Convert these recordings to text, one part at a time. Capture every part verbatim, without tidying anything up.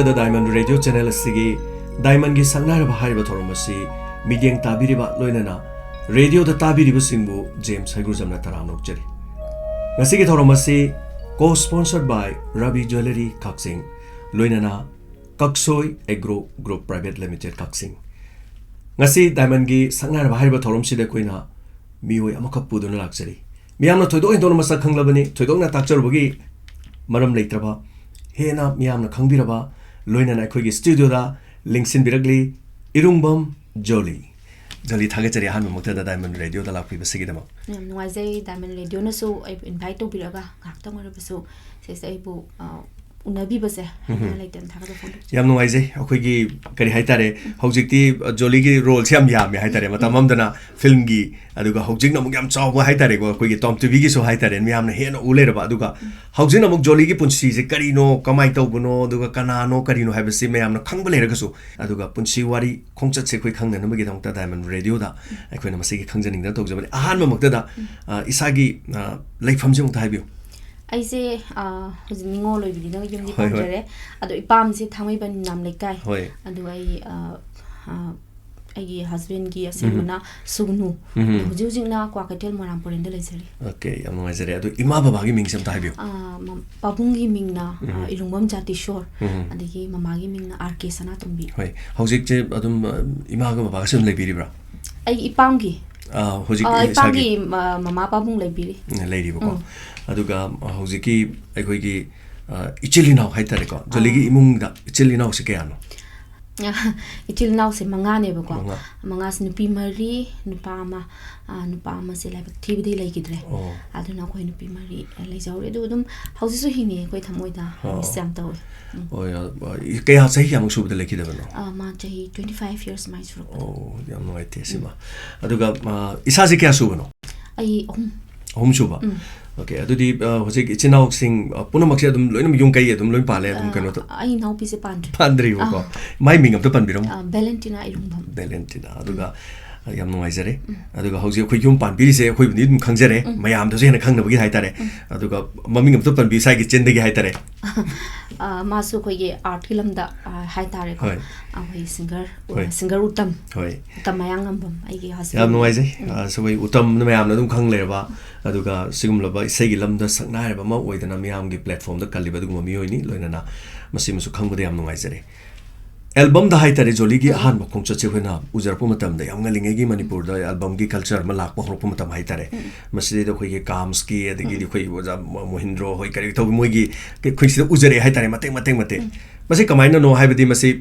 ꯗ diamond radio channel ꯑꯁꯤꯒꯤ ꯗꯥꯏꯃꯟꯒꯤ ꯁꯛꯅꯥꯏꯔꯕ ꯍꯥꯏꯔꯤꯕ ꯊꯧꯔꯝ ꯑꯁꯤ ꯃꯤꯠꯌꯦꯡ ꯇꯥꯕꯤꯔꯤꯕ ꯂꯣꯏꯅꯅ ꯔꯦꯗꯤꯑꯣꯗ ꯇꯥꯕꯤꯔꯤꯕꯁꯤꯡꯕꯨ ꯖꯦꯝꯁ ꯍꯩꯒ꯭ꯔꯨꯖꯝꯅ ꯇꯔꯥꯝꯅ ꯑꯣꯛꯆꯔꯤ꯫ ꯉꯁꯤꯒꯤ ꯊꯧꯔꯝ ꯑꯁꯤ co-sponsored by Ravi Jewellery ꯀꯛꯆꯤꯡ, ꯂꯣꯏꯅꯅ ꯀꯛꯁꯣꯏ ꯑꯦꯒ꯭ꯔꯣ ꯒ꯭ꯔꯨꯞ ꯄ꯭ꯔꯥꯏꯚꯦꯠ ꯂꯤꯃꯤꯇꯦꯠ ꯀꯛꯆꯤꯡ꯫ ꯉꯁꯤ ꯗꯥꯏꯃꯟꯒꯤ ꯁꯛꯅꯥꯏꯔꯕ ꯍꯥꯏꯔꯤꯕ ꯊꯧꯔꯝꯁꯤꯗ ꯑꯩꯈꯣꯏꯅ ꯃꯤꯑꯣꯏ ꯑꯃꯈꯛ ꯄꯨꯗꯨꯅ ꯂꯥꯛꯆꯔꯤ꯫ ꯃꯤꯌꯥꯝꯅ ꯊꯣꯏꯗꯣꯛ ꯍꯦꯟꯗꯣꯛꯅ ꯃꯁꯛ ꯈꯪꯂꯕꯅꯤ, ꯊꯣꯏꯗꯣꯛꯅ ꯇꯥꯛꯆꯔꯨꯕꯒꯤ ꯃꯔꯝ ꯂꯩꯇ꯭ꯔꯕ, ꯍꯦꯟꯅ ꯃꯤꯌꯥꯝꯅ ꯈꯪꯕꯤꯔꯕ, ꯂꯣꯏꯅꯅ ꯑꯩꯈꯣꯏꯒꯤ ꯁ꯭ꯇꯨꯗꯤꯑꯣꯗ ꯂꯦꯡꯁꯤꯟꯕꯤꯔꯛꯂꯤ ꯏꯔꯨꯡꯕꯝ ꯖꯣꯂꯤ꯫ ꯖꯣꯂꯤ, ꯊꯥꯒꯠꯆꯔꯤ ꯑꯍꯥꯟꯕꯃꯛꯇꯗ ꯗꯥꯏꯃꯟ ꯔꯦꯗꯤꯑꯣꯗ ꯂꯥꯛꯄꯤꯕꯁꯤꯒꯤꯗꯃꯛ꯫ ꯌꯥꯝ ꯅꯨꯡꯉꯥꯏꯖꯩ, ꯗꯥꯏꯃꯟ ꯔꯦꯗꯤꯑꯣꯅꯁꯨ ꯑꯩꯕꯨ ꯏꯟꯚꯥꯏꯠ ꯇꯧꯕꯤꯔꯒ ꯉꯥꯏꯍꯥꯛꯇꯪ ꯑꯣꯏꯔꯕꯁꯨ ꯁꯤꯁꯦ ꯑꯩꯕꯨ, ꯑ, ꯎꯅꯕꯤꯕꯁꯦ ꯎꯝ꯫ ꯍꯥꯏꯅ ꯂꯩꯇꯅ ꯊꯥꯒꯠꯄ ꯐꯣꯡꯗꯣꯛꯆꯔꯤ꯫ ꯌꯥꯝ ꯅꯨꯡꯉꯥꯏꯖꯩ꯫ ꯑꯩꯈꯣꯏꯒꯤ, ꯀꯔꯤ ꯍꯥꯏꯇꯥꯔꯦ, ꯍꯧꯖꯤꯛꯇꯤ, ꯑ, ꯖꯣꯂꯤꯒꯤ ꯔꯣꯜꯁꯦ ꯌꯥꯝ ꯌꯥꯝꯃꯦ ꯍꯥꯏꯇꯥꯔꯦ꯫ ꯃꯇꯝ ꯑꯃꯗꯅ ꯐꯤꯜꯝꯒꯤ, ꯑꯗꯨꯒ ꯍꯧꯖꯤꯛꯅ ꯑꯃꯨꯛ ꯌꯥꯝ ꯆꯥꯎꯕ ꯍꯥꯏꯇꯥꯔꯦꯀꯣ, ꯑꯩꯈꯣꯏꯒꯤ ꯇꯣꯝ ꯇꯤꯚꯤꯒꯤꯁꯨ ꯍꯥꯏꯇꯥꯔꯦ, ꯃꯤꯌꯥꯝꯅ ꯍꯦꯟꯅ ꯎ ꯂꯩꯔꯕ꯫ ꯑꯗꯨꯒ ꯍꯧꯖꯤꯛꯅ ꯑꯃꯨꯛ ꯖꯣꯂꯤꯒꯤ ꯄꯨꯟꯁꯤꯁꯦ ꯀꯔꯤꯅꯣ, ꯀꯃꯥꯏꯅ ꯇꯧꯕꯅꯣ, ꯑꯗꯨꯒ ꯀꯅꯥꯅꯣ, ꯀꯔꯤꯅꯣ ꯍꯥꯏꯕꯁꯤ ꯃꯌꯥꯝꯅ ꯈꯪꯕ ꯂꯩꯔꯒꯁꯨ, ꯑꯗꯨꯒ ꯄꯨꯟꯁꯤ ꯋꯥꯔꯤ ꯈꯣꯡꯆꯠꯁꯦ ꯑꯩꯈꯣꯏ ꯈꯪꯅꯅꯕꯒꯤꯗꯃꯛꯇ ꯗꯥꯏꯃꯟ ꯔꯦꯗꯤꯑꯣꯗ ꯑꯩꯈꯣꯏꯅ ꯃꯁꯤꯒꯤ ꯈꯪꯖꯅꯤꯡꯗꯅ ꯇꯧꯖꯕꯅꯤ꯫ ꯑꯍꯥꯟꯕꯃꯛꯇꯗ, ꯎꯝ꯫ ꯑ, ꯏꯁꯥꯒꯤ, ꯑ, ꯂꯩꯐꯝꯁꯦ ꯑꯃꯨꯛꯇ ꯍꯥꯏꯕꯤꯌꯨ꯫ ꯑꯩꯁꯦ, ꯑ, ꯍꯧꯖꯤꯛ ꯅꯤꯉꯣꯜ ꯑꯣꯏꯕꯅꯤꯅ ꯌꯨꯝꯗꯤ ꯍꯣꯏ, ꯍꯣꯏ꯫ ꯄꯥꯟꯖꯔꯦ꯫ ꯑꯗꯣ ꯏꯄꯥꯝꯁꯦ ꯊꯥꯡꯃꯩꯕꯟ ꯌꯨꯝꯅꯥꯝ ꯂꯩꯀꯥꯏ꯫ ꯍꯣꯏ꯫ ꯑꯗꯨ ꯑꯩ, ꯑ, ꯑ, ꯑꯩꯒꯤ ꯍꯁꯕꯦꯟꯒꯤ ꯎꯝ꯫ ꯑꯁꯦꯡꯕꯅ ꯁꯨꯒꯅꯨ꯫ ꯎꯝ꯫ ꯑꯗꯣ ꯍꯧꯖꯤꯛ ꯍꯧꯖꯤꯛꯅ ꯀ꯭ꯋꯥꯀꯩꯊꯦꯜ ꯃꯣꯏꯔꯥꯡ ꯄꯨꯔꯦꯟꯗ ꯂꯩꯖꯔꯤ꯫ ꯑꯣꯀꯦ, ꯌꯥꯝ ꯅꯨꯡꯉꯥꯏꯖꯔꯦ꯫ ꯑꯗꯣ ꯏꯃꯥ ꯕꯕꯥꯒꯤ ꯃꯤꯡꯁꯦ ꯑꯝꯇ ꯍꯥꯏꯕꯤꯌꯨ꯫ ꯑ, ꯃ-, ꯄꯥꯕꯨꯡꯒꯤ ꯃꯤꯡꯅ, ꯑ, ꯎꯝ꯫ ꯏꯔꯨꯡꯕꯝ ꯖꯥꯇꯤꯁꯣꯔ, ꯎꯝ꯫ ꯑꯗꯒꯤ ꯃꯃꯥꯒꯤ ꯃꯤꯡꯅ ꯑꯥꯔ ꯀꯦ ꯁꯅꯥꯇꯣꯝꯕꯤ꯫ ꯍꯣꯏ, ꯍꯧꯖꯤꯛꯁꯦ ꯑꯗꯨꯝ, ꯑ, ꯏꯃꯥꯒ ꯕꯕꯥꯒꯁꯨ ꯑꯗꯨꯝ ꯂꯩꯕꯤꯔꯤꯕ꯭ꯔꯥ? ꯑꯩꯒꯤ ꯏꯄꯥꯝꯒꯤ꯫ ꯑ, ꯍꯧꯖꯤꯛ ꯑ, ꯏꯁꯥꯒꯤ? ꯏꯄꯥꯝꯒꯤ ꯃ-, ꯃꯃꯥ ꯄꯥꯕꯨꯡ ꯂꯩꯕꯤꯔꯤ꯫ ꯎꯝ, ꯂꯩꯔꯤꯕꯀꯣ꯫ ꯎꯝ꯫ ꯑꯗꯨꯒ, ꯑ, ꯍꯧꯖꯤꯛꯀꯤ ꯑꯩꯈꯣꯏꯒꯤ, ꯑ, ꯏꯆꯤꯜ ꯏꯅꯥꯎ ꯍꯥꯏꯇꯥꯔꯦꯀꯣ, ꯖꯣꯂꯤꯒꯤ ꯑꯥ꯫ ꯏꯃꯨꯡꯗ ꯏꯆꯤꯜ ꯏꯅꯥꯎꯁꯦ ꯀꯌꯥꯅꯣ? ꯏꯆꯤꯜ ꯏꯅꯥꯎꯁꯦ ꯃꯉꯥꯅꯦꯕꯀꯣ꯫ ꯃꯉꯥ꯫ ꯃꯉꯥꯁꯦ ꯅꯨꯄꯤ ꯃꯔꯤ, ꯅꯨꯄꯥ ꯑꯃ꯫ ꯑ, ꯅꯨꯄꯥ ꯑꯃꯁꯦ ꯂꯥꯏꯕꯛ ꯊꯤꯕꯗꯤ ꯂꯩꯈꯤꯗ꯭ꯔꯦ꯫ ꯑꯣ꯫ ꯑꯗꯨꯅ ꯑꯩꯈꯣꯏ ꯅꯨꯄꯤ ꯃꯔꯤ, ꯑ, ꯂꯩꯖꯍꯧꯔꯤ꯫ ꯑꯗꯨ ꯑꯗꯨꯝ ꯍꯧꯖꯤꯛꯁꯨ ꯍꯤꯡꯉꯤ ꯑꯩꯈꯣꯏ ꯊꯃꯣꯏꯗ꯫ ꯑꯣ꯫ ꯃꯤꯁ ꯌꯥꯝ ꯇꯧꯋꯤ꯫ ꯎꯝ꯫ ꯍꯣꯏ, ꯑ, ꯑ, ꯀꯌꯥ, ꯆꯍꯤ ꯀꯌꯥꯃꯨꯛ ꯁꯨꯕꯗ ꯂꯩꯈꯤꯗꯕꯅꯣ? ꯑ, ꯃꯥ ꯆꯍꯤ twenty five years ꯃꯥꯏ ꯁꯨꯔꯛꯄꯗ꯫ ꯑꯣ, ꯌꯥꯝ ꯅꯨꯡꯉꯥꯏꯇꯦ ꯁꯤꯃ꯫ ꯎꯝ꯫ ꯑꯗꯨꯒ, ꯑ, ꯏꯁꯥꯁꯦ ꯀꯌꯥ ꯁꯨꯕꯅꯣ? ꯑꯩ ꯑꯍꯨꯝ꯫ ꯑꯍꯨꯝ ꯁꯨꯕ? ꯎꯝ꯫ ꯑꯣꯀꯦ, ꯑꯗꯨꯗꯤ, ꯑ, ꯍꯧꯖꯤꯛ ꯏꯆꯤꯟ ꯏꯅꯥꯎꯁꯤꯡ, ꯑ, ꯄꯨꯝꯅꯃꯛꯁꯦ ꯑꯗꯨꯝ ꯂꯣꯏꯅꯃꯛ ꯌꯨꯝ ꯀꯩ ꯑꯗꯨꯝ ꯂꯣꯏ ꯄꯥꯜꯂꯦ, ꯑꯗꯨꯝ ꯑ, ꯀꯩꯅꯣ ꯇꯧ-, ꯑꯩ ꯏꯅꯥꯎꯄꯤꯁꯦ ꯄꯥꯟꯗ꯭ꯔꯤ꯫ ꯄꯥꯟꯗ꯭ꯔꯤꯕꯀꯣ? ꯑꯥ꯫ ꯃꯥꯏ ꯃꯤꯡ ꯑꯝꯇ ꯄꯟꯕꯤꯔꯝꯃꯨ꯫ ꯑ, ꯚꯦꯂꯦꯟꯇꯤꯅꯥ ꯏꯔꯨꯡꯕꯝ꯫ ꯚꯦꯂꯦꯟꯇꯤꯅꯥ꯫ ꯑꯗꯨꯒ, ꯎꯝ꯫ ꯌꯥꯝ ꯅꯨꯡꯉꯥꯏꯖꯔꯦ꯫ ꯑꯗꯨꯒ ꯍꯧꯖꯤꯛ ꯑꯩꯈꯣꯏ ꯌꯨꯝ ꯄꯥꯟꯕꯤꯔꯤꯁꯦ ꯑꯩꯈꯣꯏꯕꯨꯗꯤ ꯑꯗꯨꯝ ꯈꯪꯖꯔꯦ, ꯃꯌꯥꯝꯗꯁꯨ ꯍꯦꯟꯅ ꯈꯪꯅꯕꯒꯤ ꯍꯥꯏꯇꯥꯔꯦ꯫ ꯑꯗꯨꯒ ꯃꯃꯤꯡ ꯑꯝꯇ ꯄꯟꯕꯤꯌꯨ, ꯏꯁꯥꯒꯤ ꯆꯤꯟꯗꯒꯤ ꯍꯥꯏꯇꯥꯔꯦ꯫ ꯑ, ꯃꯥꯁꯨ ꯑꯩꯈꯣꯏꯒꯤ ꯑꯥꯔꯠꯀꯤ ꯂꯝꯗ, ꯑ, ꯍꯥꯏꯇꯥꯔꯦꯀꯣ꯫ ꯍꯣꯏ꯫ ꯑꯩꯈꯣꯏ ꯁꯤꯡꯒꯔ, ꯍꯣꯏ꯫ ꯁꯤꯡꯒꯔ ꯎꯇꯝ, ꯍꯣꯏ꯫ ꯎꯇꯝ ꯃꯌꯥꯡꯉꯝꯕꯝ ꯑꯩꯒꯤ ꯍꯁꯕꯦꯟ꯫ ꯌꯥꯝ ꯅꯨꯡꯉꯥꯏꯖꯩ꯫ ꯑ, ꯑꯩꯈꯣꯏ ꯎꯇꯝꯅ ꯃꯌꯥꯝꯅ ꯑꯗꯨꯝ ꯈꯪ ꯂꯩꯔꯕ, ꯑꯗꯨꯒ ꯁꯤꯒꯨꯝꯂꯕ ꯏꯁꯩꯒꯤ ꯂꯝꯗ ꯁꯛꯅꯥꯏꯔꯕ ꯑꯃ ꯑꯣꯏꯗꯅ ꯃꯤꯌꯥꯝꯒꯤ ꯄ꯭ꯂꯦꯠꯐꯣꯝꯗ ꯀꯜꯂꯤꯕ ꯑꯗꯨꯒꯨꯝꯕ ꯃꯤꯑꯣꯏꯅꯤ꯫ ꯂꯣꯏꯅꯅ ꯃꯁꯤꯃꯁꯨ ꯈꯪꯕꯗ ꯌꯥꯝ ꯅꯨꯡꯉꯥꯏꯖꯔꯦ꯫ ꯑꯦꯜꯕꯝꯗ ꯍꯥꯏꯇꯥꯔꯦ, ꯖꯣꯂꯤꯒꯤ ꯑꯍꯥꯟꯕ ꯈꯣꯡꯆꯠꯁꯦ ꯑꯩꯈꯣꯏꯅ ꯎꯖꯔꯛꯄ ꯃꯇꯝꯗ ꯌꯥꯝ ꯉꯜꯂꯤꯉꯩꯒꯤ ꯃꯅꯤꯄꯨꯔꯗ ꯑꯦꯜꯕꯝꯒꯤ ꯀꯜꯆꯔ ꯑꯃ ꯂꯥꯛꯄ ꯍꯧꯔꯛꯄ ꯃꯇꯝ ꯍꯥꯏꯇꯥꯔꯦ꯫ ꯃꯁꯤꯗꯩꯗ ꯑꯩꯈꯣꯏꯒꯤ ꯀꯥꯝꯁꯀꯤ, ꯑꯗꯒꯤꯗꯤ ꯑꯩꯈꯣꯏ ꯑꯣꯖꯥ ꯃꯣ-, ꯃꯣꯍꯤꯟꯗ꯭ꯔꯣ ꯍꯣꯏ ꯀꯔꯤ ꯇꯧꯕ ꯃꯣꯏꯒꯤ ꯑꯩꯈꯣꯏ ꯁꯤꯗ ꯎꯖꯔꯛꯑꯦ ꯍꯥꯏꯇꯥꯔꯦ, ꯃꯇꯦꯛ ꯃꯇꯦꯛ ꯃꯇꯦꯛ꯫ ꯃꯁꯤ ꯀꯃꯥꯏꯅꯅꯣ ꯍꯥꯏꯕꯗꯤ ꯃꯁꯤ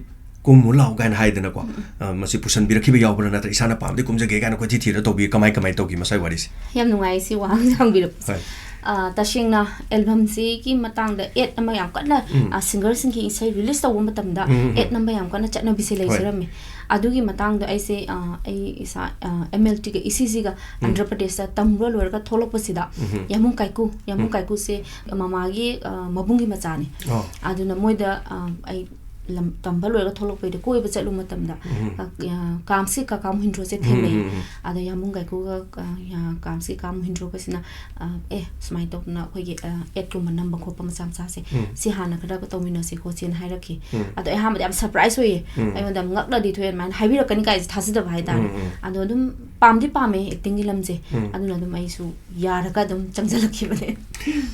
ꯀꯨꯝꯃꯨ ꯂꯥꯎ ꯀꯥꯏꯅ ꯍꯥꯏꯗꯅꯀꯣ, ꯑ, ꯃꯁꯤ ꯄꯨꯁꯟꯕꯤꯔꯛꯈꯤꯕ ꯌꯥꯎꯕ꯭ꯔꯥ, ꯅꯠꯇ꯭ꯔ ꯏꯁꯥꯅ ꯄꯥꯝꯗꯤ ꯀꯨꯝꯖꯒꯦ ꯀꯥꯏꯅ ꯀꯣꯏꯊꯤ ꯊꯤꯔ ꯇꯧꯕꯤ, ꯀꯃꯥꯏ ꯀꯃꯥꯏ ꯇꯧꯈꯤ ꯃꯁꯥꯏ ꯋꯥꯔꯤꯁꯦ? ꯌꯥꯝ ꯅꯨꯡꯉꯥꯏ ꯁꯤ ꯋꯥꯍꯪꯁꯦ ꯍꯪꯕꯤꯔꯛꯄꯁꯦ꯫ ꯍꯣꯏ꯫ ꯑ, ꯇꯁꯦꯡꯅ ꯑꯦꯜꯕꯝꯁꯤꯒꯤ ꯃꯇꯥꯡꯗ ꯑꯦꯗ ꯑꯃ ꯌꯥꯝ ꯀꯟꯅ, ꯑ, ꯁꯤꯡꯒꯔꯁꯤꯡꯒꯤ ꯏꯁꯩ ꯔꯤꯂꯤꯁ ꯇꯧꯕ ꯃꯇꯝꯗ ꯎꯝ, ꯎꯝ, ꯎꯝ꯫ ꯑꯦꯗ ꯅꯝꯕ ꯌꯥꯝ ꯀꯟꯅ ꯆꯠꯅꯕꯤꯁꯦ ꯍꯣꯏ꯫ ꯂꯩꯖꯔꯝꯃꯦ꯫ ꯑꯗꯨꯒꯤ ꯃꯇꯥꯡꯗ ꯑꯩꯁꯦ, ꯑ, ꯑꯩ ꯏꯁꯥ, ꯑ, ꯑꯦꯝ ꯑꯦꯜ ꯇꯤꯒ ꯏ ꯁꯤ ꯖꯤꯒ ꯑꯟꯙ꯭ꯔ ꯄ꯭ꯔꯗꯦꯁꯇ ꯇꯝꯕ ꯂꯣꯏꯔꯒ ꯊꯣꯛꯂꯛꯄꯁꯤꯗ ꯌꯥꯃꯨꯡ ꯀꯥꯏꯀꯨ, ꯌꯥꯃꯨꯡ ꯀꯥꯏꯀꯨꯁꯦ ꯃꯃꯥꯒꯤ, ꯑ, ꯃꯕꯨꯡꯒꯤ ꯃꯆꯥꯅꯤ꯫ ꯑꯣ꯫ ꯑꯗꯨꯅ ꯃꯣꯏꯗ, ꯑ, ꯑꯩ ꯂꯝ ꯇꯝꯕ ꯂꯣꯏꯔꯒ ꯊꯣꯛꯂꯛꯄꯩꯗ ꯀꯣꯏꯕ ꯆꯠꯂꯨ ꯃꯇꯝꯗ, ꯑ, ꯑ, ꯀꯥꯝꯁꯤ ꯀꯀꯥ ꯃꯣꯍꯤꯟꯗ꯭ꯔꯣꯁꯦ ꯊꯦꯡꯅꯩ꯫ ꯑꯗ ꯌꯥꯃꯨꯡ ꯀꯥꯏꯀꯨꯒ, ꯑ, ꯌꯥ-, ꯀꯥꯝꯁꯤ ꯀꯥ ꯃꯣꯍꯤꯟꯗ꯭ꯔꯣꯒꯁꯤꯅ, ꯑ, "ꯑꯦ, ꯁꯨꯃꯥꯏꯅ ꯇꯧꯗꯅ ꯑꯩꯈꯣꯏꯒꯤ, ꯑ, ꯑꯦꯗꯀꯨꯝꯕ ꯅꯝꯕ ꯈꯣꯠꯄ ꯃꯆꯥ ꯃꯆꯥꯁꯦ ꯁꯤ ꯍꯥꯟꯅ ꯈꯔ ꯇꯧꯃꯤꯟꯅꯁꯦ ꯈꯣꯠꯁꯦꯅ" ꯍꯥꯏꯔꯛꯈꯤ꯫ ꯑꯗꯣ ꯑꯩ ꯑꯍꯥꯟꯕꯗ ꯌꯥꯝ ꯁꯔꯄ꯭ꯔꯥꯏꯁ ꯑꯣꯏꯌꯦ꯫ ꯑꯩꯉꯣꯟꯗ ꯌꯥꯝ ꯉꯛꯅꯗꯤ ꯊꯣꯛꯑꯦ, ꯑꯗꯨꯃꯥꯏꯅ ꯍꯥꯏꯕꯤꯔꯛꯀꯅꯤ ꯀꯥꯏꯁꯦ ꯊꯥꯖꯗꯕ ꯍꯥꯏꯇꯥꯔꯦ꯫ ꯑꯗꯣ ꯑꯗꯨꯝ ꯄꯥꯝꯗꯤ ꯄꯥꯝꯃꯦ ꯑꯦꯛꯇꯤꯡꯒꯤ ꯂꯝꯁꯦ꯫ ꯑꯗꯨꯅ ꯑꯗꯨꯝ ꯑꯩꯁꯨ ꯌꯥꯔꯒ ꯑꯗꯨꯝ ꯆꯪꯁꯤꯜꯂꯛꯈꯤꯕꯅꯦ꯫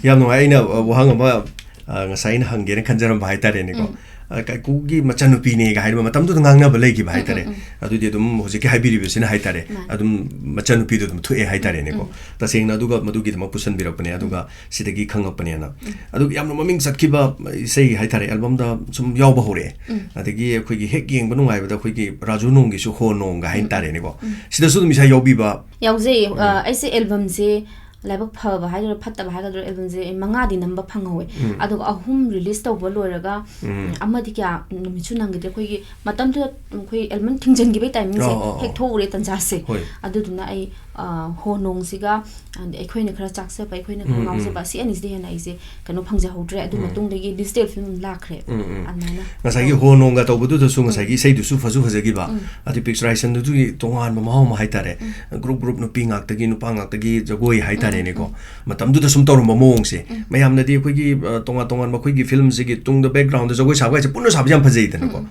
ꯌꯥꯝ ꯅꯨꯡꯉꯥꯏ꯫ ꯑꯩꯅ, ꯑ, ꯋꯥꯍꯪ ꯑꯃ, ꯑ, ꯉꯁꯥꯏ ꯑꯩꯅ ꯍꯪꯒꯦꯅ ꯈꯟꯖꯔꯝꯕ ꯍꯥꯏꯇꯥꯔꯦꯅꯦꯀꯣ꯫ ꯑ, ꯀꯥꯏꯀꯨꯒꯤ ꯃꯆꯥꯅꯨꯄꯤꯅꯦꯒ ꯍꯥꯏꯔꯤꯕ ꯃꯇꯝꯗꯨꯗ ꯉꯥꯡꯅꯕ ꯂꯩꯈꯤꯕ ꯍꯥꯏꯇꯥꯔꯦ꯫ ꯑꯗꯨꯗꯤ ꯑꯗꯨꯝ ꯍꯧꯖꯤꯛꯀꯤ ꯍꯥꯏꯕꯤꯔꯤꯕꯁꯤꯅ ꯍꯥꯏꯇꯥꯔꯦ, ꯃꯥꯅꯦ꯫ ꯑꯗꯨꯝ ꯃꯆꯥꯅꯨꯄꯤꯗꯣ ꯑꯗꯨꯝ ꯊꯣꯛꯑꯦ ꯍꯥꯏꯇꯥꯔꯦꯅꯦꯀꯣ꯫ ꯇꯁꯦꯡꯅ ꯑꯗꯨꯒ ꯃꯗꯨꯒꯤꯗꯃꯛ ꯄꯨꯁꯟꯕꯤꯔꯛꯄꯅꯦ, ꯑꯗꯨꯒ ꯁꯤꯗꯒꯤ ꯈꯪꯉꯛꯄꯅꯦꯅ꯫ ꯑꯗꯨꯒ ꯌꯥꯝꯅ ꯃꯃꯤꯡ ꯆꯠꯈꯤꯕ ꯏꯁꯩ ꯍꯥꯏꯇꯥꯔꯦ, ꯑꯦꯜꯕꯝꯗ ꯁꯨꯝ ꯌꯥꯎꯕ ꯍꯧꯔꯛꯑꯦ꯫ ꯑꯗꯒꯤ ꯑꯩꯈꯣꯏꯒꯤ ꯍꯦꯛ ꯌꯦꯡꯕ ꯅꯨꯡꯉꯥꯏꯕꯗ ꯑꯩꯈꯣꯏꯒꯤ ꯔꯥꯖꯨ ꯅꯣꯡꯒꯤꯁꯨ ꯍꯣ ꯅꯣꯡꯒ ꯍꯥꯏꯅ ꯇꯥꯔꯦꯅꯦꯀꯣ꯫ ꯁꯤꯗꯁꯨ ꯑꯗꯨꯝ ꯏꯁꯥ ꯌꯥꯎꯕꯤꯕ꯫ ꯌꯥꯎꯖꯩꯌꯦ꯫ ꯑ, ꯑꯩꯁꯦ ꯑꯦꯜꯕꯝꯁꯦ ꯂꯥꯏꯕꯛ ꯐꯕ ꯍꯥꯏꯗꯣꯏꯔꯥ ꯐꯠꯇꯕ ꯍꯥꯏꯒꯗ꯭ꯔꯥ, ꯑꯦꯜꯕꯝꯁꯦ ꯑꯩ ꯃꯉꯥꯗꯤ ꯅꯝꯕ ꯐꯪꯍꯧꯋꯦ꯫ ꯎꯝ. ꯑꯗꯨꯒ ꯑꯍꯨꯝ ꯔꯤꯂꯤꯁ ꯇꯧꯕ ꯂꯣꯏꯔꯒ ꯎꯝ. ꯎꯝ, ꯑꯃꯗꯤ ꯀꯌꯥ ꯅꯨꯃꯤꯠꯁꯨ ꯅꯪꯈꯤꯗ꯭ꯔꯦ꯫ ꯑꯩꯈꯣꯏꯒꯤ ꯃꯇꯝꯗꯨꯗ ꯑꯩꯈꯣꯏ ꯑꯦꯜꯕꯝ ꯊꯤꯡꯖꯤꯟꯈꯤꯕꯩ ꯇꯥꯏꯃꯤꯡꯁꯦ ꯑꯣ, ꯑꯣ, ꯑꯣ. ꯍꯦꯛ ꯊꯣꯛꯎꯔꯦ ꯇꯟꯖꯥꯁꯦ꯫ ꯍꯣꯏ. ꯑꯗꯨꯗꯨꯅ ꯑꯩ ꯑ, ꯍꯣ ꯅꯣꯡꯁꯤꯒ ꯑꯗꯤ ꯑꯩꯈꯣꯏꯅ ꯈꯔ ꯆꯥꯛꯆꯕ, ꯑꯩꯈꯣꯏꯅ ꯈꯔ ꯎꯝ, ꯎꯝ. ꯉꯥꯎꯖꯕ, ꯁꯤ ꯑꯅꯤꯁꯤꯗ ꯍꯦꯟꯅ ꯑꯩꯁꯦ ꯀꯩꯅꯣ ꯐꯪꯖꯍꯧꯗ꯭ꯔꯦ꯫ ꯑꯗꯨ ꯎꯝ. ꯃꯇꯨꯡꯗꯒꯤ ꯗꯤꯖꯤꯇꯦꯜ ꯐꯤꯂꯝ ꯂꯥꯛꯈ꯭ꯔꯦ꯫ ꯎꯝ, ꯎꯝ. ꯑꯗꯨꯃꯥꯏꯅ ꯉꯁꯥꯏꯒꯤ ꯇꯧ- ꯍꯣ ꯅꯣꯡꯒ ꯇꯧꯕꯗꯨꯗꯁꯨ ꯉꯁꯥꯏꯒꯤ ꯎꯝ. ꯏꯁꯩꯗꯨꯁꯨ ꯐꯁꯨ ꯐꯖꯈꯤꯕ, ꯎꯝ. ꯑꯗꯩ ꯄꯤꯛꯆꯔꯥꯏꯖꯦꯁꯟꯗꯨꯒꯤ ꯇꯣꯉꯥꯟꯕ ꯃꯍꯥꯎ ꯑꯃ ꯍꯥꯏꯇꯥꯔꯦ, ꯎꯝ. ꯒ꯭ꯔꯨꯞ ꯒ꯭ꯔꯨꯞ ꯅꯨꯄꯤ ꯉꯥꯛꯇꯒꯤ ꯅꯨꯄꯥ ꯉꯥꯛꯇꯒꯤ ꯖꯒꯣꯏ ꯍꯥꯏꯇꯥꯔꯦꯅꯦꯀꯣ, ꯎꯝ. ꯃꯇꯝꯗꯨꯗ ꯁꯨꯝ ꯇꯧꯔꯝꯕ ꯃꯑꯣꯡꯁꯦ꯫ ꯎꯝ. ꯃꯌꯥꯝꯅꯗꯤ ꯑꯩꯈꯣꯏꯒꯤ, ꯑ, ꯇꯣꯉꯥꯟ ꯇꯣꯉꯥꯟꯕ ꯑꯩꯈꯣꯏꯒꯤ ꯐꯤꯂꯝꯁꯤꯒꯤ ꯇꯨꯡꯗ ꯕꯦꯛꯒ꯭ꯔꯥꯎꯟꯗ ꯖꯒꯣꯏ ꯁꯥꯕ ꯍꯥꯏꯁꯦ ꯄꯨꯟꯅ ꯁꯥꯕꯁꯦ ꯌꯥꯝ ꯐꯖꯩꯗꯅꯀꯣ꯫ ꯎꯝ.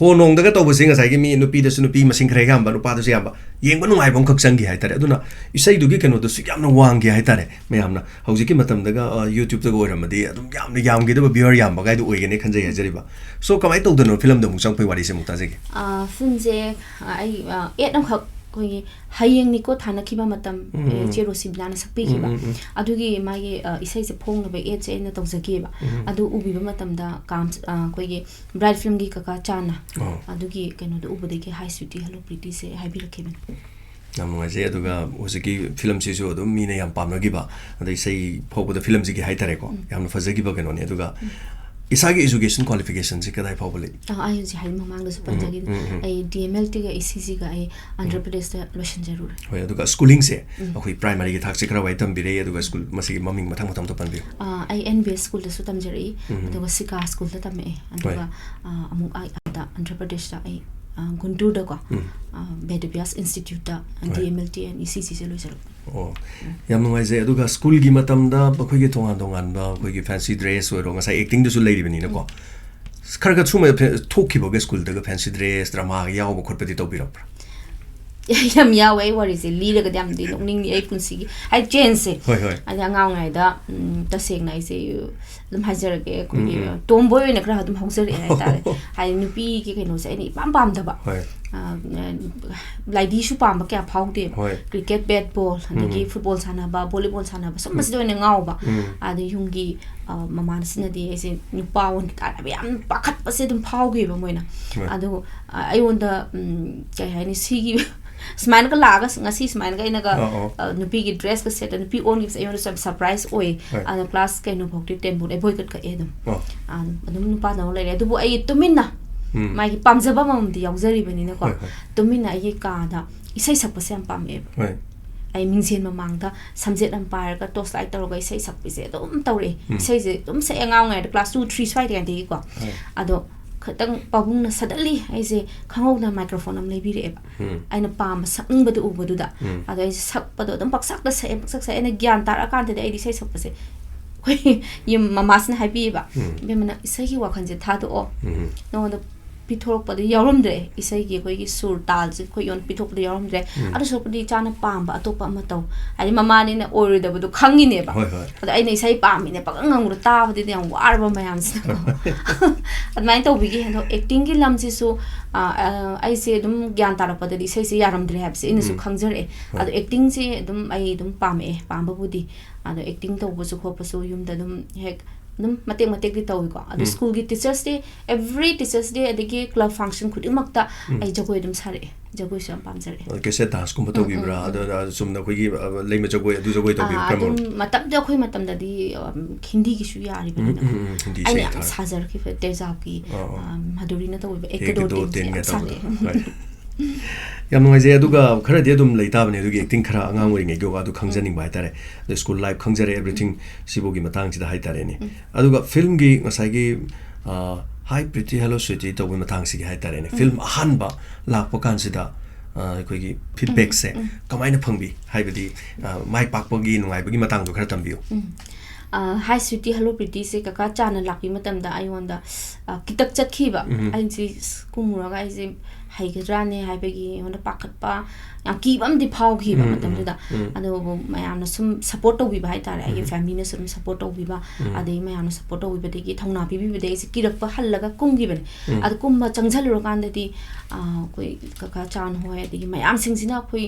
ꯍꯣ ꯅꯣꯡꯗꯒ ꯇꯧꯕꯁꯦ ꯉꯁꯥꯏꯒꯤ ꯃꯤ ꯅꯨꯄꯤꯗꯁꯨ ꯅꯨꯄꯤ ꯃꯁꯤꯡ ꯈꯔ ꯌꯥꯝꯕ, ꯅꯨꯄꯥꯗꯁꯨ ꯌꯥꯝꯕ, ꯌꯦꯡꯕ ꯅꯨꯡꯉꯥꯏꯕ ꯑꯃꯈꯛ ꯆꯪꯈꯤ ꯍꯥꯏꯇꯥꯔꯦ꯫ ꯑꯗꯨꯅ ꯏꯁꯩꯗꯨꯒꯤ ꯀꯩꯅꯣꯗꯨꯁꯨ ꯌꯥꯝꯅ ꯋꯥꯡꯈꯤ ꯍꯥꯏꯇꯥꯔꯦ꯫ ꯃꯌꯥꯝꯅ ꯍꯧꯖꯤꯛꯀꯤ ꯃꯇꯝꯗꯒ, ꯑ, YouTube-ꯇꯒ ꯑꯣꯏꯔꯝꯃꯗꯤ ꯑꯗꯨꯝ ꯌꯥꯝꯅ ꯌꯥꯝꯈꯤꯗꯕ, viewer ꯌꯥꯝꯕ ꯀꯥꯏꯗꯣ ꯑꯣꯏꯒꯅꯤ ꯈꯟꯖꯩ ꯍꯥꯏꯖꯔꯤꯕ꯫ So, ꯀꯃꯥꯏꯅ ꯇꯧꯗꯅꯣ ꯐꯤꯂꯝꯗ ꯑꯃꯨꯛ ꯆꯪꯉꯛꯄꯩ ꯋꯥꯔꯤꯁꯦ ꯑꯃꯨꯛ ꯇꯥꯖꯒꯦ꯫ ꯑ, ꯐꯤꯂꯝꯁꯦ, ꯑ, ꯑꯩ, ꯑ, ad ꯑꯃꯈꯛ ꯑꯩꯈꯣꯏꯒꯤ ꯍꯌꯦꯡꯅꯤꯀꯣ ꯊꯥꯅꯈꯤꯕ ꯃꯇꯝ, ꯎꯝ, ꯑꯦ, ꯎꯝ. ꯆꯦ ꯔꯣꯁꯤꯕꯤꯅꯥꯅ ꯁꯛꯄꯤꯈꯤꯕ꯫ ꯎꯝ, ꯎꯝ, ꯎꯝ. ꯑꯗꯨꯒꯤ ꯃꯥꯒꯤ, ꯑ, ꯏꯁꯩꯁꯦ ꯐꯣꯡꯅꯕ ad-ꯁꯦ ꯑꯩꯅ ꯇꯧꯖꯈꯤꯑꯕ꯫ ꯎꯝ. ꯑꯗꯨ ꯎꯕꯤꯕ ꯃꯇꯝꯗ ꯀꯥꯝ-, ꯑ, ꯑꯩꯈꯣꯏꯒꯤ ꯕ꯭ꯔꯥꯏꯠ ꯐꯤꯂꯝꯒꯤ ꯀꯀꯥ ꯆꯥꯅ, ꯑꯣ. ꯑꯗꯨꯒꯤ ꯀꯩꯅꯣꯗꯣ ꯎꯕꯗꯒꯤ "Hi Sweetie, Hello Pretty"ꯁꯦ ꯍꯥꯏꯕꯤꯔꯛꯈꯤꯕꯅꯤ꯫ ꯌꯥꯝ ꯅꯨꯡꯉꯥꯏꯖꯩ꯫ ꯑꯗꯨꯒ ꯍꯧꯖꯤꯛꯀꯤ ꯐꯤꯂꯝꯁꯤꯁꯨ ꯑꯗꯨꯝ ꯃꯤꯅ ꯌꯥꯝ ꯄꯥꯝꯅꯈꯤꯕ, ꯑꯗꯩ ꯏꯁꯩ ꯐꯥꯎꯕꯗ ꯐꯤꯂꯝꯁꯤꯒꯤ ꯍꯥꯏꯇꯥꯔꯦꯀꯣ, ꯎꯝ. ꯌꯥꯝꯅ ꯐꯖꯈꯤꯕ ꯀꯩꯅꯣꯅꯤ꯫ ꯑꯗꯨꯒ ꯎꯝ. ꯏꯁꯥꯒꯤ education qualification-ꯁꯦ ꯀꯗꯥꯏ ꯐꯥꯎꯕ ꯂꯩ? ꯑ, ꯑꯩ ꯍꯧꯖꯤꯛ ꯍꯥꯏꯗꯤ ꯃꯃꯥꯡꯗꯁꯨ ꯎꯝ, ꯄꯟꯖꯈꯤꯕꯅꯤ꯫ ꯎꯝ, ꯎꯝ. ꯑꯩ D M L T-ꯒ E C C-ꯒ ꯑꯩ ꯑꯟꯙ꯭ꯔ ꯎꯝ. ꯄ꯭ꯔꯗꯦꯁꯇ ꯂꯣꯏꯁꯤꯟꯖꯔꯨꯔꯦ꯫ ꯍꯣꯏ, ꯑꯗꯨꯒ schooling-ꯁꯦ ꯎꯝ. ꯑꯩꯈꯣꯏ primary-ꯒꯤ ꯊꯥꯛꯁꯦ ꯈꯔ ꯋꯥꯏ ꯇꯝꯕꯤꯔꯦ, ꯑꯗꯨꯒ school ꯃꯁꯤꯒꯤ ꯃꯃꯤꯡ ꯃꯊꯪ ꯃꯊꯪ ꯑꯝꯇ ꯄꯟꯕꯤꯌꯨ꯫ ꯑ, ꯑꯩ N B S school-ꯗꯁꯨ ꯇꯝꯖꯔꯛꯏ, ꯎꯝ. ꯑꯗꯨꯒ ꯁꯤꯀꯥ school-ꯗ ꯇꯝꯃꯛꯑꯦ, ꯑꯗꯨꯒ, ꯍꯣꯏ. ꯑ, ꯑꯃꯨꯛ ꯑꯩ ꯑꯥꯗ ꯑꯟꯙ꯭ꯔ ꯄ꯭ꯔꯗꯦꯁꯇ ꯑꯩ, ꯑ, ꯒꯨꯟꯇꯨꯔꯗꯀꯣ, ꯎꯝ. ꯑ, ꯕꯦꯗꯕ꯭ꯌꯥꯁ Institute-ꯇ, ꯑ, ꯍꯣꯏ. D M L T and E C C-ꯁꯦ ꯂꯣꯏꯖꯔꯛꯄꯅꯤ꯫ ꯑꯣ, ꯌꯥꯝ ꯅꯨꯡꯉꯥꯏꯖꯩ꯫ ꯑꯗꯨꯒ school-ꯒꯤ ꯃꯇꯝꯗ ꯑꯩꯈꯣꯏꯒꯤ ꯇꯣꯉꯥꯟ ꯇꯣꯉꯥꯟꯕ ꯑꯩꯈꯣꯏꯒꯤ fancy dress ꯑꯣꯏꯔꯣ, ꯉꯁꯥꯏ acting-ꯗꯁꯨ ꯂꯩꯔꯤꯕꯅꯤꯅꯀꯣ, ꯈꯔ ꯈꯔ ꯁꯨꯝꯕ ꯐꯦ-, ꯊꯣꯛꯈꯤꯕꯒ school-ꯗꯒ fancy dress, drama-ꯒ ꯌꯥꯎꯕ ꯈꯣꯠꯄꯗꯤ ꯇꯧꯕꯤꯔꯛꯄ꯭ꯔꯥ? ꯌꯥꯝ ꯌꯥꯎꯋꯦ꯫ ꯑꯩ ꯋꯥꯔꯤꯁꯦ ꯂꯤꯔꯒꯗꯤ ꯌꯥꯝꯗꯤ ꯅꯣꯛꯅꯤꯡꯅꯤ ꯑꯩ ꯄꯨꯟꯁꯤꯒꯤ꯫ ꯑꯩ change-ꯁꯦ꯫ ꯍꯣꯏ, ꯍꯣꯏ. ꯍꯥꯏꯗꯤ ꯑꯉꯥꯡ ꯑꯣꯏꯔꯤꯉꯩꯗ, ꯎꯝ, ꯇꯁꯦꯡꯅ ꯑꯩꯁꯦ ꯑꯗꯨꯝ ꯍꯥꯏꯖꯔꯒꯦ, ꯑꯩꯈꯣꯏꯒꯤ ꯎꯝ, ꯎꯝ꯫ ꯇꯣꯝꯕꯣꯏ ꯑꯣꯏꯅ ꯈꯔ ꯑꯗꯨꯝ ꯍꯧꯖꯔꯛꯑꯦ ꯍꯥꯏꯇꯥꯔꯦ꯫ ꯍꯥꯏꯗꯤ ꯅꯨꯄꯤꯒꯤ ꯀꯩꯅꯣꯁꯦ ꯑꯩꯅ ꯏꯄꯥꯝ ꯄꯥꯝꯗꯕ꯫ ꯍꯣꯏ꯫ ꯑ, ꯂꯥꯏꯙꯤꯁꯨ ꯄꯥꯝꯕ ꯀꯌꯥ ꯐꯥꯎꯗꯦꯕ꯫ ꯍꯣꯏ꯫ ꯀ꯭ꯔꯤꯀꯦꯠ, ꯕꯦꯠ ꯕꯣꯜ, ꯑꯗꯒꯤ ꯎꯝ꯫ ꯐꯨꯠꯕꯣꯜ ꯁꯥꯟꯅꯕ, ꯚꯣꯂꯤꯕꯣꯜ ꯁꯥꯟꯅꯕ, ꯁꯨꯝꯕꯁꯤꯗ ꯎꯝ꯫ ꯑꯣꯏꯅ ꯉꯥꯎꯕ꯫ ꯎꯝ꯫ ꯑꯗ ꯌꯨꯝꯒꯤ, ꯑ, ꯃꯃꯥꯁꯤꯅꯗꯤ ꯑꯩꯁꯦ ꯅꯨꯄꯥ ꯑꯣꯟꯈꯤ ꯇꯥꯔꯕ ꯌꯥꯝ ꯄꯥꯈꯠꯄꯁꯦ ꯑꯗꯨꯝ ꯐꯥꯎꯈꯤꯕ ꯃꯣꯏꯅ꯫ ꯍꯣꯏ꯫ ꯑꯗꯨ, ꯑ, ꯑꯩꯉꯣꯟꯗ, ꯎꯝ, ꯀꯩ ꯍꯥꯏꯅꯤ, ꯁꯤꯒꯤ ꯁꯨꯃꯥꯏꯅꯒ ꯂꯥꯛꯑꯒ ꯉꯁꯤ ꯁꯨꯃꯥꯏꯅꯒ ꯑꯩꯅꯒ, ꯑꯣ, ꯑꯣ꯫ ꯑ, ꯅꯨꯄꯤꯒꯤ ꯗ꯭ꯔꯦꯁꯀ ꯁꯦꯠꯂ ꯅꯨꯄꯤ ꯑꯣꯟꯈꯤꯕꯁꯦ ꯑꯩꯉꯣꯟꯗꯁꯨ ꯌꯥꯝ ꯁꯔꯄ꯭ꯔꯥꯏꯁ ꯑꯣꯏ꯫ ꯍꯣꯏ꯫ ꯑꯗꯣ ꯀ꯭ꯂꯥꯁ ꯀꯩꯅꯣ ꯐꯥꯎꯗꯤ, ꯇꯦꯟ ꯐꯥꯎꯗꯤ ꯑꯩ ꯕꯣꯏ ꯀꯠ ꯀꯛꯑꯦ ꯑꯗꯨꯝ꯫ ꯑꯣ꯫ ꯑꯗꯨꯝ, ꯑꯗꯨꯝ ꯅꯨꯄꯥꯗꯧꯅ ꯂꯩꯔꯦ꯫ ꯑꯗꯨꯕꯨ ꯑꯩ ꯇꯨꯃꯤꯟꯅ ꯎꯝ꯫ ꯃꯥꯒꯤ ꯄꯥꯝꯖꯕ ꯑꯃꯃꯝꯗꯤ ꯌꯥꯎꯖꯔꯤꯕꯅꯤꯅꯀꯣ꯫ ꯍꯣꯏ, ꯍꯣꯏ꯫ ꯇꯨꯃꯤꯟꯅ ꯑꯩꯒꯤ ꯀꯥꯗ ꯏꯁꯩ ꯁꯛꯄꯁꯦ ꯌꯥꯝ ꯄꯥꯝꯃꯛꯑꯦꯕ꯫ ꯍꯣꯏ꯫ ꯑꯩ ꯃꯤꯡꯁꯦꯜ ꯃꯃꯥꯡꯗ ꯁꯝꯖꯦꯠ ꯑꯃ ꯄꯥꯏꯔꯒ ꯇꯣꯔꯆ ꯂꯥꯏꯠ ꯇꯧꯔꯒ ꯏꯁꯩ ꯁꯛꯄꯁꯦ ꯑꯗꯨꯝ ꯇꯧꯔꯛꯑꯦ꯫ ꯎꯝ꯫ ꯏꯁꯩꯁꯦ ꯑꯗꯨꯝ ꯁꯛꯑꯦ ꯑꯉꯥꯡ ꯑꯣꯏꯔꯤꯉꯩꯗ, ꯀ꯭ꯂꯥꯁ ꯇꯨ, ꯊ꯭ꯔꯤ ꯁ꯭ꯋꯥꯏꯗꯒꯤꯗꯤꯀꯣ꯫ ꯍꯣꯏ꯫ ꯑꯗꯣ ꯈꯤꯇꯪ ꯄꯥꯕꯨꯡꯅ suddenly ꯑꯩꯁꯦ ꯈꯪꯍꯧꯗꯅ ꯃꯥꯏꯀ꯭ꯔꯣꯐꯣꯟ ꯑꯃ ꯂꯩꯕꯤꯔꯛꯑꯦꯕ꯫ ꯎꯝ꯫ ꯑꯩꯅ ꯄꯥꯝꯕ, ꯁꯛꯅꯤꯡꯕꯗꯨ ꯎꯕꯗꯨꯗ꯫ ꯎꯝ꯫ ꯑꯗꯣ ꯑꯩꯁꯦ ꯁꯛꯄꯗꯣ ꯑꯗꯨꯝ ꯄꯪꯁꯛꯇ ꯁꯛꯑꯦ, ꯄꯪꯁꯛ ꯁꯛꯑꯦ꯫ ꯑꯩꯅ ꯒ꯭ꯌꯥꯟ ꯇꯥꯔꯛꯑꯀꯥꯟꯗꯗꯤ ꯑꯩꯗꯤ ꯏꯁꯩ ꯁꯛꯄꯁꯦ ꯑꯩꯈꯣꯏ ꯌꯨꯝ ꯃꯃꯥꯁꯤꯅ ꯍꯥꯏꯕꯤꯌꯦꯕ, ꯎꯝ꯫ "ꯏꯕꯦꯝꯃ, ꯅꯪ ꯏꯁꯩꯒꯤ ꯋꯥꯈꯜꯁꯦ ꯊꯥꯗꯣꯛꯑꯣ꯫ ꯎꯝ꯫ ꯅꯉꯣꯟꯗ ꯄꯤꯊꯣꯔꯛꯄꯗ ꯌꯥꯎꯔꯝꯗ꯭ꯔꯦ, ꯏꯁꯩꯒꯤ ꯑꯩꯈꯣꯏꯒꯤ ꯁꯨꯔ ꯇꯥꯜꯁꯦ ꯑꯩꯈꯣꯏ ꯑꯩꯉꯣꯟꯗ ꯄꯤꯊꯣꯛꯄꯗ ꯌꯥꯎꯔꯝꯗ꯭ꯔꯦ꯫ ꯎꯝ꯫ ꯑꯗꯨ ꯁꯔꯨꯛꯄꯨꯗꯤ ꯏꯆꯥꯅ ꯄꯥꯝꯕ ꯑꯇꯣꯞꯄ ꯑꯃ ꯇꯧ"꯫ ꯍꯥꯏꯗꯤ ꯃꯃꯥꯅꯤꯅ ꯑꯣꯏꯔꯣꯏꯗꯕꯗꯣ ꯈꯪꯉꯤꯅꯦꯕ꯫ ꯍꯣꯏ, ꯍꯣꯏ꯫ ꯑꯗꯣ ꯑꯩꯅ ꯏꯁꯩ ꯄꯥꯝꯃꯤꯅꯦ ꯄꯪꯉꯪ ꯉꯪꯕꯗꯣ ꯇꯥꯕꯗꯗꯤ ꯌꯥꯝ ꯋꯥꯔꯕ ꯃꯌꯥꯝꯁꯤꯅꯀꯣ꯫ ꯑꯗꯨꯃꯥꯏꯅ ꯇꯧꯕꯤꯒꯤ꯫ ꯑꯗꯣ ꯑꯦꯛꯇꯤꯡꯒꯤ ꯂꯝꯁꯤꯁꯨ, ꯑ, ꯑ, ꯑꯩꯁꯦ ꯑꯗꯨꯝ ꯒ꯭ꯌꯥꯟ ꯇꯥꯔꯛꯄꯗꯗꯤ ꯏꯁꯩꯁꯦ ꯌꯥꯔꯝꯗ꯭ꯔꯦ ꯍꯥꯏꯕꯁꯦ ꯑꯩꯅꯁꯨ ꯎꯝ꯫ ꯈꯪꯖꯔꯛꯑꯦ꯫ ꯍꯣꯏ꯫ ꯑꯗꯣ ꯑꯦꯛꯇꯤꯡꯁꯦ ꯑꯗꯨꯝ ꯑꯩ ꯑꯗꯨꯝ ꯄꯥꯝꯃꯛꯑꯦ, ꯄꯥꯝꯕꯕꯨꯗꯤ꯫ ꯑꯗꯣ ꯑꯦꯛꯇꯤꯡ ꯇꯧꯕꯁꯨ ꯈꯣꯠꯄꯁꯨ ꯌꯨꯝꯗ ꯑꯗꯨꯝ ꯍꯦꯛ ꯑꯗꯨꯝ ꯃꯇꯦꯛ ꯃꯇꯦꯛꯇꯤ ꯇꯧꯏꯀꯣ꯫ ꯑꯗꯣ ꯎꯝ꯫ ꯁ꯭ꯀꯨꯜꯒꯤ ꯇꯤꯆꯔꯁ ꯗꯦ, ꯑꯦꯚ꯭ꯔꯤ ꯇꯤꯆꯔꯁ ꯗꯦ, ꯑꯗꯒꯤ ꯀ꯭ꯂꯕ ꯐꯪꯁꯟ ꯈꯨꯗꯤꯡꯃꯛꯇ ꯎꯝ꯫ ꯑꯩ ꯖꯒꯣꯏ ꯑꯗꯨꯝ ꯁꯥꯔꯛꯑꯦ꯫ ꯖꯒꯣꯏꯁꯨ ꯌꯥꯝ ꯄꯥꯝꯖꯔꯛꯑꯦ꯫ ꯑ, ꯀꯦꯁꯦꯠ ꯗꯥꯟꯁꯀꯨꯝꯕ ꯎꯝ, ꯎꯝ, ꯇꯧꯕꯤꯕ꯭ꯔꯥ? ꯎꯝ꯫ ꯑꯗ, ꯑ, ꯆꯨꯝꯅ ꯑꯩꯈꯣꯏꯒꯤ, ꯑ, ꯂꯩꯃ ꯖꯒꯣꯏ, ꯑꯗꯨ ꯖꯒꯣꯏ ꯇꯧꯕꯤꯕ꯭ꯔꯥ? ꯑꯥ, ꯀꯔꯝꯕ? ꯑꯗꯨꯝ ꯃꯇꯝꯗꯨꯗ, ꯑꯩꯈꯣꯏ ꯃꯇꯝꯗꯗꯤ, ꯑ, ꯍꯤꯟꯗꯤꯒꯤꯁꯨ ꯌꯥꯔꯤꯕꯅꯤꯅ꯫ ꯎꯝ, ꯎꯝ, ꯎꯝ, ꯍꯤꯟꯗꯤ ꯑꯩꯅ ꯏꯁꯩ ꯌꯥꯝ ꯊꯥꯔ-, ꯁꯥꯖꯔꯛꯈꯤꯕ ꯇꯦꯖꯥꯎꯒꯤ, ꯑꯥ, ꯑꯥ꯫ ꯑ, ꯃꯙꯨꯔꯤꯅ ꯇꯧꯕꯤꯕ "ꯑꯦꯛ ꯑꯦꯛ ꯀꯗꯣ ꯗꯣ ꯇꯤꯟ ꯇꯤꯟꯒ ꯌꯥꯝ ꯇꯧꯕꯗꯣ꯫ ꯁꯥꯖꯩ꯫ ꯍꯣꯏ꯫ ꯌꯥꯝ ꯅꯨꯡꯉꯥꯏꯖꯩ꯫ ꯑꯗꯨꯒ ꯈꯔꯗꯤ ꯑꯗꯨꯝ ꯂꯩ ꯇꯥꯕꯅꯦ ꯑꯗꯨꯒꯤ ꯑꯦꯛꯇꯤꯡ ꯈꯔ ꯑꯉꯥꯡ ꯑꯣꯏꯔꯤꯉꯩꯒꯤ ꯑꯗꯨ ꯈꯪꯖꯅꯤꯡꯕ ꯍꯥꯏꯇꯥꯔꯦ꯫ ꯑꯗꯣ ꯁ꯭ꯀꯨꯜ ꯂꯥꯏꯐ ꯈꯪꯖꯔꯦ, ꯑꯦꯚ꯭ꯔꯤꯊꯤꯡ ꯁꯤꯐꯥꯎꯒꯤ ꯃꯇꯥꯡꯁꯤꯗ ꯍꯥꯏꯇꯥꯔꯦꯅꯦ꯫ ꯎꯝ꯫ ꯑꯗꯨꯒ ꯐꯤꯜꯝꯒꯤ ꯉꯁꯥꯏꯒꯤ, ꯑ, "Hi Pretty Hello Sweetie" ꯇꯧꯕ ꯃꯇꯥꯡꯁꯤꯒꯤ ꯍꯥꯏꯇꯥꯔꯦꯅꯦ꯫ ꯎꯝ꯫ ꯐꯤꯜꯝ ꯑꯍꯥꯟꯕ ꯂꯥꯛꯄ ꯀꯥꯟꯁꯤꯗ, ꯑ, ꯑꯩꯈꯣꯏꯒꯤ ꯐꯤꯗꯕꯦꯛꯁꯦ ꯎꯝ, ꯎꯝ꯫ ꯀꯃꯥꯏꯅ ꯐꯪꯕꯤ? ꯍꯥꯏꯕꯗꯤ, ꯑ, ꯃꯥꯏ ꯄꯥꯛꯄꯒꯤ ꯅꯨꯡꯉꯥꯏꯕꯒꯤ ꯃꯇꯥꯡꯗꯣ ꯈꯔ ꯇꯝꯕꯤꯌꯨ꯫ ꯎꯝ꯫ ꯑ, Hi Sweetie, Hello Prettyꯁꯦ ꯀꯀꯥ ꯆꯥꯟꯅ ꯂꯥꯛꯄꯤ ꯃꯇꯝꯗ ꯑꯩꯉꯣꯟꯗ, ꯑ, ꯈꯤꯇꯛ ꯆꯠꯈꯤꯕ꯫ ꯎꯝ꯫ ꯑꯩꯁꯤ ꯀꯨꯝꯃꯨꯔꯒ ꯑꯩꯁꯦ ꯍꯩꯒꯗ꯭ꯔꯥꯅꯦ ꯍꯥꯏꯕꯒꯤ ꯑꯩꯉꯣꯟꯗ ꯄꯥꯈꯠꯄ, ꯌꯥꯝ ꯀꯤꯕ ꯑꯃꯗꯤ ꯐꯥꯎꯈꯤꯕ ꯎꯝ, ꯎꯝ, ꯃꯇꯝꯗꯨꯗ꯫ ꯎꯝ꯫ ꯑꯗꯨꯕꯨ ꯃꯌꯥꯝꯅ ꯁꯨꯝ support ꯇꯧꯕꯤꯕ ꯍꯥꯏꯇꯥꯔꯦ, ꯑꯩꯒꯤ ꯎꯝ꯫ Familyꯅꯁꯨ ꯑꯗꯨꯝ support ꯇꯧꯕꯤꯕ, ꯎꯝ꯫ ꯑꯗꯩ ꯃꯌꯥꯝꯅ support ꯇꯧꯕꯤꯕꯗꯒꯤ, ꯊꯧꯅꯥ ꯄꯤꯕꯤꯕꯗꯒꯤ ꯑꯩꯁꯦ ꯀꯤꯔꯛꯄ ꯍꯜꯂꯒ ꯀꯨꯝꯈꯤꯕꯅꯦ꯫ ꯎꯝ꯫ ꯑꯗꯨ ꯀꯨꯝꯕ ꯆꯪꯁꯤꯜꯂꯨꯔꯀꯥꯟꯗꯗꯤ, ꯑ, ꯑꯩꯈꯣꯏ ꯀꯀꯥ ꯆꯥꯟ ꯍꯣꯏ, ꯑꯗꯒꯤ ꯃꯌꯥꯝꯁꯤꯡꯁꯤꯅ ꯑꯩꯈꯣꯏ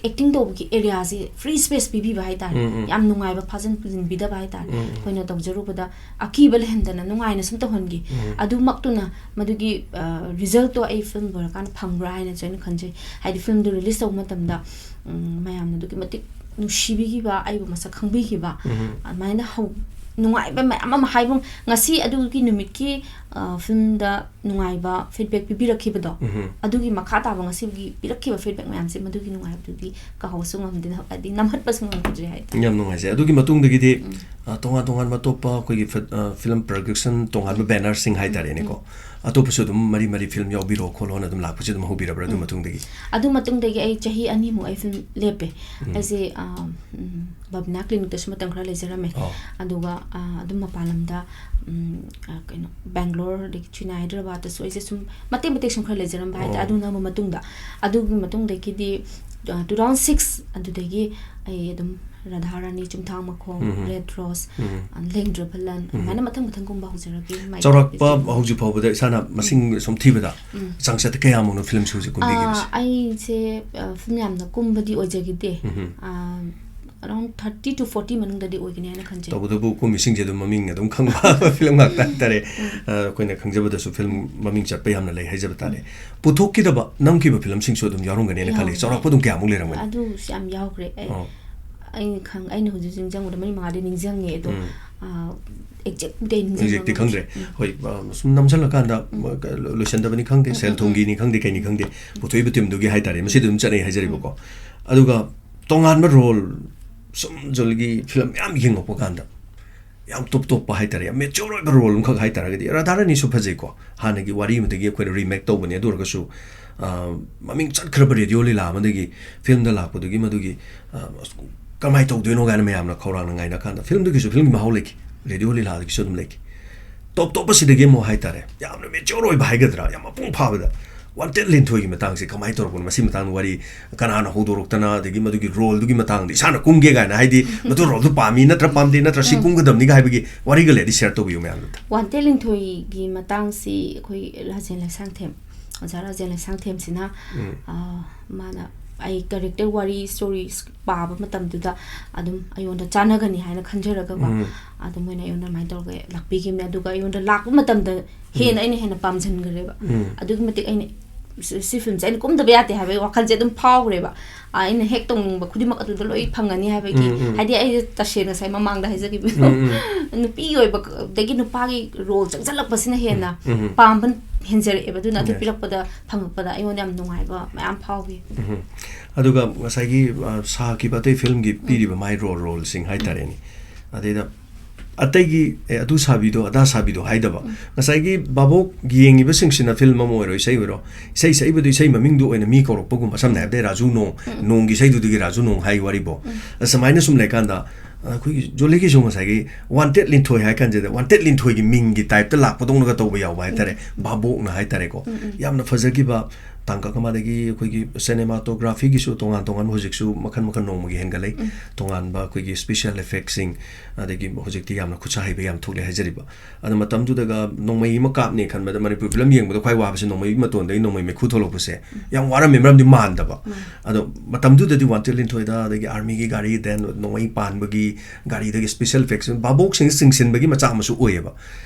acting ꯇꯧꯕꯒꯤ areaꯁꯦ free space ꯄꯤꯕꯤꯕ ꯍꯥꯏꯇꯥꯔꯦ꯫ ꯎꯝ, ꯎꯝ꯫ ꯌꯥꯝ ꯅꯨꯡꯉꯥꯏꯕ, ꯐꯥꯖꯤꯟ ꯄꯨꯖꯤꯟꯕꯤꯗꯕ ꯍꯥꯏꯇꯥꯔꯦ꯫ ꯎꯝ, ꯎꯝ꯫ ꯑꯩꯈꯣꯏꯅ ꯇꯧꯖꯔꯨꯕꯗ ꯑꯀꯤꯕ ꯂꯩꯍꯟꯗꯅ ꯅꯨꯡꯉꯥꯏꯅ ꯁꯨꯝ ꯇꯧꯍꯟꯈꯤ꯫ ꯎꯝ꯫ ꯑꯗꯨꯃꯛꯇꯨꯅ ꯃꯗꯨꯒꯤ, ꯑ, resultꯇꯣ ꯑꯩ film ꯂꯣꯏꯔꯀꯥꯟꯗ ꯐꯪꯕ꯭ꯔꯥ ꯍꯥꯏꯅꯁꯨ ꯑꯩꯅ ꯈꯟꯖꯩ꯫ ꯍꯥꯏꯗꯤ filmꯗꯨ release ꯇꯧꯕ ꯃꯇꯝꯗ, ꯎꯝ, ꯃꯌꯥꯝꯅ ꯑꯗꯨꯛꯀꯤ ꯃꯇꯤꯛ ꯅꯨꯡꯁꯤꯕꯤꯈꯤꯕ, ꯑꯩꯕꯨ ꯃꯁꯛ ꯈꯪꯕꯤꯈꯤꯕ, ꯎꯝ꯫ ꯑꯗꯨꯃꯥꯏꯅ ꯍꯧ-, ꯅꯨꯡꯉꯥꯏꯕ ꯃꯌꯥꯝ ꯑꯃ ꯍꯥꯏꯕ ꯉ-, ꯉꯁꯤ ꯑꯗꯨꯒꯤ ꯅꯨꯃꯤꯠꯀꯤ, ꯑ, filmꯗ ꯅꯨꯡꯉꯥꯏꯕ feedback ꯄꯤꯕꯤꯔꯛꯈꯤꯕꯗꯣ, ꯎꯝ꯫ ꯑꯗꯨꯒꯤ ꯃꯈꯥ ꯇꯥꯕ ꯉꯁꯤꯒꯤ ꯄꯤꯔꯛꯈꯤꯕ feedback ꯃꯌꯥꯝꯁꯦ, ꯃꯗꯨꯒꯤ ꯅꯨꯡꯉꯥꯏꯕꯗꯨꯗꯤ ꯀꯥꯎꯕꯁꯨ ꯉꯝꯗꯦ, ꯍꯥꯏꯗꯤ ꯅꯝꯍꯠꯄꯁꯨ ꯉꯝꯈꯤꯗ꯭ꯔꯦ ꯍꯥꯏꯇꯥꯔꯦ꯫ ꯌꯥꯝ ꯅꯨꯡꯉꯥꯏꯖꯩ꯫ ꯑꯗꯨꯒꯤ ꯃꯇꯨꯡꯗꯒꯤꯗꯤ, ꯎꯝ꯫ ꯑ, ꯇꯣꯉꯥꯟ ꯇꯣꯉꯥꯟꯕ ꯑꯇꯣꯞꯄ ꯑꯩꯈꯣꯏꯒꯤ ꯐ-, ꯑ, film productionꯇꯣꯉꯥꯟꯕ ꯎꯝ꯫ Bannerꯁꯤꯡ ꯎꯝ, ꯍꯥꯏꯇꯥꯔꯦꯅꯦꯀꯣ꯫ ꯎꯝ꯫ ꯑꯇꯣꯞꯄꯁꯨ ꯑꯗꯨꯝ ꯃꯔꯤ ꯃꯔꯤ film ꯌꯥꯎꯕꯤꯔꯣ ꯈꯣꯠꯂꯣꯅ ꯑꯗꯨꯝ ꯂꯥꯛꯄꯁꯦ ꯑꯗꯨꯝ ꯍꯧꯕꯤꯔꯕ꯭ꯔꯥ ꯑꯗꯨ ꯎꯝ꯫ ꯃꯇꯨꯡꯗꯒꯤ? ꯑꯗꯨ ꯃꯇꯨꯡꯗꯒꯤ ꯑꯩ ꯆꯍꯤ ꯑꯅꯤꯃꯨꯛ ꯑꯩ film ꯂꯦꯞꯄꯦ꯫ ꯎꯝ꯫ ꯑꯩꯁꯦ, ꯑ, ꯎꯝ, ꯕꯕꯤꯅꯥ Clinicꯇꯁꯨ ꯃꯇꯝ ꯈꯔ ꯂꯩꯖꯔꯝꯃꯦ꯫ ꯑꯣ꯫ ꯑꯗꯨꯒ, ꯑ, ꯑꯗꯨꯝ ꯃꯄꯥꯟ ꯂꯝꯗ, ꯎꯝ, ꯑ, ꯀꯩꯅꯣ, Bangalore, ꯑꯗꯒꯤ ꯆꯤꯅꯥ, ꯍꯥꯏꯗ꯭ꯔꯕꯥꯗꯇꯁꯨ ꯑꯩꯁꯦ ꯁꯨꯝ ꯃꯇꯦꯛ ꯃꯇꯦꯛ ꯁꯨꯝ ꯈꯔ ꯂꯩꯖꯔꯝꯕ ꯍꯥꯏꯇꯥꯔꯦ꯫ ꯑꯣ꯫ ꯑꯗꯨꯅ ꯃꯇꯨꯡꯗ, ꯑꯗꯨꯒꯤ ꯃꯇꯨꯡꯗꯒꯤꯗꯤ, ꯑ, two thousand six ꯑꯗꯨꯗꯒꯤ ꯑꯩ ꯑꯗꯨꯝ ꯔꯥꯙꯥ ꯔꯥꯅꯤ, ꯆꯨꯝꯊꯥꯡ ꯃꯈꯣꯡ, ꯎꯝ꯫ Red Rose, ꯎꯝ꯫ ꯑ, ꯂꯦꯡꯗ꯭ꯔꯕ ꯂꯟ, ꯎꯝ꯫ ꯑꯗꯨꯃꯥꯏꯅ ꯃꯊꯪ ꯃꯊꯪ ꯀꯨꯝꯕ ꯍꯧꯖꯔꯒꯦ, ꯃꯥꯏ ꯆꯥꯎꯔꯥꯛꯄ ꯄꯥꯛꯄꯤꯁꯦ꯫ ꯍꯧꯖꯤꯛ ꯐꯥꯎꯕꯗ ꯏꯁꯥꯅ ꯃꯁꯤꯡ ꯎꯝ꯫ ꯁꯨꯝ ꯊꯤꯕꯗ ꯎꯝ꯫ ꯆꯥꯡꯆꯠꯇ ꯀꯌꯥꯃꯨꯛꯅꯣ film ꯁꯨ ꯍꯧꯖꯤꯛ ꯀꯨꯝꯕꯤꯈꯤꯕꯁꯦ? ꯑ, ꯑꯩꯁꯦ, ꯑ, film ꯌꯥꯝꯅ ꯀꯨꯝꯕꯗꯤ ꯑꯣꯏꯖꯈꯤꯗꯦ꯫ ꯎꯝ꯫ ꯑ, around thirty to forty ꯃꯅꯨꯡꯗꯗꯤ ꯑꯣꯏꯒꯅꯤ ꯍꯥꯏꯅ ꯈꯟꯖꯩ꯫ ꯇꯧꯕꯇꯕꯨ ꯀꯨꯝꯃꯤꯁꯤꯡꯁꯦ ꯑꯗꯨꯝ ꯃꯃꯤꯡ ꯑꯗꯨꯝ ꯈꯪꯕ film ꯉꯥꯛꯇ ꯍꯥꯏꯇꯥꯔꯦ꯫ ꯎꯝ꯫ ꯑ, ꯑꯩꯈꯣꯏꯅ ꯈꯪꯖꯕꯗꯁꯨ film ꯎꯝ꯫ ꯃꯃꯤꯡ ꯆꯠꯄ ꯌꯥꯝꯅ ꯂꯩ ꯍꯥꯏꯖꯕ ꯇꯥꯔꯦ꯫ ꯎꯝ꯫ ꯄꯨꯊꯣꯛꯈꯤꯗꯕ, ꯅꯝꯈꯤꯕ filmꯁꯤꯡꯁꯨ ꯑꯗꯨꯝ ꯌꯥꯎꯔꯝꯒꯅꯦꯅ ꯈꯜꯂꯤ꯫ ꯌꯥꯎꯔꯝꯒꯅꯤ꯫ ꯆꯥꯎꯔꯥꯛꯄ ꯑꯗꯨꯝ ꯀꯌꯥꯃꯨꯛ ꯂꯩꯔꯝꯒꯅꯤ? ꯑꯗꯨꯁꯨ ꯌꯥꯝ ꯌꯥꯎꯈ꯭ꯔꯦ꯫ ꯑꯩ, ꯑꯣ꯫ ꯑꯩꯅ ꯈꯪ-, ꯑꯩꯅ ꯍꯧꯖꯤꯛ ꯍꯧꯖꯤꯛ ꯅꯤꯡꯁꯤꯡꯕꯗ ꯃꯔꯤ ꯃꯉꯥꯗꯤ ꯅꯤꯡꯁꯤꯡꯉꯦ, ꯑꯗꯣ, ꯎꯝ꯫ ꯑ, exactꯄꯨꯗꯤ ꯑꯩ ꯅꯤꯡꯁꯤꯡꯕ exactꯤ ꯈꯪꯗ꯭ꯔꯦ꯫ ꯉꯝꯗ꯭ꯔꯦ꯫ ꯎꯝ꯫ ꯍꯣꯏ, ꯑ, ꯁꯨꯝ ꯅꯝꯁꯤꯜꯂꯀꯥꯟꯗ, ꯎꯝ꯫ ꯂꯣꯏꯁꯤꯟꯗꯕꯅꯤ ꯈꯪꯗꯦ, ꯎꯝ, ꯁꯦꯜ ꯎꯝ, ꯎꯝ꯫ ꯊꯨꯝꯒꯤꯅꯤ ꯈꯪꯗꯦ, ꯀꯩꯅꯤ ꯈꯪꯗꯦ, ꯎꯝ꯫ ꯄꯨꯊꯣꯛꯏꯕ teamꯗꯨꯒꯤ ꯍꯥꯏꯇꯥꯔꯦ, ꯃꯁꯤꯗꯤ ꯑꯗꯨꯝ ꯆꯠꯅꯩ ꯍꯥꯏꯖꯔꯤꯕꯀꯣ꯫ ꯎꯝ꯫ ꯑꯗꯨꯒ ꯇꯣꯉꯥꯟꯕ role, ꯁꯨꯝ ꯖꯣꯜꯒꯤ film ꯃꯌꯥꯝ ꯌꯦꯡꯉꯛꯄ ꯀꯥꯟꯗ, ꯌꯥꯝ top topꯄ ꯍꯥꯏꯇꯥꯔꯦ, ꯌꯥꯝ mature ꯑꯣꯏꯕ role ꯑꯃꯈꯛ ꯍꯥꯏꯇꯥꯔꯒꯗꯤ, ꯔꯥꯙꯥꯔꯥꯅꯤꯁꯨ ꯐꯖꯩꯀꯣ, ꯍꯥꯟꯅꯒꯤ ꯋꯥꯔꯤ ꯑꯃꯗꯒꯤ ꯑꯩꯈꯣꯏꯅ remake ꯇꯧꯕꯅꯦ, ꯑꯗꯨ ꯑꯣꯏꯔꯒꯁꯨ, ꯑ, ꯃꯃꯤꯡ ꯆꯠꯈ꯭ꯔꯕ radio ꯂꯤꯂꯥ ꯑꯃꯗꯒꯤ filmꯗ ꯂꯥꯛꯄꯗꯨꯒꯤ ꯃꯗꯨꯒꯤ, ꯑ, ꯀꯃꯥꯏꯅ ꯇꯧꯗꯣꯏꯅꯣ ꯀꯥꯏꯅ ꯃꯌꯥꯝꯅ ꯈꯧꯔꯥꯡꯅ ꯉꯥꯏꯅ ꯀꯥꯟꯗ, ꯐꯤꯂꯝꯗꯨꯒꯤꯁꯨ ꯐꯤꯂꯝꯒꯤ ꯃꯍꯥꯎ ꯂꯩꯈꯤ, ꯔꯦꯗꯤꯑꯣ ꯂꯤꯂꯥꯗꯒꯤꯁꯨ ꯑꯗꯨꯝ ꯂꯩꯈꯤ꯫ ꯇꯣꯞ ꯇꯣꯞꯄꯁꯤꯗꯒꯤ ꯑꯃꯨꯛ ꯍꯥꯏꯇꯥꯔꯦ, ꯌꯥꯝꯅ ꯃꯦꯆ꯭ꯌꯣꯔ ꯑꯣꯏꯕ ꯍꯥꯏꯒꯗ꯭ꯔꯥ, ꯌꯥꯝ ꯃꯄꯨꯡ ꯐꯥꯕꯗ ꯋꯥꯟꯇꯦꯗ ꯂꯤꯟꯊꯣꯏꯒꯤ ꯃꯇꯥꯡꯁꯦ ꯀꯃꯥꯏꯅ ꯇꯧꯔꯛꯄꯅꯣ, ꯃꯁꯤ ꯃꯇꯥꯡꯗ ꯋꯥꯔꯤ ꯀꯅꯥꯅ ꯍꯧꯗꯣꯔꯛꯇꯅ, ꯑꯗꯒꯤ ꯃꯗꯨꯒꯤ ꯔꯣꯜꯗꯨꯒꯤ ꯃꯇꯥꯡꯗ ꯏꯁꯥꯅ ꯀꯨꯝꯒꯦ ꯀꯥꯏꯅ, ꯍꯥꯏꯗꯤ ꯃꯗꯨ ꯔꯣꯜꯗꯨ ꯄꯥꯝꯃꯤ ꯅꯠꯇ꯭ꯔ ꯄꯥꯝꯗꯦ ꯅꯠꯇ꯭ꯔ ꯁꯤ ꯎꯝ꯫ ꯀꯨꯝꯒꯗꯕꯅꯤꯒ ꯍꯥꯏꯕꯒꯤ ꯋꯥꯔꯤꯒ ꯂꯩꯔꯗꯤ ꯁꯤꯌꯔ ꯇꯧꯕꯤꯌꯨ ꯃꯌꯥꯝꯗꯨꯗ꯫ ꯋꯥꯟꯇꯦꯗ ꯂꯤꯟꯊꯣꯏꯒꯤ ꯃꯇꯥꯡꯁꯤ ꯑꯩꯈꯣꯏ ꯔꯥꯖꯦꯟ ꯂꯩꯁꯥꯡꯊꯦꯝ, ꯑꯣꯖꯥ ꯔꯥꯖꯦꯟ ꯂꯩꯁꯥꯡꯊꯦꯝꯁꯤꯅ, ꯎꯝ꯫ ꯑ, ꯃꯥꯅ ꯑꯩ ꯀꯦꯔꯦꯛꯇꯔ ꯋꯥꯔꯤ ꯁ꯭ꯇꯣꯔꯤ ꯄꯥꯕ ꯃꯇꯝꯗꯨꯗ ꯑꯗꯨꯝ ꯑꯩꯉꯣꯟꯗ ꯆꯥꯟꯅꯒꯅꯤ ꯍꯥꯏꯅ ꯈꯟꯖꯔꯒꯀꯣ, ꯎꯝ꯫ ꯑꯗꯨꯝ ꯃꯣꯏꯅ ꯑꯩꯉꯣꯟꯗ ꯑꯗꯨꯃꯥꯏꯅ ꯇꯧꯔꯒ ꯂꯥꯛꯄꯤꯈꯤꯕꯅꯦ꯫ ꯑꯗꯨꯒ ꯑꯩꯉꯣꯟꯗ ꯂꯥꯛꯄ ꯃꯇꯝꯗ ꯍꯦꯟꯅ ꯎꯝ꯫ ꯑꯩꯅ ꯍꯦꯟꯅ ꯄꯥꯝꯁꯤꯟꯈ꯭ꯔꯦꯕ꯫ ꯎꯝ꯫ ꯑꯗꯨꯛꯀꯤ ꯃꯇꯤꯛ ꯑꯩꯅ ꯁꯤ, ꯁꯤ ꯐꯤꯂꯝꯁꯦ ꯑꯩꯅ ꯀꯨꯝꯗꯕ ꯌꯥꯗꯦ ꯍꯥꯏꯕꯒꯤ ꯋꯥꯈꯜꯁꯦ ꯑꯗꯨꯝ ꯐꯥꯎꯈ꯭ꯔꯦꯕ꯫ ꯑ, ꯑꯩꯅ ꯍꯦꯛ ꯇꯧꯅꯤꯡꯕ ꯈꯨꯗꯤꯡꯃꯛ ꯑꯗꯨꯗ ꯂꯣꯏ ꯐꯪꯒꯅꯤ ꯍꯥꯏꯕꯒꯤ, ꯎꯝ, ꯎꯝ꯫ ꯍꯥꯏꯗꯤ ꯑꯩꯁꯦ ꯇꯁꯦꯡꯅ ꯉꯁꯥꯏ ꯃꯃꯥꯡꯗ ꯍꯥꯏꯖꯈꯤꯕꯗꯣ, ꯎꯝ, ꯎꯝ꯫ ꯅꯨꯄꯤ ꯑꯣꯏꯕ ꯑꯗꯒꯤ ꯅꯨꯄꯥꯒꯤ ꯔꯣꯜ ꯆꯪꯁꯤꯜꯂꯛꯄꯁꯤꯅ ꯍꯦꯟꯅ ꯎꯝ, ꯎꯝ꯫ ꯄꯥꯝꯕ ꯍꯦꯟꯖꯔꯛꯑꯦꯕ꯫ ꯑꯗꯨꯅ ꯑꯗꯨ ꯌꯦꯁ꯫ ꯄꯤꯔꯛꯄꯗ, ꯐꯪꯉꯛꯄꯗ ꯑꯩꯉꯣꯟꯗ ꯌꯥꯝ ꯅꯨꯡꯉꯥꯏꯕ ꯃꯌꯥꯝ ꯐꯥꯎꯈꯤ꯫ ꯎꯝ꯫ ꯑꯗꯨꯒ ꯉꯁꯥꯏꯒꯤ, ꯑ, ꯁꯥꯈꯤꯕ ꯑꯇꯩ ꯐꯤꯂꯝꯒꯤ ꯎꯝ꯫ ꯄꯤꯔꯤꯕ ꯃꯥꯏ ꯔꯣꯜ, ꯔꯣꯜꯁꯤꯡ ꯍꯥꯏꯇꯥꯔꯦꯅꯦ꯫ ꯑꯗꯩꯗ ꯑꯇꯩꯒꯤ, "ꯑꯦ, ꯑꯗꯨ ꯁꯥꯕꯤꯗꯣ, ꯑꯗꯥ ꯁꯥꯕꯤꯗꯣ" ꯍꯥꯏꯗꯕ꯫ ꯎꯝ꯫ ꯉꯁꯥꯏꯒꯤ ꯚꯥꯕꯣꯛ ꯌꯦꯡꯉꯤꯕꯁꯤꯡꯁꯤꯅ ꯐꯤꯂꯝ ꯑꯃ ꯑꯣꯏꯔꯣ, ꯏꯁꯩ ꯑꯣꯏꯔꯣ, ꯏꯁꯩ ꯁꯛꯏꯕꯗꯨ ꯏꯁꯩ ꯃꯃꯤꯡꯗꯨ ꯑꯣꯏꯅ ꯃꯤ ꯀꯧꯔꯛꯄꯒꯨꯝꯕ, ꯁꯝꯅ ꯍꯥꯏꯔꯕꯗ ꯔꯥꯖꯨ ꯅꯣꯡ, ꯎꯝ꯫ ꯅꯣꯡꯒꯤ ꯏꯁꯩꯗꯨꯗꯒꯤ ꯔꯥꯖꯨ ꯅꯣꯡ ꯍꯥꯏ ꯋꯥꯔꯤꯕꯣ꯫ ꯎꯝ꯫ ꯑꯁꯨꯃꯥꯏꯅ ꯁꯨꯝ ꯂꯩꯀꯥꯟꯗ, ꯑꯩꯈꯣꯏꯒꯤ ꯖꯣꯂꯤꯒꯤꯁꯨ ꯉꯁꯥꯏꯒꯤ ꯋꯥꯟꯇꯦꯗ ꯂꯤꯟꯊꯣꯏ ꯍꯥꯏ ꯀꯥꯟꯁꯤꯗ, ꯋꯥꯟꯇꯦꯗ ꯂꯤꯟꯊꯣꯏꯒꯤ ꯃꯤꯡꯒꯤ ꯇꯥꯏꯞꯇ ꯂꯥꯛꯄꯗꯧꯅꯒ ꯇꯧꯕ ꯌꯥꯎꯕ ꯍꯥꯏꯇꯥꯔꯦ, ꯎꯝ꯫ ꯚꯥꯕꯣꯛꯅ ꯍꯥꯏꯇꯥꯔꯦꯀꯣ꯫ ꯎꯝ, ꯎꯝ꯫ ꯌꯥꯝꯅ ꯐꯖꯈꯤꯕ ꯇꯥꯡꯀꯛ ꯑꯃ꯫ ꯑꯗꯒꯤ ꯑꯩꯈꯣꯏꯒꯤ ꯁꯤꯅꯦꯃꯥꯇꯣꯒ꯭ꯔꯥꯐꯤꯒꯤꯁꯨ ꯇꯣꯉꯥꯟ ꯇꯣꯉꯥꯟꯕ ꯍꯧꯖꯤꯛꯁꯨ ꯃꯈꯜ ꯃꯈꯜ ꯅꯣꯡꯃꯒꯤ ꯍꯦꯟꯒꯠꯂꯛꯏ꯫ ꯎꯝ꯫ ꯇꯣꯉꯥꯟꯕ ꯑꯩꯈꯣꯏꯒꯤ ꯁ꯭ꯄꯦꯁꯤꯌꯦꯜ ꯏꯐꯦꯛꯁꯤꯡ, ꯑꯗꯒꯤ ꯍꯧꯖꯤꯛꯇꯤ ꯌꯥꯝꯅ ꯈꯨꯠꯁꯥ ꯍꯩꯕ ꯌꯥꯝ ꯊꯣꯛꯂꯦ ꯍꯥꯏꯖꯔꯤꯕ꯫ ꯑꯗꯣ ꯃꯇꯝꯗꯨꯗꯒ ꯅꯣꯡꯃꯩ ꯑꯃ ꯀꯥꯞꯅꯦ ꯈꯟꯕꯗ, ꯃꯅꯤꯄꯨꯔ ꯐꯤꯂꯝ ꯌꯦꯡꯕꯗ ꯈ꯭ꯋꯥꯏ ꯋꯥꯕꯁꯤ ꯅꯣꯡꯃꯩ ꯃꯇꯣꯟꯗꯒꯤ ꯅꯣꯡꯃꯩ ꯃꯩꯈꯨ ꯊꯣꯛꯂꯛꯄꯁꯦ ꯎꯝ꯫ ꯌꯥꯝ ꯋꯥꯔꯝꯃꯤ, ꯃꯔꯝꯗꯤ ꯃꯥꯟꯗꯕ꯫ ꯎꯝ꯫ ꯑꯗꯣ ꯃꯇꯝꯗꯨꯗꯗꯤ ꯋꯥꯟꯇꯦꯗ ꯂꯤꯟꯊꯣꯏꯗ, ꯑꯗꯒꯤ ꯑꯥꯔꯃꯤꯒꯤ ꯒꯥꯔꯤ, then ꯅꯣꯡꯃꯩ ꯄꯥꯟꯕꯒꯤ ꯒꯥꯔꯤꯗꯒꯤ ꯁ꯭ꯄꯦꯁꯤꯌꯦꯜ ꯏꯐꯦꯛꯁ, ꯚꯥꯕꯣꯛꯁꯤꯡ ꯆꯤꯡꯁꯤꯟꯕꯒꯤ ꯃꯆꯥꯛ ꯑꯃꯁꯨ ꯑꯣꯏꯌꯦꯕ꯫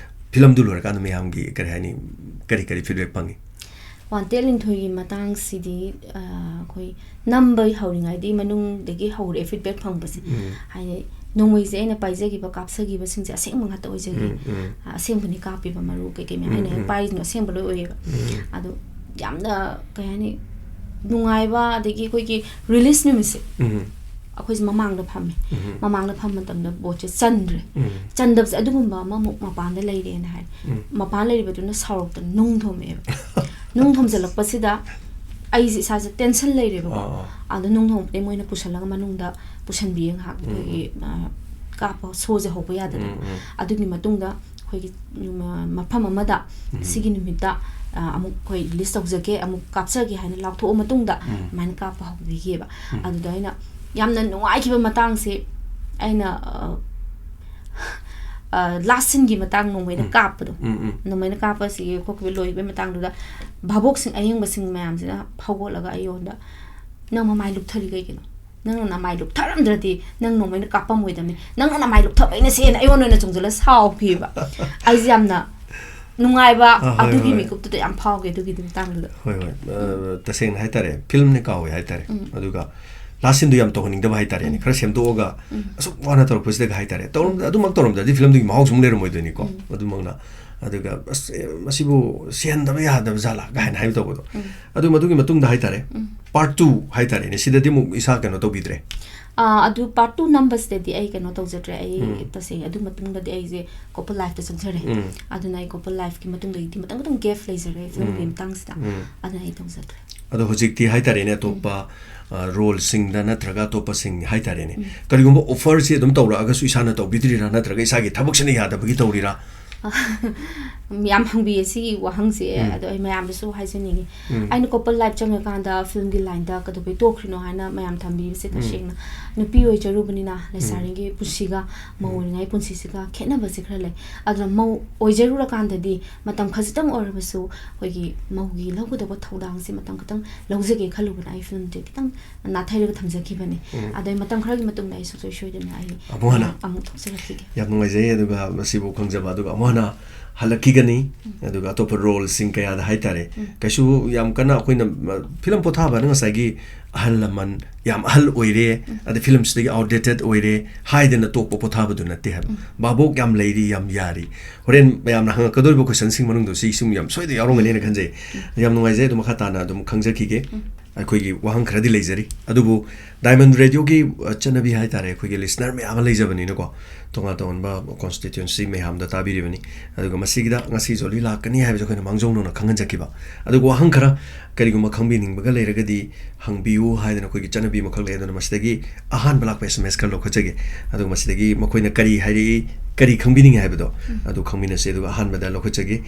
ꯐꯤꯂꯝꯗꯨ ꯂꯣꯏꯔꯀꯥꯟꯗ ꯃꯌꯥꯝꯒꯤ, ꯀꯔꯤ ꯍꯥꯏꯅꯤ, ꯀꯔꯤ ꯀꯔꯤ ꯐꯤꯗꯕꯦꯛ ꯐꯪꯉꯤ? ꯋꯥꯟꯇꯦꯗ ꯂꯤꯟꯊꯣꯏꯒꯤ ꯃꯇꯥꯡꯁꯤꯗꯤ, ꯑ, ꯑꯩꯈꯣꯏ ꯅꯝꯕ ꯍꯧꯔꯤꯉꯩꯗꯒꯤ ꯃꯅꯨꯡꯗꯒꯤ ꯍꯧꯔꯛꯑꯦ ꯐꯤꯗꯕꯦꯛ ꯐꯪꯕꯁꯦ꯫ ꯎꯝ꯫ ꯍꯥꯏꯗꯤ ꯅꯣꯡꯃꯩꯁꯦ ꯑꯩꯅ ꯄꯥꯏꯖꯈꯤꯕ, ꯀꯥꯞꯆꯈꯤꯕꯁꯤꯡꯁꯦ ꯑꯁꯦꯡꯕ ꯉꯥꯛꯇ ꯑꯣꯏꯖꯈꯤ꯫ ꯎꯝ, ꯎꯝ꯫ ꯑ, ꯑꯁꯦꯡꯕꯅꯤ ꯀꯥꯞꯄꯤꯕ ꯃꯔꯨ ꯀꯩꯀꯩ ꯃꯌꯥꯝ ꯎꯝ, ꯑꯩꯅ ꯍꯦꯛ ꯎꯝ꯫ ꯄꯥꯏꯔꯤꯁꯤꯡꯗꯣ ꯑꯁꯦꯡꯕ ꯂꯣꯏ ꯑꯣꯏꯌꯦꯕ꯫ ꯎꯝ꯫ ꯑꯗꯣ ꯌꯥꯝꯅ, ꯀꯩ ꯍꯥꯏꯅꯤ, ꯅꯨꯡꯉꯥꯏꯕ, ꯑꯗꯒꯤ ꯑꯩꯈꯣꯏꯒꯤ ꯔꯤꯂꯤꯁ ꯅꯨꯃꯤꯠꯁꯦ ꯎꯝ꯫ ꯑꯩꯈꯣꯏꯁꯦ ꯃꯃꯥꯡꯗ ꯐꯝꯃꯦ꯫ ꯎꯝ꯫ ꯃꯃꯥꯡꯗ ꯐꯝꯕ ꯃꯇꯝꯗ ꯕꯣꯠꯁꯦ ꯆꯟꯗ꯭ꯔꯦ꯫ ꯎꯝ꯫ ꯆꯟꯗꯕꯁꯦ ꯑꯗꯨꯒꯨꯝꯕ ꯑꯃꯃꯨꯛ ꯃꯄꯥꯟꯗ ꯂꯩꯔꯦꯅ ꯍꯥꯏ꯫ ꯎꯝ꯫ ꯃꯄꯥꯟ ꯂꯩꯔꯤꯕꯗꯨꯅ ꯁꯥꯎꯔꯛꯇꯅ ꯅꯨꯡ ꯊꯣꯝꯃꯛꯑꯦꯕ꯫ ꯅꯨꯡ ꯊꯣꯝꯖꯤꯜꯂꯛꯄꯁꯤꯗ ꯑꯩꯁꯦ ꯏꯁꯥꯁꯦ ꯇꯦꯟꯁꯟ ꯂꯩꯔꯦꯕꯀꯣ꯫ ꯑꯥ, ꯑꯥ. ꯑꯗꯣ ꯅꯣꯡꯃ ꯅꯣꯡꯃꯗꯤ ꯃꯣꯏꯅ ꯄꯨꯁꯜꯂꯒ ꯃꯅꯨꯡꯗ ꯄꯨꯁꯟꯕꯤꯌꯦ ꯉꯥꯏꯍꯥꯛ꯫ ꯎꯝ, ꯑꯩꯈꯣꯏꯒꯤ ꯑ, ꯀꯥꯞꯄ ꯁꯣꯁꯦ ꯍꯧꯕ ꯌꯥꯗꯗꯅ꯫ ꯎꯝ, ꯎꯝ. ꯑꯗꯨꯒꯤ ꯃꯇꯨꯡꯗ ꯑꯩꯈꯣꯏꯒꯤ ꯅꯨꯃ- ꯃꯐꯝ ꯑꯃꯗ ꯎꯝ. ꯁꯤꯒꯤ ꯅꯨꯃꯤꯠꯇ ꯑ, ꯑꯃꯨꯛ ꯑꯩꯈꯣꯏ ꯔꯤꯂꯤꯁ ꯇꯧꯖꯒꯦ, ꯑꯃꯨꯛ ꯀꯥꯞꯆꯒꯦ ꯍꯥꯏꯅ ꯂꯥꯎꯊꯣꯛꯑ ꯃꯇꯨꯡꯗ ꯎꯝ. ꯑꯗꯨꯃꯥꯏꯅ ꯀꯥꯞꯄ ꯍꯧꯕꯤꯈꯤꯑꯕ꯫ ꯎꯝ. ꯑꯗꯨꯗ ꯑꯩꯅ ꯌꯥꯝꯅ ꯅꯨꯡꯉꯥꯏꯈꯤꯕ ꯃꯇꯥꯡꯁꯦ ꯑꯩꯅ ꯑ, ꯑ, ꯂꯥꯁ ꯁꯤꯟꯒꯤ ꯃꯇꯥꯡ ꯅꯣꯡꯃꯩꯅ ꯎꯝ. ꯀꯥꯞꯄꯗꯣ꯫ ꯎꯝ, ꯎꯝ. ꯅꯣꯡꯃꯩꯅ ꯀꯥꯞꯄꯁꯤꯒꯤ ꯈꯣꯠꯈꯤꯕ ꯂꯣꯏꯕꯩ ꯃꯇꯥꯡꯗꯨꯗ ꯚꯥꯕꯣꯛꯁꯤꯡ ꯑꯌꯦꯡꯕꯁꯤꯡ ꯃꯌꯥꯝꯁꯤꯅ ꯐꯧꯒꯠꯂꯒ ꯑꯩꯉꯣꯟꯗ "ꯅꯪ ꯃꯃꯥꯏ ꯂꯨꯞꯊꯔꯤ ꯀꯩꯒꯤꯅꯣ? ꯅꯪꯅ ꯅꯃꯥꯏ ꯂꯨꯞꯊꯔꯝꯗ꯭ꯔꯗꯤ ꯅꯪ ꯅꯣꯡꯃꯩꯅ ꯀꯥꯞꯄꯝꯃꯣꯏꯗꯕꯅꯤ, ꯅꯪꯅ ꯅꯃꯥꯏ ꯂꯨꯞꯊꯕꯩꯅ ꯁꯦꯅ" ꯑꯩꯉꯣꯟꯗ ꯑꯣꯏꯅ ꯆꯣꯡꯁꯤꯜꯂ ꯁꯥꯎꯈꯤꯕ꯫ ꯑꯩꯁꯦ ꯌꯥꯝꯅ ꯅꯨꯡꯉꯥꯏꯕ ꯑ, ꯍꯣꯏ, ꯑꯗꯨꯒꯤ ꯍꯣꯏ. ꯃꯤꯀꯨꯞꯇꯨꯗ ꯌꯥꯝ ꯐꯥꯎꯒꯦ ꯑꯗꯨꯒꯤ ꯃꯇꯥꯡꯗꯨꯗ꯫ ꯍꯣꯏ, ꯍꯣꯏ. ꯑ, ꯇꯁꯦꯡꯅ ꯍꯥꯏꯇꯥꯔꯦ, ꯐꯤꯂꯝꯅꯦ ꯀꯥꯎꯋꯦ ꯍꯥꯏꯇꯥꯔꯦ. ꯎꯝ. ꯑꯗꯨꯒ ꯂꯥꯁ ꯁꯤꯟꯗꯣ ꯌꯥꯝ ꯇꯧꯍꯟꯅꯤꯡꯗꯕ ꯍꯥꯏꯇꯥꯔꯦꯅꯦ. ꯎꯝ. ꯈꯔ ꯁꯦꯝꯗꯣꯛꯑꯒ ꯎꯝ. ꯑꯁꯨꯛ ꯋꯥꯅ ꯇꯧꯔꯛꯄꯁꯤꯗꯒ ꯍꯥꯏꯇꯥꯔꯦ. ꯇꯧꯔꯝ-, ꯑꯗꯨꯃꯛ ꯇꯧꯔꯝꯗ꯭ꯔꯗꯤ ꯐꯤꯂꯝꯗꯨꯒꯤ ꯃꯍꯥꯎꯁꯨ ꯑꯃꯨꯛ ꯂꯩꯔꯝꯃꯣꯏꯗꯣꯏꯅꯤꯀꯣ. ꯎꯝ. ꯑꯗꯨꯃꯛꯅ. ꯑꯗꯨꯒ "ꯑꯁ, ꯑꯦ, ꯃꯁꯤꯕꯨ ꯁꯤꯍꯟꯗꯕ ꯌꯥꯗꯕ ꯖꯥꯠꯂꯥ?" ꯀꯥꯏꯅ ꯍꯥꯏꯕ ꯇꯧꯕꯗꯣ. ꯎꯝ. ꯑꯗꯨ ꯃꯗꯨꯒꯤ ꯃꯇꯨꯡꯗ ꯍꯥꯏꯇꯥꯔꯦ, ꯎꯝ. ꯄꯥꯔꯠ ꯇꯨ ꯍꯥꯏꯇꯥꯔꯦꯅꯦ, ꯁꯤꯗꯗꯤ ꯑꯃꯨꯛ ꯏꯁꯥ ꯀꯩꯅꯣ ꯇꯧꯕꯤꯗ꯭ꯔꯦ. ꯑꯥ, ꯑꯗꯨ ꯄꯥꯔꯠ ꯇꯨ ꯅꯝꯕꯁꯤꯗꯗꯤ ꯑꯩ ꯀꯩꯅꯣ ꯇꯧꯖꯗ꯭ꯔꯦ꯫ ꯑꯩ ꯎꯝ. ꯇꯁꯦꯡꯅ ꯑꯗꯨ ꯃꯇꯨꯡꯗꯗꯤ ꯑꯩꯁꯦ ꯀꯣꯄꯜ ꯂꯥꯏꯐꯇ ꯆꯪꯖꯔꯦ꯫ ꯎꯝ. ꯑꯗꯨꯅ ꯑꯩ ꯀꯣꯄꯜ ꯂꯥꯏꯐꯀꯤ ꯃꯇꯨꯡꯗꯒꯤꯗꯤ ꯃꯇꯪ ꯈꯤꯇꯪ ꯒꯦꯞ ꯂꯩꯖꯔꯦ ꯐꯤꯂꯝꯒꯤ ꯎꯝ. ꯃꯇꯥꯡꯁꯤꯗ꯫ ꯎꯝ. ꯑꯗꯨꯅ ꯑꯩ ꯇꯧꯖꯗ꯭ꯔꯦ꯫ ꯑꯗꯣ ꯍꯧꯖꯤꯛꯇꯤ ꯍꯥꯏꯇꯥꯔꯦꯅꯦ, ꯑꯇꯣꯞꯄ, ꯑ, ꯔꯣꯜꯁꯤꯡꯗ ꯅꯠꯇ꯭ꯔꯒ ꯑꯇꯣꯞꯄꯁꯤꯡ ꯍꯥꯏꯇꯥꯔꯦꯅꯦ, ꯎꯝ. ꯀꯔꯤꯒꯨꯝꯕ ꯑꯣꯐꯔꯁꯤ ꯑꯗꯨꯝ ꯇꯧꯔꯛꯑꯒꯁꯨ ꯏꯁꯥꯅ ꯇꯧꯕꯤꯗ꯭ꯔꯤꯔꯥ, ꯅꯠꯇ꯭ꯔꯒ ꯏꯁꯥꯒꯤ ꯊꯕꯛꯁꯤꯅ ꯌꯥꯗꯕꯒꯤ ꯇꯧꯔꯤꯔꯥ? ꯌꯥꯝ ꯍꯪꯕꯤꯌꯦ ꯁꯤꯒꯤ ꯋꯥꯍꯪꯁꯦ꯫ ꯎꯝ. ꯑꯗꯣ ꯑꯩ ꯃꯌꯥꯝꯗꯁꯨ ꯍꯥꯏꯖꯅꯤꯡꯉꯤ꯫ ꯎꯝ. ꯑꯩꯅ ꯀꯣꯄꯜ ꯂꯥꯏꯐ ꯆꯪꯉꯀꯥꯟꯗ ꯐꯤꯂꯝꯒꯤ ꯂꯥꯏꯟꯗ ꯀꯩꯗꯧꯕꯩ ꯇꯣꯛꯈ꯭ꯔꯤꯅꯣ ꯍꯥꯏꯅ ꯃꯌꯥꯝ ꯊꯝꯕꯤꯕꯁꯦ ꯎꯝ. ꯇꯁꯦꯡꯅ ꯅꯨꯄꯤ ꯑꯣꯏꯖꯔꯨꯕꯅꯤꯅ ꯂꯩꯁꯥꯔꯤꯉꯩ ꯄꯨꯟꯁꯤꯒ ꯃꯧ ꯎꯝ. ꯑꯣꯏꯔꯤꯉꯩ ꯄꯨꯟꯁꯤꯁꯤꯒ ꯈꯦꯠꯅꯕꯁꯦ ꯈꯔ ꯂꯩ꯫ ꯑꯗꯨꯅ ꯃꯧ ꯑꯣꯏꯖꯔꯨꯔꯀꯥꯟꯗꯗꯤ ꯃꯇꯝ ꯈꯖꯤꯛꯇꯪ ꯑꯣꯏꯔꯕꯁꯨ ꯑꯩꯈꯣꯏꯒꯤ ꯃꯧꯒꯤ ꯂꯧꯒꯗꯧꯕ ꯊꯧꯗꯥꯡꯁꯦ ꯃꯇꯝ ꯈꯤꯇꯪ ꯂꯧꯖꯒꯦ ꯈꯜꯂꯨꯕꯅ ꯑꯩ ꯐꯤꯂꯝꯁꯦ ꯈꯤꯇꯪ ꯅꯥꯊꯩꯔꯒ ꯊꯝꯖꯈꯤꯕꯅꯦ꯫ ꯎꯝ. ꯑꯗꯩ ꯃꯇꯝ ꯈꯔꯒꯤ ꯃꯇꯨꯡꯗ ꯑꯩ ꯁꯨꯡꯁꯣꯏ ꯁꯣꯏꯗꯅ ꯑꯩ ꯑꯃꯨꯛ ꯍꯟꯅ? ꯑꯃꯨꯛ ꯊꯣꯛꯆꯔꯛꯈꯤꯒꯦ꯫ ꯌꯥꯝ ꯅꯨꯡꯉꯥꯏꯖꯩ꯫ ꯑꯗꯨꯒ ꯃꯁꯤꯕꯨ ꯈꯪꯖꯕ, ꯑꯗꯨꯒ ꯑꯃꯨꯛ ꯍꯟꯅ ꯍꯜꯂꯛꯈꯤꯒꯅꯤ꯫ ꯑꯗꯨꯒ ꯑꯇꯣꯞꯄ ꯔꯣꯜꯁꯤꯡ ꯀꯌꯥꯗ ꯍꯥꯏꯇꯥꯔꯦ, ꯎꯝ. ꯀꯩꯁꯨ ꯌꯥꯝ ꯀꯟꯅ ꯑꯩꯈꯣꯏꯅ, ꯃ, ꯐꯤꯂꯝ ꯄꯣꯊꯥꯕꯅ ꯉꯁꯥꯏꯒꯤ ꯑꯍꯜ ꯂꯃꯟ ꯌꯥꯝ ꯑꯍꯜ ꯑꯣꯏꯔꯦ, ꯑꯗ ꯐꯤꯂꯝꯁꯤꯗꯒꯤ ꯑꯥꯎꯠꯗꯦꯇꯦꯠ ꯑꯣꯏꯔꯦ ꯍꯥꯏꯗꯅ ꯇꯣꯛꯄ ꯄꯣꯊꯥꯕꯗꯨ ꯅꯠꯇꯦ ꯍꯥꯏꯕ꯫ ꯎꯝ. ꯚꯥꯕꯣꯛ ꯌꯥꯝ ꯂꯩꯔꯤ, ꯌꯥꯝ ꯌꯥꯔꯤ꯫ ꯍꯣꯔꯦꯟ ꯃꯌꯥꯝꯅ ꯍꯪꯉꯛꯀꯗꯧꯔꯤꯕ ꯀꯣꯏꯁꯟꯁꯤꯡ ꯃꯅꯨꯡꯗ ꯁꯤꯁꯨ ꯌꯥꯝ ꯁꯣꯏꯗꯅ ꯌꯥꯎꯔꯝꯒꯅꯦꯅ ꯈꯟꯖꯩ꯫ ꯌꯥꯝ ꯅꯨꯡꯉꯥꯏꯖꯩ꯫ ꯑꯗꯨ ꯃꯈꯥ ꯇꯥꯅ ꯑꯗꯨꯝ ꯈꯪꯖꯈꯤꯒꯦ꯫ ꯎꯝ. ꯑꯩꯈꯣꯏꯒꯤ ꯋꯥꯍꯪ ꯈꯔꯗꯤ ꯂꯩꯖꯔꯤ, ꯑꯗꯨꯕꯨ ꯗꯥꯏꯃꯟ ꯔꯦꯗꯤꯑꯣꯒꯤ, ꯑ, ꯆꯠꯅꯕꯤ ꯍꯥꯏ ꯇꯥꯔꯦ, ꯑꯩꯈꯣꯏꯒꯤ ꯂꯤꯁꯅꯔ ꯃꯌꯥꯝ ꯑꯃ ꯂꯩꯖꯕꯅꯤꯅꯀꯣ, ꯇꯣꯉꯥꯟ ꯇꯣꯉꯥꯟꯕ ꯀꯣꯟꯁꯇꯤꯇ꯭ꯋꯦꯟꯁꯤ ꯃꯌꯥꯝꯗ ꯇꯥꯕꯤꯔꯤꯕꯅꯤ꯫ ꯑꯗꯨꯒ ꯃꯁꯤꯒꯤꯗ ꯉꯁꯤ ꯖꯣꯂꯤ ꯂꯥꯛꯀꯅꯤ ꯍꯥꯏꯕꯁꯦ ꯑꯩꯈꯣꯏꯅ ꯃꯥꯡꯖꯧꯅꯅ ꯈꯪꯍꯟꯖꯈꯤꯕ꯫ ꯑꯗꯨꯒ ꯋꯥꯍꯪ ꯈꯔ ꯀꯔꯤꯒꯨꯝꯕ ꯈꯪꯕꯤꯅꯤꯡꯕꯒ ꯂꯩꯔꯒꯗꯤ ꯍꯪꯕꯤꯌꯨ ꯍꯥꯏꯗꯅ ꯑꯩꯈꯣꯏꯒꯤ ꯆꯠꯅꯕꯤ ꯑꯃꯈꯛ ꯂꯩ꯫ ꯑꯗꯨꯅ ꯃꯁꯤꯗꯒꯤ ꯑꯍꯥꯟꯕ ꯂꯥꯛꯄ ꯑꯦꯁ ꯑꯦꯝ ꯑꯦꯁ ꯈꯔ ꯂꯧꯈꯠꯆꯒꯦ꯫ ꯑꯗꯨꯒ ꯃꯁꯤꯗꯒꯤ ꯃꯈꯣꯏꯅ ꯀꯔꯤ ꯍꯥꯏꯔꯛꯏ, ꯀꯔꯤ ꯈꯪꯕꯤꯅꯤꯡꯉꯤ ꯍꯥꯏꯕꯗꯣ, ꯎꯝ꯫ ꯑꯗꯨ ꯈꯪꯃꯤꯟꯅꯁꯤ꯫ ꯑꯗꯨꯒ ꯑꯍꯥꯟꯕꯗ ꯂꯧꯈꯠꯆꯒꯦ꯫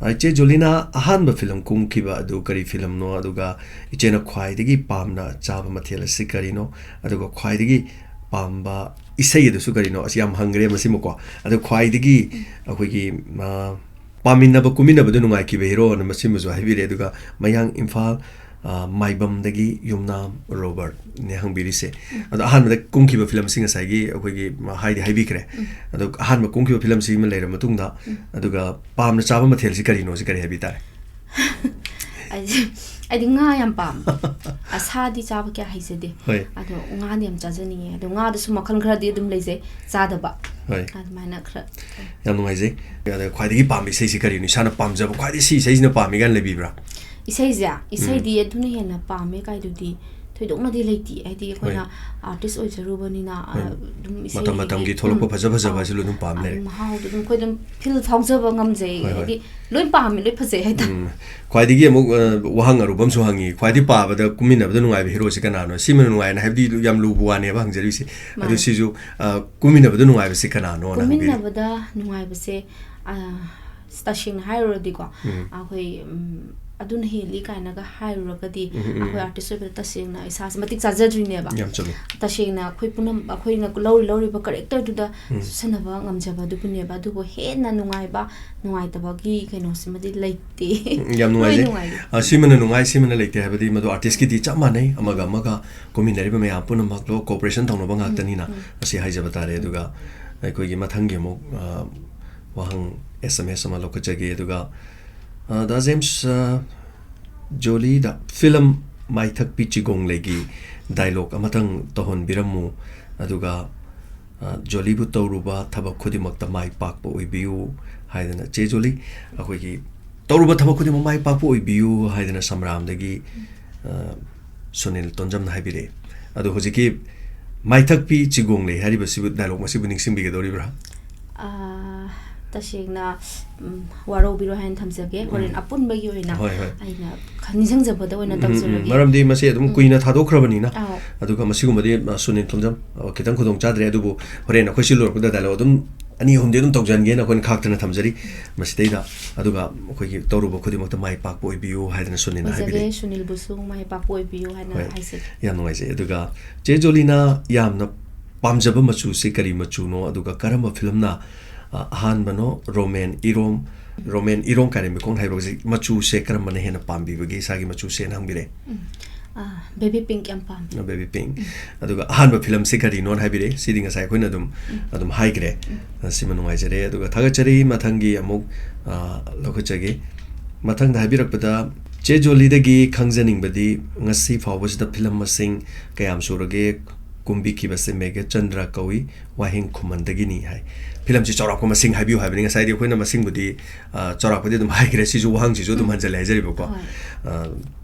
ꯑ, ꯏꯆꯦ ꯖꯣꯂꯤꯅ ꯑꯍꯥꯟꯕ ꯐꯤꯂꯝ ꯀꯨꯝꯈꯤꯕ ꯑꯗꯨ ꯀꯔꯤ ꯐꯤꯂꯝꯅꯣ? ꯑꯗꯨꯒ ꯏꯆꯦꯅ ꯈ꯭ꯋꯥꯏꯗꯒꯤ ꯄꯥꯝꯅ ꯆꯥꯕ ꯃꯊꯦꯜ ꯑꯁꯤ ꯀꯔꯤꯅꯣ? ꯑꯗꯨꯒ ꯈ꯭ꯋꯥꯏꯗꯒꯤ ꯄꯥꯝꯕ ꯏꯁꯩ ꯑꯗꯨꯁꯨ ꯀꯔꯤꯅꯣ? ꯑꯁꯤ ꯌꯥꯝ ꯍꯪꯈ꯭ꯔꯦ ꯃꯁꯤꯃꯀꯣ꯫ ꯑꯗꯣ ꯈ꯭ꯋꯥꯏꯗꯒꯤ ꯎꯝ꯫ ꯑꯩꯈꯣꯏꯒꯤ, ꯑ, ꯄꯥꯃꯤꯟꯅꯕ, ꯀꯨꯝꯃꯤꯟꯅꯕꯗ ꯅꯨꯡꯉꯥꯏꯈꯤꯕ ꯍꯦꯔꯣ ꯑꯅ ꯃꯁꯤꯃꯁꯨ ꯍꯥꯏꯕꯤꯔꯦ꯫ ꯑꯗꯨꯒ ꯃꯌꯥꯡ ꯏꯝꯐꯥꯜ, ꯑ, ꯃꯥꯏꯕꯝꯗꯒꯤ ꯌꯨꯝꯅꯥꯝ ꯔꯣꯕꯔꯠꯅꯦ ꯍꯪꯕꯤꯔꯤꯁꯦ꯫ ꯎꯝ꯫ ꯑꯗꯣ ꯑꯍꯥꯟꯕꯗ ꯀꯨꯝꯈꯤꯕ ꯐꯤꯂꯝꯁꯤ ꯉꯁꯥꯏꯒꯤ ꯑꯩꯈꯣꯏꯒꯤ, ꯃ, ꯍꯥꯏꯗꯤ ꯍꯥꯏꯕꯤꯈ꯭ꯔꯦ꯫ ꯎꯝ꯫ ꯑꯗꯣ ꯑꯍꯥꯟꯕ ꯀꯨꯝꯈꯤꯕ ꯐꯤꯂꯝꯁꯤ ꯑꯃ ꯂꯩꯔ ꯃꯇꯨꯡꯗ, ꯎꯝ꯫ ꯑꯗꯨꯒ ꯄꯥꯝꯅ ꯆꯥꯕ ꯃꯊꯦꯜꯁꯤ ꯀꯔꯤꯅꯣ? ꯁꯤ ꯀꯔꯤ ꯍꯥꯏꯕꯤ ꯇꯥꯔꯦ? ꯑꯩꯗꯤ, ꯑꯩꯗꯤ ꯉꯥ ꯌꯥꯝ ꯄꯥꯝꯃꯦ꯫ ꯑ, ꯁꯥꯗꯤ ꯆꯥꯕ ꯀꯌꯥ ꯍꯩꯖꯗꯦ꯫ ꯍꯣꯏ꯫ ꯑꯗꯣ ꯉꯥꯗꯤ ꯌꯥꯝ ꯆꯥꯖꯅꯤꯡꯉꯦ꯫ ꯑꯗꯣ ꯉꯥꯗꯁꯨ ꯃꯈꯜ ꯈꯔꯗꯤ ꯑꯗꯨꯝ ꯂꯩꯖꯩ ꯆꯥꯗꯕ꯫ ꯍꯣꯏ꯫ ꯑꯗꯨꯃꯥꯏꯅ ꯈꯔ꯫ ꯌꯥꯝ ꯅꯨꯡꯉꯥꯏꯖꯩ꯫ ꯑꯗ ꯈ꯭ꯋꯥꯏꯗꯒꯤ ꯄꯥꯝꯕ ꯏꯁꯩꯁꯤ ꯀꯔꯤꯅꯣ? ꯏꯁꯥꯅ ꯄꯥꯝꯖꯕ, ꯈ꯭ꯋꯥꯏꯗꯒꯤ ꯁꯤ ꯏꯁꯩꯁꯤꯅ ꯄꯥꯝꯃꯤ ꯀꯥꯏꯅ ꯂꯩꯕꯤꯕ꯭ꯔꯥ? ꯏꯁꯩꯁꯦ? ꯎꯝ꯫ ꯏꯁꯩꯗꯤ ꯑꯗꯨꯅ ꯍꯦꯟꯅ ꯄꯥꯝꯃꯦ ꯀꯥꯏꯗꯨꯗꯤ ꯊꯣꯏꯗꯣꯛꯅꯗꯤ ꯂꯩꯇꯦ꯫ ꯍꯥꯏꯗꯤ ꯑꯩꯈꯣꯏꯅ ꯍꯣꯏ꯫ ꯑꯥꯔꯇꯤꯁ ꯑꯣꯏꯖꯔꯨꯕꯅꯤꯅ, ꯑ, ꯍꯣꯏ꯫ ꯑꯗꯨꯝ ꯃꯇꯝ ꯏꯁꯩꯒꯤ ꯃꯇꯝꯒꯤ ꯊꯣꯛꯂꯛꯄ ꯎꯝ꯫ ꯐꯖ ꯐꯖꯕ ꯑꯥ꯫ ꯍꯥꯏꯁꯤ ꯂꯣꯏ ꯑꯗꯨꯝ ꯄꯥꯝ ꯂꯩꯔꯦ꯫ ꯑꯗꯨꯝ ꯃꯍꯥꯎꯗꯣ ꯑꯗꯨꯝ ꯑꯩꯈꯣꯏ ꯑꯗꯨꯝ ꯐꯤꯜ ꯐꯥꯎꯖꯕ ꯉꯝꯖꯩ꯫ ꯍꯣꯏ, ꯍꯣꯏ꯫ ꯍꯥꯏꯗꯤ ꯂꯣꯏ ꯄꯥꯝꯃꯦ, ꯂꯣꯏ ꯐꯖꯩ ꯍꯥꯏꯇꯥꯔꯦ꯫ ꯎꯝ꯫ ꯈ꯭ꯋꯥꯏꯗꯒꯤ ꯑꯃꯨꯛ, ꯑ, ꯋꯥꯍꯪ ꯑꯔꯨꯕ ꯑꯃꯁꯨ ꯍꯪꯉꯤ꯫ ꯈ꯭ꯋꯥꯏꯗꯒꯤ ꯄꯥꯕꯗ ꯀꯨꯝꯃꯤꯟꯅꯕꯗ ꯅꯨꯡꯉꯥꯏꯕ ꯍꯦꯔꯣꯁꯤ ꯀꯅꯥꯅꯣ? ꯁꯤꯃꯅ ꯅꯨꯡꯉꯥꯏꯅ ꯍꯥꯏꯕꯗꯤ ꯌꯥꯝ ꯂꯨꯕ ꯋꯥꯅꯦꯕ ꯍꯪꯖꯔꯤꯁꯦ꯫ ꯑꯗꯨ ꯃꯥꯅꯦ꯫ ꯁꯤꯁꯨ, ꯑ, ꯀꯨꯝꯃꯤꯟꯅꯕꯗ ꯅꯨꯡꯉꯥꯏꯕꯁꯤ ꯀꯅꯥꯅꯣꯅ ꯍꯪꯕꯤꯔꯤ꯫ ꯀꯨꯝꯃꯤꯟꯅꯕꯗ ꯅꯨꯡꯉꯥꯏꯕꯁꯦ, ꯑ, ꯇꯁꯦꯡꯅ ꯍꯥꯏꯔꯨꯔꯗꯤꯀꯣ, ꯎꯝ꯫ ꯑꯩꯈꯣꯏ, ꯎꯝ, ꯑꯗꯨꯅ ꯍꯦꯜꯂꯤ ꯀꯥꯏꯅꯒ ꯍꯥꯏꯔꯨꯔꯒꯗꯤ ꯎꯝ, ꯎꯝ, ꯎꯝ꯫ ꯑꯩꯈꯣꯏ ꯑꯥꯔꯇꯤꯁ ꯑꯣꯏꯕꯗ ꯇꯁꯦꯡꯅ ꯏꯁꯥꯁꯦ ꯃꯇꯤꯛ ꯆꯥꯖꯗ꯭ꯔꯤꯅꯦꯕ꯫ ꯌꯥꯝ ꯆꯨꯝꯃꯤ꯫ ꯇꯁꯦꯡꯅ ꯑꯩꯈꯣꯏ ꯄꯨꯝꯅꯃꯛ, ꯑꯩꯈꯣꯏꯅ ꯂꯧꯔꯤ, ꯂꯧꯔꯤꯕ ꯀꯦꯔꯦꯛꯇꯔꯗꯨꯗ ꯎꯝ꯫ ꯆꯨꯁꯟꯅꯕ ꯉꯝꯖꯕ ꯑꯗꯨꯕꯨꯅꯦꯕ꯫ ꯑꯗꯨꯕꯨ ꯍꯦꯟꯅ ꯅꯨꯡꯉꯥꯏꯕ, ꯅꯨꯡꯉꯥꯏꯇꯕꯒꯤ ꯀꯩꯅꯣꯁꯤꯃꯗꯤ ꯂꯩꯇꯦ꯫ ꯎꯝ, ꯌꯥꯝ ꯂꯣꯏ ꯅꯨꯡꯉꯥꯏꯖꯩ꯫ ꯅꯨꯡꯉꯥꯏ꯫ ꯑ, ꯁꯤꯃꯅ ꯅꯨꯡꯉꯥꯏ, ꯁꯤꯃꯅ ꯂꯩꯇꯦ ꯍꯥꯏꯕꯗꯤ ꯃꯗꯨ ꯑꯥꯔꯇꯤꯁꯀꯤꯗꯤ ꯆꯞ ꯃꯥꯟꯅꯩ꯫ ꯑꯃꯒ ꯑꯃꯒ ꯀꯨꯝꯃꯤꯟꯅꯔꯤꯕ ꯃꯌꯥꯝ ꯄꯨꯝꯅꯃꯛ ꯂꯣꯏ ꯀꯣꯑꯣꯄꯔꯦꯁꯟ ꯇꯧꯅꯕ ꯎꯝ, ꯉꯥꯛꯇꯅꯤꯅ ꯎꯝ꯫ ꯑꯁꯤ ꯍꯥꯏꯖꯕ ꯇꯥꯔꯦ꯫ ꯑꯗꯨꯒ ꯑꯩꯈꯣꯏꯒꯤ ꯃꯊꯪꯒꯤ ꯑꯃꯨꯛ, ꯑ, ꯋꯥꯍꯪ ꯑꯦꯁ ꯑꯦꯝ ꯑꯦꯁ ꯑꯃ ꯂꯧꯈꯠꯆꯒꯦ꯫ ꯑꯗꯨꯒ, ꯑ, ꯗꯥ ꯖꯦꯝꯁ, ꯑ, ꯖꯣꯂꯤꯗ ꯐꯤꯂꯝ ꯃꯥꯏꯊꯛꯄꯤ ꯆꯤꯒꯣꯡꯂꯩꯒꯤ ꯗꯥꯏꯂꯣꯛ ꯑꯃꯇꯪ ꯇꯧꯍꯟꯕꯤꯔꯝꯃꯨ꯫ ꯑꯗꯨꯒ, ꯑ, "ꯖꯣꯂꯤꯕꯨ ꯇꯧꯔꯨꯕ ꯊꯕꯛ ꯈꯨꯗꯤꯡꯃꯛꯇ ꯃꯥꯏ ꯄꯥꯛꯄ ꯑꯣꯏꯕꯤꯌꯨ" ꯍꯥꯏꯗꯅ, "ꯆꯦ ꯖꯣꯂꯤ, ꯑꯩꯈꯣꯏꯒꯤ ꯇꯧꯔꯨꯕ ꯊꯕꯛ ꯈꯨꯗꯤꯡꯃꯛ ꯃꯥꯏ ꯄꯥꯛꯄ ꯑꯣꯏꯕꯤꯌꯨ" ꯍꯥꯏꯗꯅ ꯁꯝꯔꯥꯝꯗꯒꯤ ꯑ, ꯁꯨꯅꯤꯜ ꯇꯣꯟꯖꯝꯅ ꯍꯥꯏꯕꯤꯔꯛꯑꯦ꯫ ꯑꯗꯣ ꯍꯧꯖꯤꯛꯀꯤ "ꯃꯥꯏꯊꯛꯄꯤ ꯆꯤꯒꯣꯡ ꯂꯩ" ꯍꯥꯏꯔꯤꯕꯁꯤꯕꯨ dialogue ꯑꯁꯤꯕꯨ ꯅꯤꯡꯁꯤꯡꯕꯤꯒꯗꯧꯔꯤꯕ꯭ꯔꯥ? ꯑꯥ, ꯇꯁꯦꯡꯅ, ꯎꯝ, ꯋꯥꯔꯧꯕꯤꯔꯣꯏ ꯍꯥꯏꯅ ꯊꯝꯖꯒꯦ꯫ ꯎꯝ꯫ ꯍꯣꯔꯦꯟ ꯑꯄꯨꯟꯕꯒꯤ ꯑꯣꯏꯅ ꯍꯣꯏ, ꯍꯣꯏ꯫ ꯑꯩꯅ ꯈ-, ꯅꯤꯡꯁꯤꯡꯖꯕꯗ ꯑꯣꯏꯅ ꯎꯝ, ꯎꯝ, ꯎꯝ꯫ ꯇꯧꯖꯔꯒꯦ꯫ ꯃꯔꯝꯗꯤ ꯃꯁꯤ ꯑꯗꯨꯝ ꯎꯝ꯫ ꯀꯨꯏꯅ ꯊꯥꯗꯣꯛꯈ꯭ꯔꯕꯅꯤꯅ꯫ ꯑꯥꯎ꯫ ꯑꯗꯨꯒ ꯃꯁꯤꯒꯨꯝꯕꯗꯤ, ꯑ, ꯁꯨꯅꯤꯜ ꯇꯣꯟꯖꯝ, ꯑ, ꯈꯤꯇꯪ ꯈꯨꯗꯣꯡ ꯆꯥꯗ꯭ꯔꯦ, ꯑꯗꯨꯕꯨ ꯍꯣꯔꯦꯟ ꯑꯩꯈꯣꯏ ꯁꯤ ꯂꯣꯏꯔꯛꯄꯗ dialogue ꯑꯗꯨꯝ ꯑꯅꯤ ꯑꯍꯨꯝꯗꯤ ꯑꯗꯨꯝ ꯇꯧꯖꯍꯟꯒꯦꯅ ꯑꯩꯈꯣꯏꯅ ꯈꯥꯛꯇꯅ ꯊꯝꯖꯔꯤ꯫ ꯃꯁꯤꯗꯩꯗ, ꯑꯗꯨꯒ ꯑꯩꯈꯣꯏꯒꯤ ꯇꯧꯔꯨꯕ ꯈꯨꯗꯤꯡꯃꯛꯇ ꯃꯥꯏ ꯄꯥꯛꯄ ꯑꯣꯏꯕꯤꯌꯨ ꯍꯥꯏꯗꯅ ꯁꯨꯅꯤꯜꯅ ꯑꯣꯏꯖꯒꯦ, ꯍꯥꯏꯕꯤꯔꯛꯏ꯫ ꯁꯨꯅꯤꯜꯕꯨꯁꯨ ꯃꯥꯏ ꯄꯥꯛꯄ ꯑꯣꯏꯕꯤꯌꯨ ꯍꯥꯏꯅ ꯍꯣꯏ, ꯍꯥꯏꯖꯒꯦ꯫ ꯌꯥꯝ ꯅꯨꯡꯉꯥꯏꯖꯩ꯫ ꯑꯗꯨꯒ ꯆꯦ ꯖꯣꯂꯤꯅ ꯌꯥꯝꯅ ꯄꯥꯝꯖꯕ ꯃꯆꯨꯁꯤ ꯀꯔꯤ ꯃꯆꯨꯅꯣ? ꯑꯗꯨꯒ ꯀꯔꯝꯕ ꯐꯤꯂꯝꯅ, ꯑ, ꯑꯍꯥꯟꯕꯅꯣ? ꯔꯣꯃꯦꯟ ꯏꯔꯣꯝ, ꯔꯣꯃꯦꯟ ꯏꯔꯣꯝ ꯀꯥꯏꯔꯦꯝꯕꯤꯈꯣꯡ ꯍꯥꯏꯕ ꯍꯧꯖꯤꯛ ꯃꯆꯨꯁꯦ ꯀꯔꯝꯕꯅ ꯍꯦꯟꯅ ꯄꯥꯝꯕꯤꯕꯒꯦ ꯏꯁꯥꯒꯤ ꯃꯆꯨꯁꯦꯅ ꯍꯪꯕꯤꯔꯦ꯫ ꯎꯝ꯫ ꯑ, baby pink ꯌꯥꯝ ꯄꯥꯝꯃꯤ꯫ ꯑ, baby pink꯫ ꯎꯝ꯫ ꯑꯗꯨꯒ ꯑꯍꯥꯟꯕ ꯐꯤꯂꯝꯁꯤ ꯀꯔꯤꯅꯣꯅ ꯍꯥꯏꯕꯤꯔꯦ꯫ ꯁꯤꯗꯤ ꯉꯁꯥꯏ ꯑꯩꯈꯣꯏꯅ ꯑꯗꯨꯝ, ꯎꯝ꯫ ꯑꯗꯨꯝ ꯍꯥꯏꯈ꯭ꯔꯦ꯫ ꯎꯝ꯫ ꯑ, ꯁꯤꯃ ꯅꯨꯡꯉꯥꯏꯖꯔꯦ꯫ ꯑꯗꯨꯒ ꯊꯥꯒꯠꯆꯔꯤ꯫ ꯃꯊꯪꯒꯤ ꯑꯃꯨꯛ, ꯑ, ꯂꯧꯈꯠꯆꯒꯦ꯫ ꯃꯊꯪꯗ ꯍꯥꯏꯕꯤꯔꯛꯄꯗ, "ꯆꯦ ꯖꯣꯂꯤꯗꯒꯤ ꯈꯪꯖꯅꯤꯡꯕꯗꯤ ꯉꯁꯤ ꯐꯥꯎꯕꯁꯤꯗ ꯐꯤꯂꯝ ꯃꯁꯤꯡ ꯀꯌꯥꯝ ꯁꯨꯔꯒꯦ? ꯀꯨꯝꯕꯤꯈꯤꯕꯁꯦ ꯃꯦꯘꯆꯟꯗ꯭ꯔ ꯀꯧꯏ, ꯋꯥꯍꯦꯡ ꯈꯨꯃꯟꯗꯒꯤꯅꯤ" ꯍꯥꯏ꯫ ꯐꯤꯂꯝꯁꯤ ꯆꯥꯎꯔꯥꯛꯄ ꯃꯁꯤꯡ ꯍꯥꯏꯕꯤꯌꯨ ꯍꯥꯏꯕꯅꯤ꯫ ꯉꯁꯥꯏꯗꯤ ꯑꯩꯈꯣꯏꯅ ꯃꯁꯤꯡꯕꯨꯗꯤ, ꯑ, ꯆꯥꯎꯔꯥꯛꯄꯗꯤ ꯑꯗꯨꯝ ꯍꯥꯏꯈ꯭ꯔꯦ꯫ ꯁꯤꯁꯨ ꯋꯥꯍꯪꯁꯤꯁꯨ ꯑꯗꯨꯝ ꯎꯝ꯫ ꯍꯟꯖꯜꯂꯦ ꯍꯥꯏꯖꯔꯤꯕꯀꯣ꯫ ꯍꯣꯏ꯫ ꯑ,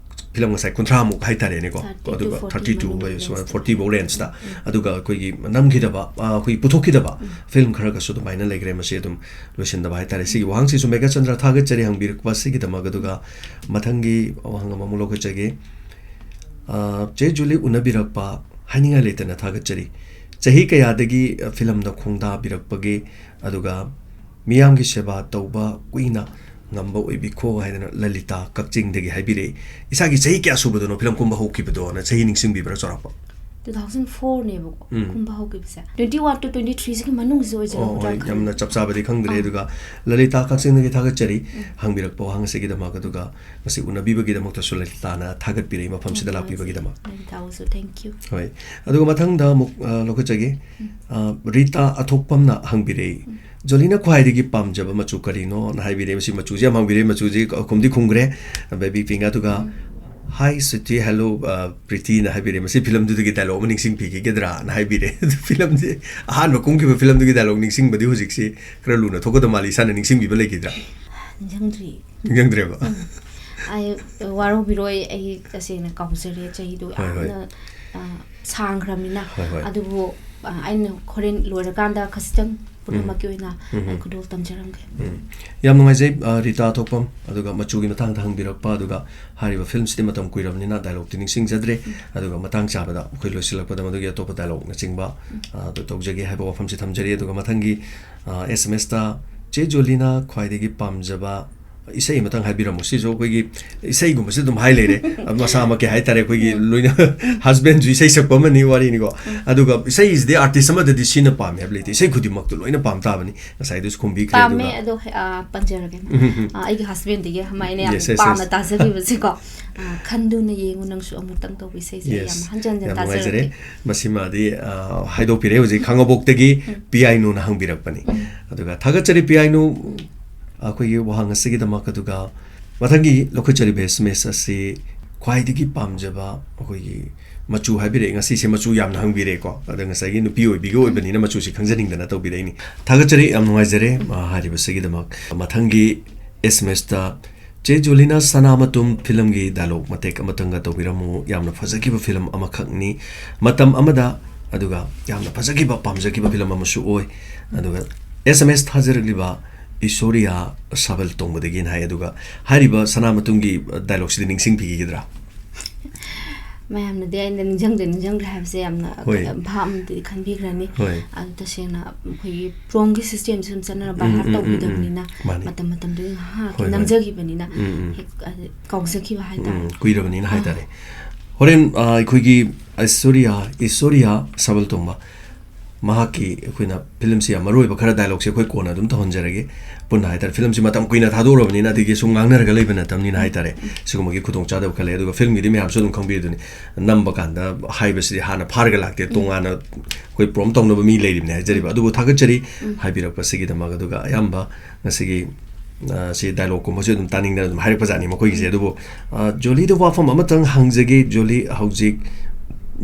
ꯐꯤꯂꯝ ꯉꯁꯥꯏ ꯀꯨꯟꯊ꯭ꯔꯥꯃꯨꯛ ꯍꯥꯏꯇꯥꯔꯦꯅꯦꯀꯣ꯫ Thirty to ꯑꯗꯨꯒ forty thirty to ꯃꯅꯨꯡꯒꯤ ꯍꯥꯏ, ꯁꯨꯃꯥꯏꯅ range ꯇ꯫ Forty ꯐꯧ range ꯇ꯫ ꯎꯝ, ꯎꯝ꯫ ꯑꯗꯨꯒ ꯑꯩꯈꯣꯏꯒꯤ ꯅꯝꯈꯤꯗꯕ, ꯑ, ꯑꯩꯈꯣꯏꯒꯤ ꯄꯨꯊꯣꯛꯈꯤꯗꯕ ꯎꯝ꯫ ꯐꯤꯂꯝ ꯈꯔꯒꯁꯨ ꯑꯗꯨꯃꯥꯏꯅ ꯂꯩꯈ꯭ꯔꯦ꯫ ꯃꯁꯤ ꯑꯗꯨꯝ ꯂꯣꯏꯁꯤꯟꯗꯕ ꯍꯥꯏꯇꯥꯔꯦ꯫ ꯁꯤꯒꯤ ꯋꯥꯍꯪꯁꯤꯁꯨ ꯃꯦꯘꯆꯟꯗ꯭ꯔ ꯊꯥꯒꯠꯆꯔꯤ ꯍꯪꯕꯤꯔꯛꯄ ꯑꯁꯤꯒꯤꯗꯃꯛ꯫ ꯑꯗꯨꯒ ꯃꯊꯪꯒꯤ ꯋꯥꯍꯪ ꯑꯃꯃꯨꯛ ꯂꯧꯈꯠꯆꯒꯦ꯫ ꯑ, ꯆꯦ ꯖꯨꯂꯤ ꯎꯅꯕꯤꯔꯛꯄ ꯍꯥꯏꯅꯤꯡꯉꯥꯏ ꯂꯩꯇꯅ ꯊꯥꯒꯠꯆꯔꯤ꯫ ꯆꯍꯤ ꯀꯌꯥꯗꯒꯤ, ꯑ, ꯐꯤꯂꯝꯗ ꯈꯣꯡꯗꯥꯕꯤꯔꯛꯄꯒꯦ? ꯑꯗꯨꯒ ꯃꯤꯌꯥꯝꯒꯤ ꯁꯦꯕꯥ ꯇꯧꯕ ꯀꯨꯏꯅ ꯉꯝꯕ ꯑꯣꯏꯕꯤꯈꯣ ꯍꯥꯏꯗꯅ ꯂꯂꯤꯇꯥ ꯀꯛꯆꯤꯡꯗꯒꯤ ꯍꯥꯏꯕꯤꯔꯛꯏ꯫ ꯏꯁꯥꯒꯤ ꯆꯍꯤ ꯀꯌꯥ ꯁꯨꯕꯗꯅꯣ ꯐꯤꯂꯝ ꯀꯨꯝꯕ ꯍꯧꯈꯤꯕꯗꯣꯅ ꯆꯍꯤ ꯅꯤꯡꯁꯤꯡꯕꯤꯕ꯭ꯔꯥ ꯆꯥꯎꯔꯥꯛꯄ? Two thousand four ꯅꯦꯕꯀꯣ, ꯎꯝ꯫ ꯀꯨꯝꯕ ꯍꯧꯈꯤꯕꯁꯦ꯫ Twenty one to twenty three ꯁꯤꯒꯤ ꯃꯅꯨꯡꯁꯤꯗ ꯑꯣꯏꯖꯔꯝꯒꯗ꯭ꯔꯥ ꯑꯣ, ꯍꯣꯏ, ꯈꯜꯂꯤ꯫ ꯌꯥꯝꯅ ꯆꯞ ꯆꯥꯕꯗꯤ ꯈꯪꯗ꯭ꯔꯦ꯫ ꯑꯥ꯫ ꯑꯗꯨꯒ ꯂꯂꯤꯇꯥ ꯀꯛꯆꯤꯡꯗꯒꯤ ꯊꯥꯒꯠꯆꯔꯤ ꯎꯝ꯫ ꯍꯪꯕꯤꯔꯛꯄ ꯋꯥꯍꯪ ꯑꯁꯤꯒꯤꯗꯃꯛ꯫ ꯑꯗꯨꯒ ꯃꯁꯤ ꯎꯅꯕꯤꯕꯒꯤꯗꯃꯛꯇꯁꯨ ꯂꯂꯤꯇꯥꯅ ꯊꯥꯒꯠꯄꯤꯔꯛꯏ ꯃꯐꯝꯁꯤꯗ ꯌꯥꯝ ꯂꯥꯛꯄꯤꯕꯒꯤꯗꯃꯛ꯫ ꯅꯨꯡꯉꯥꯏꯖꯩ꯫ ꯂꯂꯤꯇꯥꯕꯨꯁꯨ thank you꯫ ꯍꯣꯏ꯫ ꯑꯗꯨꯒ ꯃꯊꯪꯗ ꯑꯃꯨꯛ, ꯑ, ꯂꯧꯈꯠꯆꯒꯦ꯫ ꯎꯝ꯫ ꯑ, ꯔꯤꯇꯥ ꯑꯊꯣꯛꯄꯝꯅ ꯍꯪꯕꯤꯔꯛꯏ, ꯎꯝ꯫ "ꯖꯣꯂꯤꯅ ꯈ꯭ꯋꯥꯏꯗꯒꯤ ꯄꯥꯝꯖꯕ ꯃꯆꯨ ꯀꯔꯤꯅꯣꯅ?" ꯍꯥꯏꯕꯤꯔꯛꯏ꯫ ꯃꯁꯤ ꯃꯆꯨꯁꯦ ꯌꯥꯝ ꯍꯪꯕꯤꯔꯛꯏ꯫ ꯃꯆꯨꯁꯦ ꯈꯨꯝꯗꯤ ꯈꯨꯝꯈ꯭ꯔꯦ, baby pink꯫ ꯑꯗꯨꯒ, ꯎꯝ꯫ "Hi sweetie, hello, ꯑ, pretty"ꯅ ꯍꯥꯏꯕꯤꯔꯛꯏ꯫ ꯃꯁꯤ ꯐꯤꯂꯝꯗꯨꯗꯒꯤ dialogue ꯑꯃ ꯅꯤꯡꯁꯤꯡꯕꯤꯈꯤꯒꯗ꯭ꯔꯥꯅ ꯍꯥꯏꯕꯤꯔꯦ꯫ ꯑꯗꯨ ꯐꯤꯂꯝꯁꯦ ꯑꯍꯥꯟꯕ ꯀꯨꯝꯈꯤꯕ ꯐꯤꯂꯝꯗꯨꯒꯤ dialogue ꯅꯤꯡꯁꯤꯡꯕꯗꯤ ꯍꯧꯖꯤꯛꯁꯤ ꯈꯔ ꯂꯨꯅ ꯊꯣꯛꯀꯗꯕ ꯃꯥꯜꯂꯤ꯫ ꯏꯁꯥꯅ ꯅꯤꯡꯁꯤꯡꯕꯤꯕ ꯂꯩꯈꯤꯗ꯭ꯔꯥ? ꯅꯤꯡꯁꯤꯡꯗ꯭ꯔꯤ꯫ ꯅꯤꯡꯁꯤꯡꯗ꯭ꯔꯦꯕ? ꯎꯝ꯫ ꯑꯩ ꯋꯥꯔꯧꯕꯤꯔꯣꯏ, ꯑꯩ ꯇꯁꯦꯡꯅ ꯀꯥꯎꯖꯔꯦ, ꯆꯍꯤꯗꯣ ꯍꯣꯏ, ꯍꯣꯏ꯫ ꯌꯥꯝꯅ, ꯑ, ꯁꯥꯡꯈ꯭ꯔꯕꯅꯤꯅ꯫ ꯍꯣꯏ, ꯍꯣꯏ꯫ ꯑꯗꯨꯕꯨ, ꯑ, ꯑꯩꯅ ꯍꯣꯔꯦꯟ ꯂꯣꯏꯔꯀꯥꯟꯗ ꯈꯖꯤꯛꯇꯪ ꯄꯨꯝꯅꯃꯛꯀꯤ ꯑꯣꯏꯅ ꯎꯝ, ꯎꯝ꯫ ꯑꯩ ꯈꯨꯗꯣꯜ ꯇꯝꯖꯔꯝꯒꯦ꯫ ꯎꯝ꯫ ꯌꯥꯝ ꯅꯨꯡꯉꯥꯏꯖꯩ, ꯑ, ꯔꯤꯇꯥ ꯊꯣꯛꯄꯝ, ꯑꯗꯨꯒ ꯃꯆꯨꯒꯤ ꯃꯇꯥꯡꯗ ꯍꯪꯕꯤꯔꯛꯄ, ꯑꯗꯨꯒ ꯍꯥꯏꯔꯤꯕ ꯐꯤꯂꯝꯁꯤꯗꯤ ꯃꯇꯝ ꯀꯨꯏꯔꯕꯅꯤꯅ ꯗꯥꯏꯂꯣꯛꯇꯤ ꯅꯤꯡꯁꯤꯡꯖꯗ꯭ꯔꯦ, ꯎꯝ꯫ ꯑꯗꯨꯒ ꯃꯇꯥꯡ ꯆꯥꯕꯗ ꯑꯩꯈꯣꯏ ꯂꯣꯏꯁꯤꯜꯂꯛꯄꯗ ꯃꯗꯨꯒꯤ ꯑꯇꯣꯞꯄ ꯗꯥꯏꯂꯣꯛꯅꯆꯤꯡꯕ, ꯎꯝ꯫ ꯑ, ꯑꯗꯨ ꯇꯧꯖꯒꯦ ꯍꯥꯏꯕ ꯋꯥꯐꯝꯁꯤ ꯊꯝꯖꯔꯤ꯫ ꯑꯗꯨꯒ ꯃꯊꯪꯒꯤ, ꯑ, ꯑꯦꯁ ꯑꯦꯝ ꯑꯦꯁꯇ ꯆꯦ ꯖꯣꯂꯤꯅ ꯈ꯭ꯋꯥꯏꯗꯒꯤ ꯄꯥꯝꯖꯕ ꯏꯁꯩ ꯑꯃꯇꯪ ꯍꯥꯏꯕꯤꯔꯝꯃꯨ꯫ ꯁꯤꯁꯨ ꯑꯩꯈꯣꯏꯒꯤ ꯏꯁꯩꯒꯨꯝꯕꯁꯤ ꯑꯗꯨꯝ ꯍꯥꯏ ꯂꯩꯔꯦ꯫ ꯑꯗꯨ ꯃꯁꯥꯃꯛꯀꯤ ꯍꯥꯏꯇꯥꯔꯦ, ꯑꯩꯈꯣꯏꯒꯤ ꯎꯝ꯫ ꯂꯣꯏꯅ husbandꯁꯨ ꯏꯁꯩ ꯁꯛꯄ ꯑꯃꯅꯤ ꯋꯥꯔꯤꯅꯤꯀꯣ꯫ ꯎꯝ꯫ ꯑꯗꯨꯒ ꯏꯁꯩꯁꯤꯗꯤ artist ꯑꯃꯗꯗꯤ ꯁꯤꯅ ꯄꯥꯝꯃꯦ ꯍꯥꯏꯕ ꯂꯩꯇꯦ꯫ ꯏꯁꯩ ꯈꯨꯗꯤꯡꯃꯛꯇꯨ ꯂꯣꯏꯅ ꯄꯥꯝ ꯇꯥꯕꯅꯤ꯫ ꯉꯁꯥꯏꯗꯨꯁꯨ ꯈꯨꯝꯕꯤꯈ꯭ꯔꯦ꯫ ꯄꯥꯝꯃꯦ, ꯑꯗꯨꯒ ꯑꯗꯣ, ꯑ, ꯄꯟꯖꯔꯒꯦ꯫ ꯎꯝ, ꯎꯝ, ꯎꯝ꯫ ꯑ, ꯑꯩꯒꯤ husbandꯗꯒꯤ ꯑꯃ ꯑꯩꯅ ꯌꯥꯝ Yes, yes, yes꯫ ꯄꯥꯝꯅ ꯇꯥꯖꯈꯤꯕꯁꯤꯀꯣ꯫ ꯑ, "ꯈꯟꯗꯨꯅ ꯌꯦꯡꯉꯨ ꯅꯪꯁꯨ ꯑꯃꯨꯛꯇꯪ" ꯇꯧꯕ ꯏꯁꯩꯁꯦ ꯑꯩ ꯌꯥꯝ Yes꯫ ꯍꯟꯖꯟ ꯍꯟꯖꯟ ꯌꯥꯝ ꯅꯨꯡꯉꯥꯏꯖꯔꯦ꯫ ꯇꯥꯖꯔꯛꯀꯦ꯫ ꯃꯁꯤꯃꯗꯤ, ꯑ, ꯍꯥꯏꯗꯣꯛꯄꯤꯔꯦ ꯍꯧꯖꯤꯛ ꯈꯥꯉꯕꯣꯛꯇꯒꯤ ꯎꯝ꯫ ꯄꯤꯌꯥꯏꯅꯨꯅ ꯍꯪꯕꯤꯔꯛꯄꯅꯤ꯫ ꯎꯝ꯫ ꯑꯗꯨꯒ ꯊꯥꯒꯠꯆꯔꯤ ꯄꯤꯌꯥꯏꯅꯨ, ꯑꯩꯈꯣꯏꯒꯤ ꯋꯥꯍꯪ ꯑꯁꯤꯒꯤꯗꯃꯛ꯫ ꯑꯗꯨꯒ ꯃꯊꯪꯒꯤ ꯂꯧꯈꯠꯆꯔꯤꯕ ꯑꯦꯁ ꯑꯦꯝ ꯑꯦꯁ ꯑꯁꯤ ꯈ꯭ꯋꯥꯏꯗꯒꯤ ꯄꯥꯝꯖꯕ ꯑꯩꯈꯣꯏꯒꯤ ꯃꯆꯨ ꯍꯥꯏꯕꯤꯔꯛꯑꯦ꯫ ꯉꯁꯤꯁꯦ ꯃꯆꯨ ꯌꯥꯝꯅ ꯍꯪꯕꯤꯔꯛꯑꯦꯀꯣ꯫ ꯑꯗ ꯉꯁꯥꯏꯒꯤ ꯅꯨꯄꯤ ꯑꯣꯏꯕꯤꯒꯤ ꯑꯣꯏꯕꯅꯤꯅ ꯃꯆꯨꯁꯤ ꯈꯪꯖꯅꯤꯡꯗꯅ ꯇꯧꯕꯤꯔꯛꯏꯅꯤ꯫ ꯊꯥꯒꯠꯆꯔꯤ, ꯌꯥꯝ ꯅꯨꯡꯉꯥꯏꯖꯔꯦ, ꯑ, ꯍꯥꯏꯔꯤꯕꯁꯤꯒꯤꯗꯃꯛ꯫ ꯃꯊꯪꯒꯤ ꯑꯦꯁ ꯑꯦꯝ ꯑꯦꯁꯇ ꯆꯦ ꯖꯣꯂꯤꯅ ꯁꯅꯥꯃꯇꯨꯝ ꯐꯤꯂꯝꯒꯤ ꯗꯥꯏꯂꯣꯛ ꯃꯇꯦꯛ ꯑꯃꯇꯪꯒ ꯇꯧꯕꯤꯔꯝꯃꯨ꯫ ꯌꯥꯝꯅ ꯐꯖꯈꯤꯕ ꯐꯤꯂꯝ ꯑꯃꯈꯛꯅꯤ꯫ ꯃꯇꯝ ꯑꯃꯗ, ꯑꯗꯨꯒ ꯌꯥꯝꯅ ꯐꯖꯈꯤꯕ, ꯄꯥꯝꯖꯈꯤꯕ ꯐꯤꯂꯝ ꯑꯃꯁꯨ ꯑꯣꯏ꯫ ꯑꯗꯨꯒ ꯑꯦꯁ ꯑꯦꯝ ꯑꯦꯁ ꯊꯥꯖꯔꯛꯂꯤꯕ ꯏꯁꯣꯔꯤꯌꯥ ꯁꯥꯕꯜ ꯇꯣꯡꯕꯗꯒꯤꯅ ꯍꯥꯏ꯫ ꯑꯗꯨꯒ ꯍꯥꯏꯔꯤꯕ ꯁꯅꯥꯃꯇꯨꯝꯒꯤ ꯗꯥꯏꯂꯣꯛꯁꯤꯗꯤ ꯅꯤꯡꯁꯤꯡꯕꯤꯈꯤꯒꯗ꯭ꯔꯥ? ꯃꯌꯥꯝꯅꯗꯤ ꯑꯩꯅ ꯅꯤꯡꯁꯤꯡꯗꯦ, ꯅꯤꯡꯁꯤꯡꯗ꯭ꯔꯦ ꯍꯥꯏꯕꯁꯦ ꯌꯥꯝꯅ ꯍꯣꯏ꯫ ꯚꯥꯞ ꯑꯃꯗꯤ ꯈꯟꯕꯤꯈ꯭ꯔꯅꯤ꯫ ꯍꯣꯏ꯫ ꯑꯗꯨ ꯇꯁꯦꯡꯅ ꯑꯩꯈꯣꯏꯒꯤ ꯄ꯭ꯔꯣꯝꯒꯤ systemꯁꯦ ꯁꯨꯝ ꯆꯠꯅꯔ by ꯎꯝ, heart ꯎꯝ, ꯎꯝ, ꯎꯝ꯫ ꯇꯧꯕꯤꯗꯕꯅꯤꯅ, ꯃꯥꯅꯤ꯫ ꯃꯇꯝ ꯃꯇꯝꯗꯨꯒꯤ ꯉꯥꯏꯍꯥꯛꯀꯤ ꯍꯣꯏ, ꯍꯣꯏ꯫ ꯅꯝꯖꯈꯤꯕꯅꯤꯅ ꯎꯝ, ꯎꯝ꯫ ꯍꯦꯛ, ꯑ, ꯀꯥꯎꯖꯈꯤꯕ ꯍꯥꯏꯇꯥꯔꯦ꯫ ꯎꯝ, ꯀꯨꯏꯔꯕꯅꯤꯅ ꯑꯥ꯫ ꯍꯥꯏꯇꯥꯔꯦ꯫ ꯍꯣꯔꯦꯟ, ꯑ, ꯑꯩꯈꯣꯏꯒꯤ ꯑꯩꯁꯣꯔꯤꯌꯥ, ꯏꯁꯣꯔꯤꯌꯥ ꯁꯥꯕꯜ ꯇꯣꯡꯕ, ꯃꯍꯥꯛꯀꯤ ꯑꯩꯈꯣꯏꯅ ꯐꯤꯂꯝꯁꯤ ꯌꯥꯝ ꯃꯔꯨ ꯑꯣꯏꯕ ꯈꯔ ꯗꯥꯏꯂꯣꯛꯁꯦ ꯑꯩꯈꯣꯏ ꯀꯣꯟꯅ ꯑꯗꯨꯝ ꯇꯧꯍꯟꯖꯔꯒꯦ꯫ ꯄꯨꯟꯅ ꯍꯥꯏꯇꯥꯔꯦ, ꯐꯤꯂꯝꯁꯤ ꯃꯇꯝ ꯀꯨꯏꯅ ꯊꯥꯗꯣꯛꯎꯔꯕꯅꯤꯅ, ꯑꯗꯒꯤ ꯁꯨꯝ ꯉꯥꯡꯅꯔꯒ ꯂꯩꯕ ꯅꯠꯇꯕꯅꯤꯅ ꯍꯥꯏꯇꯥꯔꯦ, ꯎꯝ꯫ ꯁꯤꯒꯨꯝꯕꯒꯤ ꯈꯨꯗꯣꯡꯆꯥꯗꯕ ꯈꯔ ꯂꯩ꯫ ꯑꯗꯨꯒ ꯐꯤꯂꯝꯒꯤꯗꯤ ꯃꯌꯥꯝꯁꯨ ꯑꯗꯨꯝ ꯈꯪꯕꯤꯔꯗꯨꯅꯤ, ꯅꯝꯕ ꯀꯥꯟꯗ ꯍꯥꯏꯕꯁꯤꯗꯤ ꯍꯥꯟꯅ ꯐꯥꯔꯒ ꯂꯥꯛꯇꯦ, ꯎꯝ꯫ ꯇꯣꯉꯥꯟꯅ ꯑꯩꯈꯣꯏ ꯄ꯭ꯔꯣꯝ ꯇꯧꯅꯕ ꯃꯤ ꯂꯩꯔꯤꯕꯅꯦ ꯍꯥꯏꯖꯔꯤꯕ꯫ ꯎꯝ꯫ ꯑꯗꯨꯕꯨ ꯊꯥꯒꯠꯆꯔꯤ ꯎꯝ꯫ ꯍꯥꯏꯕꯤꯔꯛꯄꯁꯤꯒꯤꯗꯃꯛ꯫ ꯑꯗꯨꯒ ꯑꯌꯥꯝꯕ ꯉꯁꯤꯒꯤ, ꯑ, ꯁꯤ ꯗꯥꯏꯂꯣꯛꯀꯨꯝꯕꯁꯨ ꯑꯗꯨꯝ ꯇꯥꯅꯤꯡꯗꯅ ꯑꯗꯨꯝ ꯍꯥꯏꯔꯛꯄ ꯖꯥꯠꯅꯤ ꯃꯈꯣꯏꯒꯤꯁꯦ꯫ ꯎꯝ꯫ ꯑꯗꯨꯕꯨ, ꯑ, ꯖꯣꯂꯤꯗ ꯋꯥꯐꯝ ꯑꯃꯇꯪ ꯍꯪꯖꯒꯦ꯫ ꯖꯣꯂꯤ, ꯍꯧꯖꯤꯛ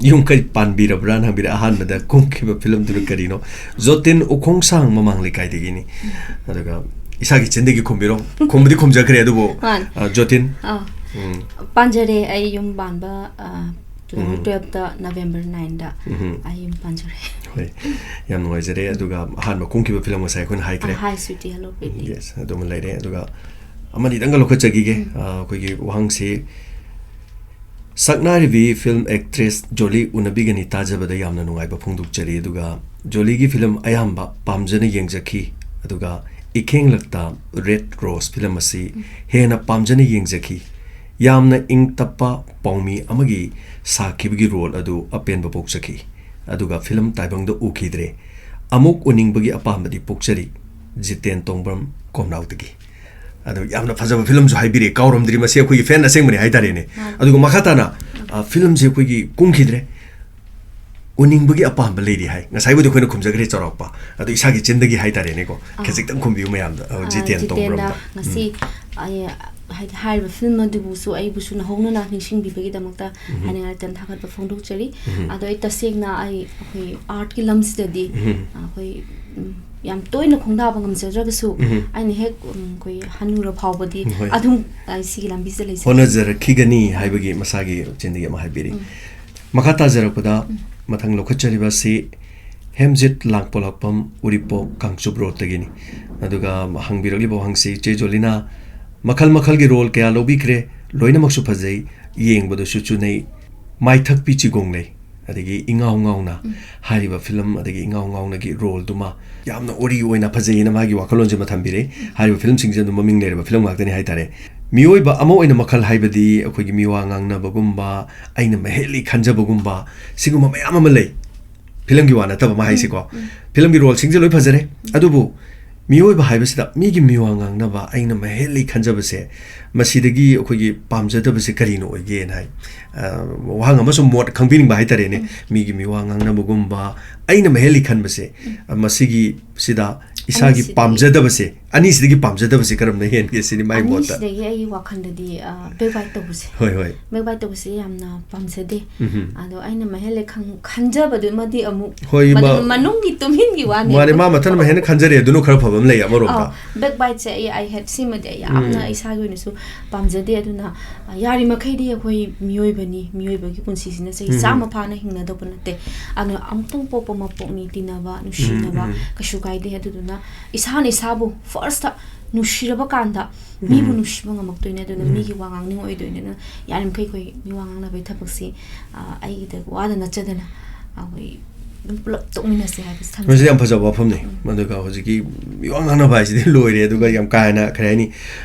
ꯌꯨꯝ ꯀꯩ ꯄꯥꯟꯕꯤꯔꯕ꯭ꯔꯥꯅ ꯍꯪꯕꯤꯔꯦ꯫ ꯑꯍꯥꯟꯕꯗ ꯀꯨꯝꯈꯤꯕ ꯐꯤꯂꯝꯗꯨꯅ ꯀꯔꯤꯅꯣ? ꯖꯣꯇꯤꯟ ꯎꯈꯣꯡꯁꯥꯡ ꯃꯃꯥꯡ ꯂꯩꯀꯥꯏꯗꯒꯤꯅꯤ꯫ ꯎꯝ꯫ ꯑꯗꯨꯒ ꯏꯁꯥꯒꯤ ꯆꯤꯟꯗꯒꯤ ꯈꯨꯝꯕꯤꯔꯣ꯫ ꯈꯨꯝꯕꯗꯤ ꯈꯨꯝꯖꯈ꯭ꯔꯦ, ꯑꯗꯨꯕꯨ, ꯃꯥꯅꯤ꯫ ꯑ, ꯖꯣꯇꯤꯟ? ꯑꯥ, ꯎꯝ, ꯄꯥꯟꯖꯔꯦ꯫ ꯑꯩ ꯌꯨꯝ ꯄꯥꯟꯕ, ꯑ, ꯎꯝ, twelfth ꯅꯕꯦꯝꯕꯔ ninth ꯎꯝ, ꯑꯩ ꯌꯨꯝ ꯄꯥꯟꯖꯔꯦ꯫ ꯍꯣꯏ, ꯌꯥꯝ ꯅꯨꯡꯉꯥꯏꯖꯔꯦ꯫ ꯑꯗꯨꯒ ꯑꯍꯥꯟꯕ ꯀꯨꯝꯈꯤꯕ ꯐꯤꯂꯝ ꯉꯁꯥꯏ ꯑꯩꯈꯣꯏꯅ ꯍꯥꯏꯈ꯭ꯔꯦ꯫ ꯑ, Hi Sweetie, Hello Pretty꯫ Yes, ꯑꯗꯨꯃ ꯂꯩꯔꯦ꯫ ꯑꯗꯨꯒ ꯑꯃꯅꯤꯗꯪꯒ ꯂꯧꯈꯠꯆꯈꯤꯒꯦ꯫ ꯎꯝ꯫ ꯑ, ꯑꯩꯈꯣꯏꯒꯤ ꯋꯥꯍꯪꯁꯤ, ꯁꯛꯅꯥꯏꯔꯤꯕꯤ ꯐꯤꯂꯝ ꯑꯦꯛꯇ꯭ꯔꯦꯁ ꯖꯣꯂꯤ ꯎꯅꯕꯤꯒꯅꯤ ꯇꯥꯖꯕꯗ ꯌꯥꯝꯅ ꯅꯨꯡꯉꯥꯏꯕ ꯐꯣꯡꯗꯣꯛꯆꯔꯤ꯫ ꯑꯗꯨꯒ ꯖꯣꯂꯤꯒꯤ ꯐꯤꯂꯝ ꯑꯌꯥꯝꯕ ꯄꯥꯝꯖꯅ ꯌꯦꯡꯖꯈꯤ꯫ ꯑꯗꯨꯒ ꯏꯈꯦꯡꯂꯛꯇ ꯔꯦꯗ ꯔꯣꯁ ꯐꯤꯂꯝ ꯑꯁꯤ ꯍꯦꯟꯅ ꯄꯥꯝꯖꯅ ꯌꯦꯡꯖꯈꯤ꯫ ꯌꯥꯝꯅ ꯏꯪ ꯇꯞꯄ ꯄꯥꯎꯃꯤ ꯑꯃꯒꯤ ꯁꯥꯈꯤꯕꯒꯤ ꯔꯣꯜ ꯑꯗꯨ ꯑꯄꯦꯟꯕ ꯄꯣꯛꯆꯈꯤ꯫ ꯑꯗꯨꯒ ꯐꯤꯂꯝ ꯇꯥꯏꯕꯪꯗ ꯎꯈꯤꯗ꯭ꯔꯦ꯫ ꯑꯃꯨꯛ ꯎꯅꯤꯡꯕꯒꯤ ꯑꯄꯥꯝꯕꯗꯤ ꯄꯣꯛꯆꯔꯤ꯫ ꯖꯤꯇꯦꯟ ꯇꯣꯡꯕ꯭ꯔꯝ ꯀꯣꯝꯅꯥꯎꯗꯒꯤ꯫ ꯑꯗꯣ ꯌꯥꯝꯅ ꯐꯖꯕ ꯐꯤꯂꯝꯁꯨ ꯍꯥꯏꯕꯤꯔꯦ, ꯀꯥꯎꯔꯝꯗ꯭ꯔꯤ꯫ ꯃꯁꯤ ꯑꯩꯈꯣꯏꯒꯤ ꯐꯦꯟ ꯑꯁꯦꯡꯕꯅꯤ ꯍꯥꯏꯇꯥꯔꯦꯅꯦ꯫ ꯃꯥꯅꯤ꯫ ꯑꯗꯨꯒ ꯃꯈꯥ ꯇꯥꯅ, ꯑ, ꯐꯤꯂꯝꯁꯦ ꯑꯩꯈꯣꯏꯒꯤ ꯀꯨꯝꯈꯤꯗ꯭ꯔꯦ, ꯎꯅꯤꯡꯕꯒꯤ ꯑꯄꯥꯝꯕ ꯂꯩꯔꯤ ꯍꯥꯏ꯫ ꯉꯁꯥꯏꯕꯨꯗꯤ ꯑꯩꯈꯣꯏꯅ ꯈꯨꯝꯖꯈ꯭ꯔꯦ ꯆꯥꯎꯔꯥꯛꯄ, ꯑꯗꯣ ꯏꯁꯥꯒꯤ ꯆꯤꯟꯗꯒꯤ ꯍꯥꯏꯇꯥꯔꯦꯅꯦꯀꯣ, ꯑꯥ꯫ ꯈꯖꯤꯛꯇꯪ ꯈꯨꯝꯕꯤꯌꯨ ꯃꯌꯥꯝꯗ꯫ ꯑ, ꯑ, ꯖꯤꯇꯦꯟ ꯖꯤꯇꯦꯟꯗ ꯇꯣꯡꯕ꯭ꯔꯝꯗ꯫ ꯉꯁꯤ, ꯎꯝ꯫ ꯑꯩ, ꯍꯥꯏꯗꯤ, ꯍꯥꯏꯔꯤꯕ ꯐꯤꯂꯝ ꯑꯗꯨꯕꯨꯁꯨ ꯑꯩꯕꯨꯁꯨ ꯅꯧꯍꯧꯅꯅ ꯅꯤꯡꯁꯤꯡꯕꯤꯕꯒꯤꯗꯃꯛꯇ ꯎꯝ꯫ ꯍꯥꯏꯅꯤꯡꯉꯥꯏ ꯂꯩꯇꯅ ꯊꯥꯒꯠꯄ ꯐꯣꯡꯗꯣꯛꯆꯔꯤ꯫ ꯎꯝ꯫ ꯑꯗꯣ ꯑꯩ ꯇꯁꯦꯡꯅ ꯑꯩ, ꯑꯩꯈꯣꯏ ꯑꯥꯔꯠꯀꯤ ꯂꯝꯁꯤꯗꯗꯤ, ꯎꯝ꯫ ꯑꯩꯈꯣꯏ, ꯎꯝ, ꯌꯥꯝ ꯇꯣꯏꯅ ꯈꯣꯡꯗꯥꯕ ꯉꯝꯖꯗ꯭ꯔꯒꯁꯨ, ꯎꯝ꯫ ꯑꯩꯅ ꯍꯦꯛ, ꯎꯝ, ꯑꯩꯈꯣꯏ ꯍꯅꯨꯔ ꯐꯥꯎꯕꯗꯤ ꯍꯣꯏ꯫ ꯑꯗꯨꯝ ꯑꯩ ꯁꯤꯒꯤ ꯂꯝꯕꯤꯁꯤꯗ ꯂꯩꯖꯩ꯫ ꯍꯣꯠꯅꯖꯔꯛꯈꯤꯒꯅꯤ ꯍꯥꯏꯕꯒꯤ ꯃꯁꯥꯒꯤ ꯆꯤꯟꯗꯒꯤ ꯑꯃ ꯍꯥꯏꯕꯤꯔꯤ꯫ ꯎꯝ꯫ ꯃꯈꯥ ꯇꯥꯖꯔꯛꯄꯗ, ꯎꯝ꯫ ꯃꯊꯪ ꯂꯧꯈꯠꯆꯔꯤꯕ ꯑꯁꯤ ꯍꯦꯝꯖꯤꯠ ꯂꯥꯡꯄꯣꯛꯂꯥꯛꯄꯝ, ꯎꯔꯤꯄꯣꯛ, ꯀꯥꯡꯆꯨꯞ ꯔꯣꯗꯇꯒꯤꯅꯤ꯫ ꯑꯗꯨꯒ ꯍꯪꯕꯤꯔꯛꯂꯤꯕ ꯋꯥꯍꯪꯁꯤ, "ꯏꯆꯦ ꯖꯣꯂꯤꯅꯥ, ꯃꯈꯜ ꯃꯈꯜꯒꯤ ꯔꯣꯜ ꯀꯌꯥ ꯂꯧꯕꯤꯈ꯭ꯔꯦ, ꯂꯣꯏꯅꯃꯛꯁꯨ ꯐꯖꯩ, ꯌꯦꯡꯕꯗꯁꯨ ꯆꯨꯅꯩ꯫ ꯃꯥꯏꯊꯛꯄꯤ ꯆꯤꯒꯣꯡ ꯂꯩ, ꯑꯗꯒꯤ ꯏꯉꯥꯎ ꯉꯥꯎꯅ" ꯎꯝ꯫ ꯍꯥꯏꯔꯤꯕ ꯐꯤꯂꯝ, ꯑꯗꯒꯤ ꯏꯉꯥꯎ ꯉꯥꯎꯅꯒꯤ ꯔꯣꯜꯗꯨꯃ ꯌꯥꯝꯅ ꯑꯣꯔꯤ ꯑꯣꯏꯅ ꯐꯖꯩꯌꯦꯅ ꯃꯥꯒꯤ ꯋꯥꯈꯜꯂꯣꯟꯁꯦ ꯑꯃ ꯊꯝꯕꯤꯔꯦ꯫ ꯍꯥꯏꯔꯤꯕ ꯐꯤꯂꯝꯁꯤꯡꯁꯦ ꯑꯗꯨꯝ ꯃꯃꯤꯡ ꯂꯩꯔꯕ ꯐꯤꯂꯝ ꯉꯥꯛꯇꯅꯤ ꯍꯥꯏꯇꯥꯔꯦ꯫ ꯃꯤꯑꯣꯏꯕ ꯑꯃ ꯑꯣꯏꯅ ꯃꯈꯜ ꯍꯥꯏꯕꯗꯤ ꯑꯩꯈꯣꯏꯒꯤ ꯃꯤꯋꯥ ꯉꯥꯡꯅꯕꯒꯨꯝꯕ, ꯑꯩꯅ ꯃꯍꯦꯜꯂꯤ ꯈꯟꯖꯕꯒꯨꯝꯕ, ꯁꯤꯒꯨꯝꯕ ꯃꯌꯥꯝ ꯑꯃ ꯂꯩ꯫ ꯐꯤꯂꯝꯒꯤ ꯋꯥ ꯅꯠꯇꯕ ꯃꯥ ꯍꯥꯏꯁꯤꯀꯣ꯫ ꯎꯝ, ꯎꯝ꯫ ꯐꯤꯂꯝꯒꯤ ꯔꯣꯜꯁꯤꯡꯁꯦ ꯂꯣꯏ ꯐꯖꯔꯦ꯫ ꯑꯗꯨꯕꯨ ꯃꯤꯑꯣꯏꯕ ꯍꯥꯏꯕꯁꯤꯗ ꯃꯤꯒꯤ ꯃꯤꯋꯥ ꯉꯥꯡꯅꯕ, ꯑꯩꯅ ꯃꯍꯦꯜꯂꯤ ꯈꯟꯖꯕꯁꯦ, ꯃꯁꯤꯗꯒꯤ ꯑꯩꯈꯣꯏꯒꯤ ꯄꯥꯝꯖꯗꯕꯁꯦ ꯀꯔꯤꯅ ꯑꯣꯏꯒꯦꯅ ꯍꯥꯏ꯫ ꯑ, ꯋꯥꯍꯪ ꯑꯃꯁꯨꯡ ꯃꯣꯠ ꯈꯪꯕꯤꯅꯤꯡꯕ ꯍꯥꯏꯇꯥꯔꯦꯅꯦ꯫ ꯎꯝ꯫ ꯃꯤꯒꯤ ꯃꯤꯋꯥ ꯉꯥꯡꯅꯕꯒꯨꯝꯕ, ꯑꯩꯅ ꯃꯍꯦꯜꯂꯤ ꯈꯟꯕꯁꯦ, ꯎꯝ꯫ ꯑ, ꯃꯁꯤꯒꯤ ꯁꯤꯗ ꯏꯁꯥꯒꯤ ꯑꯅꯤꯁꯤꯗꯒꯤ꯫ ꯄꯥꯝꯖꯗꯕꯁꯦ, ꯑꯅꯤꯁꯤꯗꯒꯤ ꯄꯥꯝꯖꯗꯕꯁꯤ ꯀꯔꯝꯅ ꯍꯦꯟꯒꯦ ꯁꯤꯅꯤ ꯃꯥꯏ ꯃꯣꯠꯇ? ꯑꯅꯤꯁꯤꯗꯒꯤ ꯑꯩꯒꯤ ꯋꯥꯈꯜꯗꯗꯤ, ꯑ, backbite ꯇꯧꯕꯁꯦ꯫ ꯍꯣꯏ, ꯍꯣꯏ꯫ Backbite ꯇꯧꯕꯁꯦ ꯌꯥꯝꯅ ꯄꯥꯝꯖꯗꯦ꯫ ꯎꯝꯍꯨꯝ꯫ ꯑꯗꯣ ꯑꯩꯅ ꯃꯍꯦꯜꯂꯦ ꯈꯪ-, ꯈꯟꯖꯕꯗꯨꯃꯗꯤ ꯑꯃꯨꯛ ꯍꯣꯏ, ꯃꯗꯨ ꯃꯥ-, ꯃꯅꯨꯡꯒꯤ ꯇꯨꯃꯤꯟꯒꯤ ꯋꯥꯅꯤ꯫ ꯃꯥꯅꯦ, ꯑꯗꯨ ꯃꯥ ꯃꯊꯟ ꯃꯍꯦꯟꯅ ꯈꯟꯖꯔꯦ, ꯑꯗꯨꯅ ꯈꯔ ꯐꯕ ꯑꯃ ꯂꯩ ꯑꯃꯔꯣꯝꯗ꯫ ꯑꯧ, backbiteꯁꯦ ꯑꯩ, I hate, ꯁꯤꯃꯗꯤ ꯑꯩ ꯌꯥꯝꯅ ꯎꯝ꯫ ꯏꯁꯥꯒꯤ ꯑꯣꯏꯅꯁꯨ ꯄꯥꯝꯖꯗꯦ꯫ ꯑꯗꯨꯅ, ꯑ, ꯌꯥꯔꯤꯃꯈꯩꯗꯤ ꯑꯩꯈꯣꯏ ꯃꯤꯑꯣꯏꯕꯅꯤ, ꯃꯤꯑꯣꯏꯕꯒꯤ ꯄꯨꯟꯁꯤꯁꯤꯅ ꯆꯍꯤ ꯎꯝ꯫ ꯆꯥꯝꯃ ꯐꯥꯅ ꯍꯤꯡꯅꯗꯧꯕ ꯅꯠꯇꯦ꯫ ꯑꯗꯨꯅ ꯑꯃꯨꯛꯇꯪ ꯄꯣꯛꯄ ꯃꯄꯣꯛꯅꯤ, ꯇꯤꯟꯅꯕ, ꯅꯨꯡꯁꯤꯅꯕ ꯎꯝ, ꯎꯝ꯫ ꯀꯩꯁꯨ ꯀꯥꯏꯗꯦ꯫ ꯑꯗꯨꯗꯨꯅ ꯏꯁꯥꯅ ꯏꯁꯥꯕꯨ firstꯇ ꯅꯨꯡꯁꯤꯔꯕ ꯀꯥꯟꯗ ꯃꯤꯕꯨ ꯎꯝ꯫ ꯅꯨꯡꯁꯤꯕ ꯉꯝꯃꯛꯇꯣꯏꯅꯦ꯫ ꯑꯗꯨꯅ ꯎꯝ꯫ ꯃꯤꯒꯤ ꯋꯥ ꯉꯥꯡꯅꯤꯡꯉꯣꯏꯗꯣꯏꯅꯦ꯫ ꯑꯗꯨꯅ ꯌꯥꯔꯤꯃꯈꯩ ꯑꯩꯈꯣꯏ ꯃꯤ ꯋꯥ ꯉꯥꯡꯅꯕꯒꯤ ꯊꯕꯛꯁꯤ, ꯑ, ꯑꯩꯒꯤꯗ ꯋꯥꯗ ꯅꯠꯆꯗꯅ ꯑꯩꯈꯣꯏ ꯑꯗꯨꯝ ꯄꯨꯂꯞ ꯇꯣꯛꯃꯤꯟꯅꯁꯦ ꯍꯥꯏꯕꯁꯤ ꯊꯝꯖꯒꯦ꯫ ꯃꯁꯤꯗꯤ ꯌꯥꯝ ꯐꯖꯕ ꯋꯥꯐꯝꯅꯤ꯫ ꯎꯝ꯫ ꯑꯗꯨꯒ ꯍꯧꯖꯤꯛꯀꯤ ꯃꯤꯋꯥ ꯉꯥꯡꯅꯕ ꯍꯥꯏꯁꯤꯗꯤ ꯂꯣꯏꯔꯦ꯫ ꯑꯗꯨꯒ ꯌꯥꯝ ꯀꯥ ꯍꯦꯟꯅ, ꯀꯔꯤ ꯍꯥꯏꯅꯤ,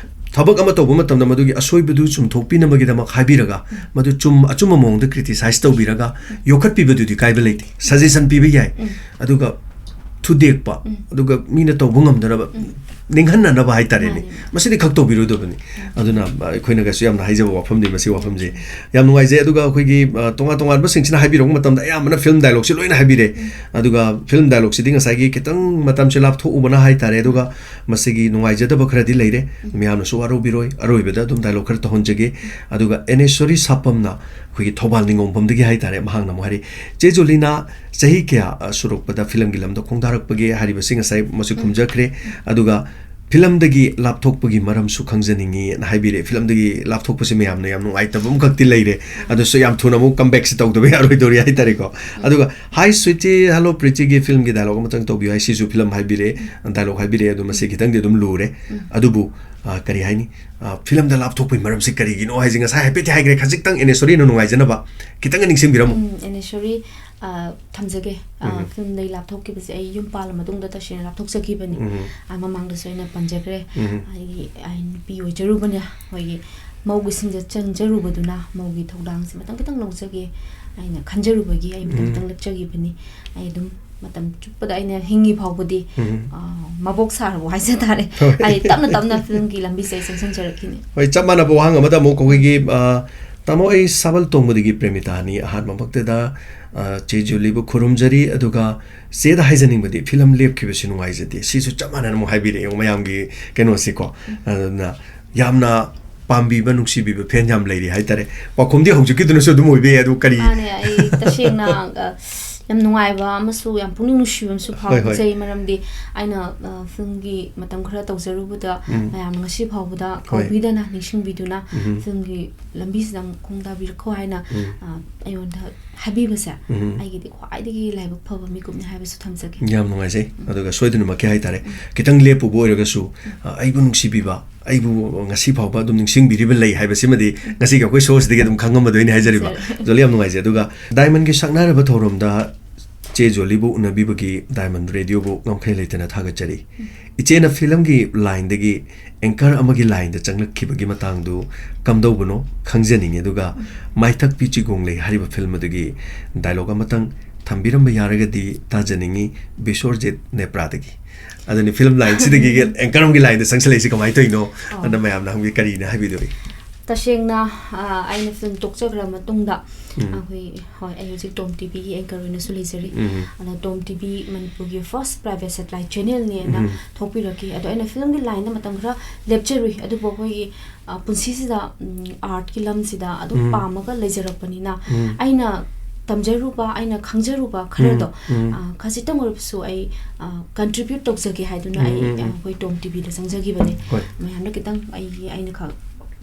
ꯊꯕꯛ ꯑꯃ ꯇꯧꯕ ꯃꯇꯝꯗ ꯃꯗꯨꯒꯤ ꯑꯁꯣꯏꯕꯗꯨ ꯆꯨꯝꯊꯣꯛꯄꯤꯅꯕꯒꯤꯗꯃꯛ ꯍꯥꯏꯕꯤꯔꯒ, ꯎꯝ꯫ ꯃꯗꯨ ꯆꯨꯝ-, ꯑꯆꯨꯝꯕ ꯃꯑꯣꯡꯗ criticize ꯇꯧꯕꯤꯔꯒ ꯎꯝ꯫ ꯌꯣꯛꯈꯠꯄꯤꯕꯗꯨꯗꯤ ꯀꯥꯏꯕ ꯂꯩꯇꯦ꯫ Suggestion ꯄꯤꯕ ꯌꯥꯏ꯫ ꯎꯝ꯫ ꯑꯗꯨꯒ ꯊꯨꯗꯦꯛꯄ, ꯎꯝ꯫ ꯑꯗꯨꯒ ꯃꯤꯅ ꯇꯧꯕ ꯉꯝꯗꯅꯕ, ꯎꯝ꯫ ꯅꯤꯡꯍꯟꯅꯅꯕ ꯍꯥꯏꯇꯥꯔꯦꯅꯦ꯫ ꯃꯥꯅꯦ꯫ ꯃꯁꯤꯗꯤ ꯈꯛ ꯇꯧꯕꯤꯔꯣꯏꯗꯕꯅꯤ꯫ ꯎꯝ꯫ ꯑꯗꯨꯅ, ꯑ, ꯑꯩꯈꯣꯏꯅꯒꯁꯨ ꯌꯥꯝꯅ ꯍꯥꯏꯖꯕ ꯋꯥꯐꯝꯅꯤ ꯃꯁꯤ ꯋꯥꯐꯝꯁꯦ꯫ ꯌꯥꯝ ꯅꯨꯡꯉꯥꯏꯖꯩ꯫ ꯑꯗꯨꯒ ꯑꯩꯈꯣꯏꯒꯤ, ꯑ, ꯇꯣꯉꯥꯟ ꯇꯣꯉꯥꯟꯕꯁꯤꯡꯁꯤꯅ ꯍꯥꯏꯕꯤꯔꯛꯄ ꯃꯇꯝꯗ ꯑꯌꯥꯝꯕꯅ film dialogueꯁꯤ ꯂꯣꯏꯅ ꯍꯥꯏꯕꯤꯔꯦ꯫ ꯎꯝ꯫ ꯑꯗꯨꯒ film dialogueꯁꯤꯗꯤ ꯉꯁꯥꯏꯒꯤ ꯈꯤꯇꯪ ꯃꯇꯝꯁꯦ ꯂꯥꯞꯊꯣꯛꯎꯕꯅ ꯍꯥꯏꯇꯥꯔꯦ꯫ ꯑꯗꯨꯒ ꯃꯁꯤꯒꯤ ꯅꯨꯡꯉꯥꯏꯖꯗꯕ ꯈꯔꯗꯤ ꯂꯩꯔꯦ꯫ ꯎꯝ꯫ ꯃꯌꯥꯝꯅꯁꯨ ꯋꯥꯔꯧꯕꯤꯔꯣꯏ꯫ ꯑꯔꯣꯏꯕꯗ ꯑꯗꯨꯝ dialogue ꯈꯔ ꯇꯧꯍꯟꯖꯒꯦ꯫ ꯑꯗꯨꯒ ꯑꯦꯅꯦꯁꯣꯔꯤ ꯁꯥꯄꯝꯅ ꯑꯩꯈꯣꯏꯒꯤ ꯊꯧꯕꯥꯜ ꯅꯤꯉꯣꯝꯕꯝꯗꯒꯤ ꯍꯥꯏꯇꯥꯔꯦ, ꯃꯍꯥꯛꯅ ꯑꯃꯨꯛ ꯍꯥꯏꯔꯤ, "ꯆꯦ ꯖꯣꯂꯤꯅ ꯆꯍꯤ ꯀꯌꯥ, ꯑ, ꯁꯨꯔꯛꯄꯗ filmꯒꯤ ꯂꯝꯗ ꯈꯣꯡꯗꯥꯔꯛꯄꯒꯦ?" ꯍꯥꯏꯔꯤꯕꯁꯤ ꯉꯁꯥꯏ ꯃꯁꯤ ꯎꯝ꯫ ꯈꯨꯝꯖꯈ꯭ꯔꯦ꯫ ꯑꯗꯨꯒ filmꯗꯒꯤ ꯂꯥꯞꯊꯣꯛꯄꯒꯤ ꯃꯔꯝꯁꯨ ꯈꯪꯖꯅꯤꯡꯉꯤꯅ ꯍꯥꯏꯕꯤꯔꯦ꯫ Filmꯗꯒꯤ ꯂꯥꯞꯊꯣꯛꯄꯁꯤ ꯃꯌꯥꯝꯅ ꯌꯥꯝ ꯅꯨꯡꯉꯥꯏꯇꯕ ꯑꯃꯈꯛꯇꯤ ꯂꯩꯔꯦ꯫ ꯑꯗꯨꯁꯨ ꯌꯥꯝ ꯊꯨꯅ ꯑꯃꯨꯛ comebackꯁꯤ ꯇꯧꯗꯕ ꯌꯥꯔꯣꯏꯗꯧꯔꯤ ꯍꯥꯏꯇꯥꯔꯦꯀꯣ꯫ ꯎꯝ꯫ ꯑꯗꯨꯒ "Hi sweetie, hello prettyꯒꯤ filmꯒꯤ dialogue ꯑꯃꯇꯪ ꯇꯧꯕꯤꯌꯨ" ꯍꯥꯏ, ꯁꯤꯁꯨ film ꯍꯥꯏꯕꯤꯔꯦ, ꯎꯝ꯫ Dialogue ꯍꯥꯏꯕꯤꯔꯦ꯫ ꯑꯗꯨ ꯃꯁꯤ ꯈꯤꯇꯪꯗꯤ ꯑꯗꯨꯝ ꯂꯨꯔꯦ꯫ ꯎꯝ꯫ ꯑꯗꯨꯕꯨ, ꯑ, ꯀꯔꯤ ꯍꯥꯏꯅꯤ? ꯑ, filmꯗ ꯂꯥꯞꯊꯣꯛꯄꯒꯤ ꯃꯔꯝꯁꯤ ꯀꯔꯤꯒꯤꯅꯣ ꯍꯥꯏꯁꯦ ꯉꯁꯥꯏ ꯍꯥꯏꯐꯦꯠꯇꯤ ꯍꯥꯏꯈ꯭ꯔꯦ, ꯈꯖꯤꯛꯇꯪ ꯑꯦꯅꯦꯁꯣꯔꯤꯅ ꯅꯨꯡꯉꯥꯏꯖꯅꯕ ꯈꯤꯇꯪꯒ ꯅꯤꯡꯁꯤꯡꯕꯤꯔꯝꯃꯨ꯫ ꯎꯝ, ꯑꯦꯅꯦꯁꯣꯔꯤ, ꯑ, ꯊꯝꯖꯒꯦ꯫ ꯑ, ꯎꯝ꯫ Filmꯗꯒꯤ ꯂꯥꯞꯊꯣꯛꯈꯤꯕꯁꯦ ꯑꯩ ꯌꯨꯝ ꯄꯥꯜꯂ ꯃꯇꯨꯡꯗ ꯇꯁꯦꯡꯅ ꯂꯥꯞꯊꯣꯛꯆꯈꯤꯕꯅꯤ꯫ ꯎꯝ꯫ ꯑ, ꯃꯃꯥꯡꯗꯁꯨ ꯑꯩꯅ ꯄꯟꯖꯈ꯭ꯔꯦ꯫ ꯎꯝ꯫ ꯑꯩ, ꯑꯩ ꯅꯨꯄꯤ ꯑꯣꯏꯖꯔꯨꯕꯅ ꯑꯩꯈꯣꯏꯒꯤ ꯃꯧꯒꯤ ꯁꯤꯡꯗ ꯆꯪꯖꯔꯨꯕꯗꯨꯅ ꯃꯧꯒꯤ ꯊꯧꯗꯥꯡꯁꯦ ꯃꯇꯝ ꯈꯤꯇꯪ ꯂꯧꯖꯒꯦ ꯍꯥꯏꯅ ꯈꯟꯖꯔꯨꯕꯒꯤ ꯑꯩ ꯃꯇꯝ ꯎꯝ꯫ ꯈꯤꯇꯪ ꯂꯦꯞꯆꯈꯤꯕꯅꯤ꯫ ꯑꯩ ꯑꯗꯨꯝ ꯃꯇꯝ ꯆꯨꯞꯄꯗ ꯑꯩꯅ ꯍꯤꯡꯉꯤ ꯐꯥꯎꯕꯗꯤ, ꯎꯝ꯫ ꯑ, ꯃꯕꯣꯛ ꯁꯥꯔꯕ ꯍꯥꯏꯖ ꯇꯥꯔꯦ꯫ ꯍꯣꯏ꯫ ꯑꯩ ꯇꯞꯅ ꯇꯞꯅ filmꯒꯤ ꯂꯝꯕꯤꯁꯦ ꯑꯩ ꯆꯪꯁꯤꯟꯖꯔꯛꯈꯤꯅꯤ꯫ ꯍꯣꯏ, ꯆꯞ ꯃꯥꯟꯅꯕ ꯋꯥꯍꯪ ꯑꯃꯗ ꯑꯃꯨꯛ ꯑꯩꯈꯣꯏꯒꯤ, ꯑ, ꯇꯥꯃꯣ, ꯑꯩ ꯁꯥꯕꯜ ꯇꯣꯡꯕꯗꯒꯤ ꯄ꯭ꯔꯦꯃꯤꯇꯥꯅꯤ꯫ ꯑꯍꯥꯟꯕꯃꯛꯇꯗ, ꯑ, ꯆꯦ ꯖꯨꯂꯤꯕꯨ ꯈꯨꯔꯨꯝꯖꯔꯤ, ꯑꯗꯨꯒ ꯆꯦꯗ ꯍꯥꯏꯖꯅꯤꯡꯕꯗꯤ ꯐꯤꯂꯝ ꯂꯦꯞꯈꯤꯕꯁꯤ ꯅꯨꯡꯉꯥꯏꯖꯗꯦ꯫ ꯁꯤꯁꯨ ꯆꯞ ꯃꯥꯟꯅꯅ ꯑꯃꯨꯛ ꯍꯥꯏꯕꯤꯔꯛꯑꯦ, ꯃꯌꯥꯝꯒꯤ ꯀꯩꯅꯣꯁꯤꯀꯣ꯫ ꯑꯗꯨꯅ ꯌꯥꯝꯅ ꯄꯥꯝꯕꯤꯕ, ꯅꯨꯡꯁꯤꯕꯤꯕ ꯐꯦꯟ ꯌꯥꯝ ꯂꯩꯔꯤ ꯍꯥꯏꯇꯥꯔꯦ꯫ ꯄꯥꯎꯈꯨꯝꯗꯤ ꯍꯧꯖꯤꯛꯀꯤꯗꯨꯅꯁꯨ ꯑꯗꯨꯝ ꯑꯣꯏꯕ ꯌꯥꯏ, ꯑꯗꯨ ꯀꯔꯤ? ꯃꯥꯅꯦ, ꯑꯩ ꯇꯁꯦꯡꯅ, ꯑ, ꯌꯥꯝ ꯅꯨꯡꯉꯥꯏꯕ ꯑꯃꯁꯨ ꯌꯥꯝ ꯄꯨꯛꯅꯤꯡ ꯅꯨꯡꯁꯤꯕ ꯑꯃꯁꯨ ꯍꯣꯏ, ꯍꯣꯏ꯫ ꯐꯥꯎꯖꯩ, ꯃꯔꯝꯗꯤ ꯑꯩꯅ, ꯑ, ꯐꯤꯂꯝꯒꯤ ꯃꯇꯝ ꯈꯔ ꯇꯧꯖꯔꯨꯕꯗ ꯎꯝ꯫ ꯃꯌꯥꯝꯅ ꯉꯁꯤ ꯐꯥꯎꯕꯗ ꯍꯣꯏ꯫ ꯀꯥꯎꯕꯤꯗꯅ, ꯅꯤꯡꯁꯤꯡꯕꯤꯗꯨꯅ ꯎꯝ꯫ ꯐꯤꯂꯝꯒꯤ ꯂꯝꯕꯤꯁꯤꯗ ꯑꯃꯨꯛ ꯈꯣꯡꯗꯥꯕꯤꯔꯛꯈꯣ ꯍꯥꯏꯅ, ꯎꯝ꯫ ꯑ, ꯑꯩꯉꯣꯟꯗ ꯍꯥꯏꯕꯤꯕꯁꯦ ꯎꯝ꯫ ꯑꯩꯒꯤꯗꯤ ꯈ꯭ꯋꯥꯏꯗꯒꯤ ꯂꯥꯏꯕꯛ ꯐꯕ ꯃꯤꯀꯨꯞꯅꯤ ꯍꯥꯏꯕꯁꯨ ꯊꯝꯖꯒꯦ꯫ ꯌꯥꯝ ꯅꯨꯡꯉꯥꯏꯖꯩ꯫ ꯎꯝ꯫ ꯑꯗꯨꯒ ꯁꯣꯏꯗꯅꯃꯛꯀꯤ ꯍꯥꯏꯇꯥꯔꯦ, ꯎꯝ꯫ ꯈꯤꯇꯪ ꯂꯦꯞꯄꯨꯕ ꯑꯣꯏꯔꯒꯁꯨ, ꯎꯝ꯫ ꯑ, ꯑꯩꯕꯨ ꯅꯨꯡꯁꯤꯕꯤꯕ, ꯑꯩꯕꯨ ꯉꯁꯤ ꯐꯥꯎꯕ ꯑꯗꯨꯝ ꯅꯤꯡꯁꯤꯡꯕꯤꯔꯤꯕ ꯂꯩ ꯍꯥꯏꯕꯁꯤꯃꯗꯤ ꯎꯝ꯫ ꯉꯁꯤꯒꯤ ꯑꯩꯈꯣꯏ ꯁꯣꯁꯤꯗꯒꯤ ꯑꯗꯨꯝ ꯈꯪꯉꯝꯃꯗꯣꯏꯅꯤ ꯍꯥꯏꯖꯔꯤꯕ꯫ ꯁꯦ꯫ ꯖꯣꯂꯤ, ꯌꯥꯝ ꯅꯨꯡꯉꯥꯏꯖꯩ꯫ ꯑꯗꯨꯒ ꯗꯥꯏꯃꯟꯒꯤ ꯁꯛꯅꯥꯏꯔꯕ ꯊꯧꯔꯝꯗ ꯆꯦ ꯖꯣꯂꯤꯕꯨ ꯎꯅꯕꯤꯕꯒꯤ ꯗꯥꯏꯃꯟ ꯔꯦꯗꯤꯑꯣꯕꯨ ꯉꯝꯈꯩ ꯂꯩꯇꯅ ꯊꯥꯒꯠꯆꯔꯤ꯫ ꯎꯝ꯫ ꯏꯆꯦꯅ ꯐꯤꯂꯝꯒꯤ ꯂꯥꯏꯟꯗꯒꯤ ꯑꯦꯡꯀꯔ ꯑꯃꯒꯤ ꯂꯥꯏꯟꯗ ꯆꯪꯂꯛꯈꯤꯕꯒꯤ ꯃꯇꯥꯡꯗꯨ ꯀꯝꯗꯧꯕꯅꯣ ꯈꯪꯖꯅꯤꯡꯉꯤ꯫ ꯑꯗꯨꯒ ꯎꯝ꯫ ꯃꯥꯏꯊꯛꯄꯤ ꯆꯤꯒꯣꯡꯂꯩ ꯍꯥꯏꯔꯤꯕ ꯐꯤꯂꯝ ꯑꯗꯨꯒꯤ ꯗꯥꯏꯂꯣꯛ ꯑꯃꯇꯪ ꯊꯝꯕꯤꯔꯝꯕ ꯌꯥꯔꯒꯗꯤ ꯇꯥꯖꯅꯤꯡꯉꯤ, ꯕꯤꯁ꯭ꯋꯔꯖꯤꯠ ꯅꯦꯄ꯭ꯔꯥꯗꯒꯤ꯫ ꯑꯗꯨꯅꯤ, ꯐꯤꯂꯝ ꯂꯥꯏꯟꯁꯤꯗꯒꯤ ꯑꯦꯡꯀꯔ ꯑꯃꯒꯤ ꯂꯥꯏꯟꯗ ꯆꯪꯁꯤꯜꯂꯛꯏꯁꯤ ꯀꯃꯥꯏꯅ ꯇꯧꯔꯤꯅꯣ? ꯑꯣ꯫ ꯑꯗ ꯃꯌꯥꯝꯅ ꯍꯪꯕꯤ ꯀꯔꯤꯅ ꯍꯥꯏꯕꯤꯗꯣꯔꯤ? ꯇꯁꯦꯡꯅ, ꯑ, ꯑꯩꯅ ꯐꯤꯂꯝ ꯇꯣꯛꯆꯈ꯭ꯔ ꯃꯇꯨꯡꯗ, ꯎꯝ꯫ ꯑꯩꯈꯣꯏ, ꯍꯣꯏ, ꯑꯩ ꯍꯧꯖꯤꯛ ꯇꯣꯝ ꯇꯤꯚꯤꯒꯤ ꯑꯦꯡꯀꯔ ꯑꯣꯏꯅꯁꯨ ꯂꯩꯖꯔꯤ꯫ ꯎꯝ꯫ ꯑꯗ ꯇꯣꯝ ꯇꯤꯚꯤ ꯃꯅꯤꯄꯨꯔꯒꯤ ꯐꯥꯔꯁ ꯄ꯭ꯔꯥꯏꯚꯦꯠ ꯁꯦꯇꯦꯂꯥꯏꯠ ꯆꯦꯅꯦꯜꯅꯦꯅ ꯎꯝ꯫ ꯊꯣꯛꯄꯤꯔꯛꯈꯤ꯫ ꯑꯗꯣ ꯑꯩꯅ ꯐꯤꯂꯝꯒꯤ ꯂꯥꯏꯟꯗ ꯃꯇꯝ ꯈꯔ ꯂꯦꯞꯆꯔꯨꯏ, ꯑꯗꯨꯕꯨ ꯑꯩꯈꯣꯏꯒꯤ, ꯑ, ꯄꯨꯟꯁꯤꯁꯤꯗ, ꯎꯝ, ꯑꯥꯔꯠꯀꯤ ꯂꯝꯁꯤꯗ ꯑꯗꯨꯝ ꯎꯝ꯫ ꯄꯥꯝꯃꯒ ꯂꯩꯖꯔꯛꯄꯅꯤꯅ, ꯎꯝ꯫ ꯑꯩꯅ ꯇꯝꯖꯔꯨꯕ, ꯑꯩꯅ ꯈꯪꯖꯔꯨꯕ ꯈꯔꯗꯣ, ꯎꯝ, ꯎꯝ꯫ ꯑ, ꯈꯖꯤꯛꯇꯪ ꯑꯣꯏꯔꯕꯁꯨ ꯑꯩ, ꯑ, ꯀꯟꯇ꯭ꯔꯤꯕ꯭ꯌꯨꯠ ꯇꯧꯖꯒꯦ ꯍꯥꯏꯗꯨꯅ ꯎꯝ, ꯑꯩ, ꯎꯝ, ꯎꯝ꯫ ꯑ, ꯑꯩꯈꯣꯏ ꯇꯣꯝ ꯇꯤꯚꯤꯗ ꯆꯪꯖꯈꯤꯕꯅꯦ꯫ ꯍꯣꯏ꯫ ꯃꯌꯥꯝꯅ ꯈꯤꯇꯪ ꯑꯩꯒꯤ, ꯑꯩꯅ ꯈꯛ,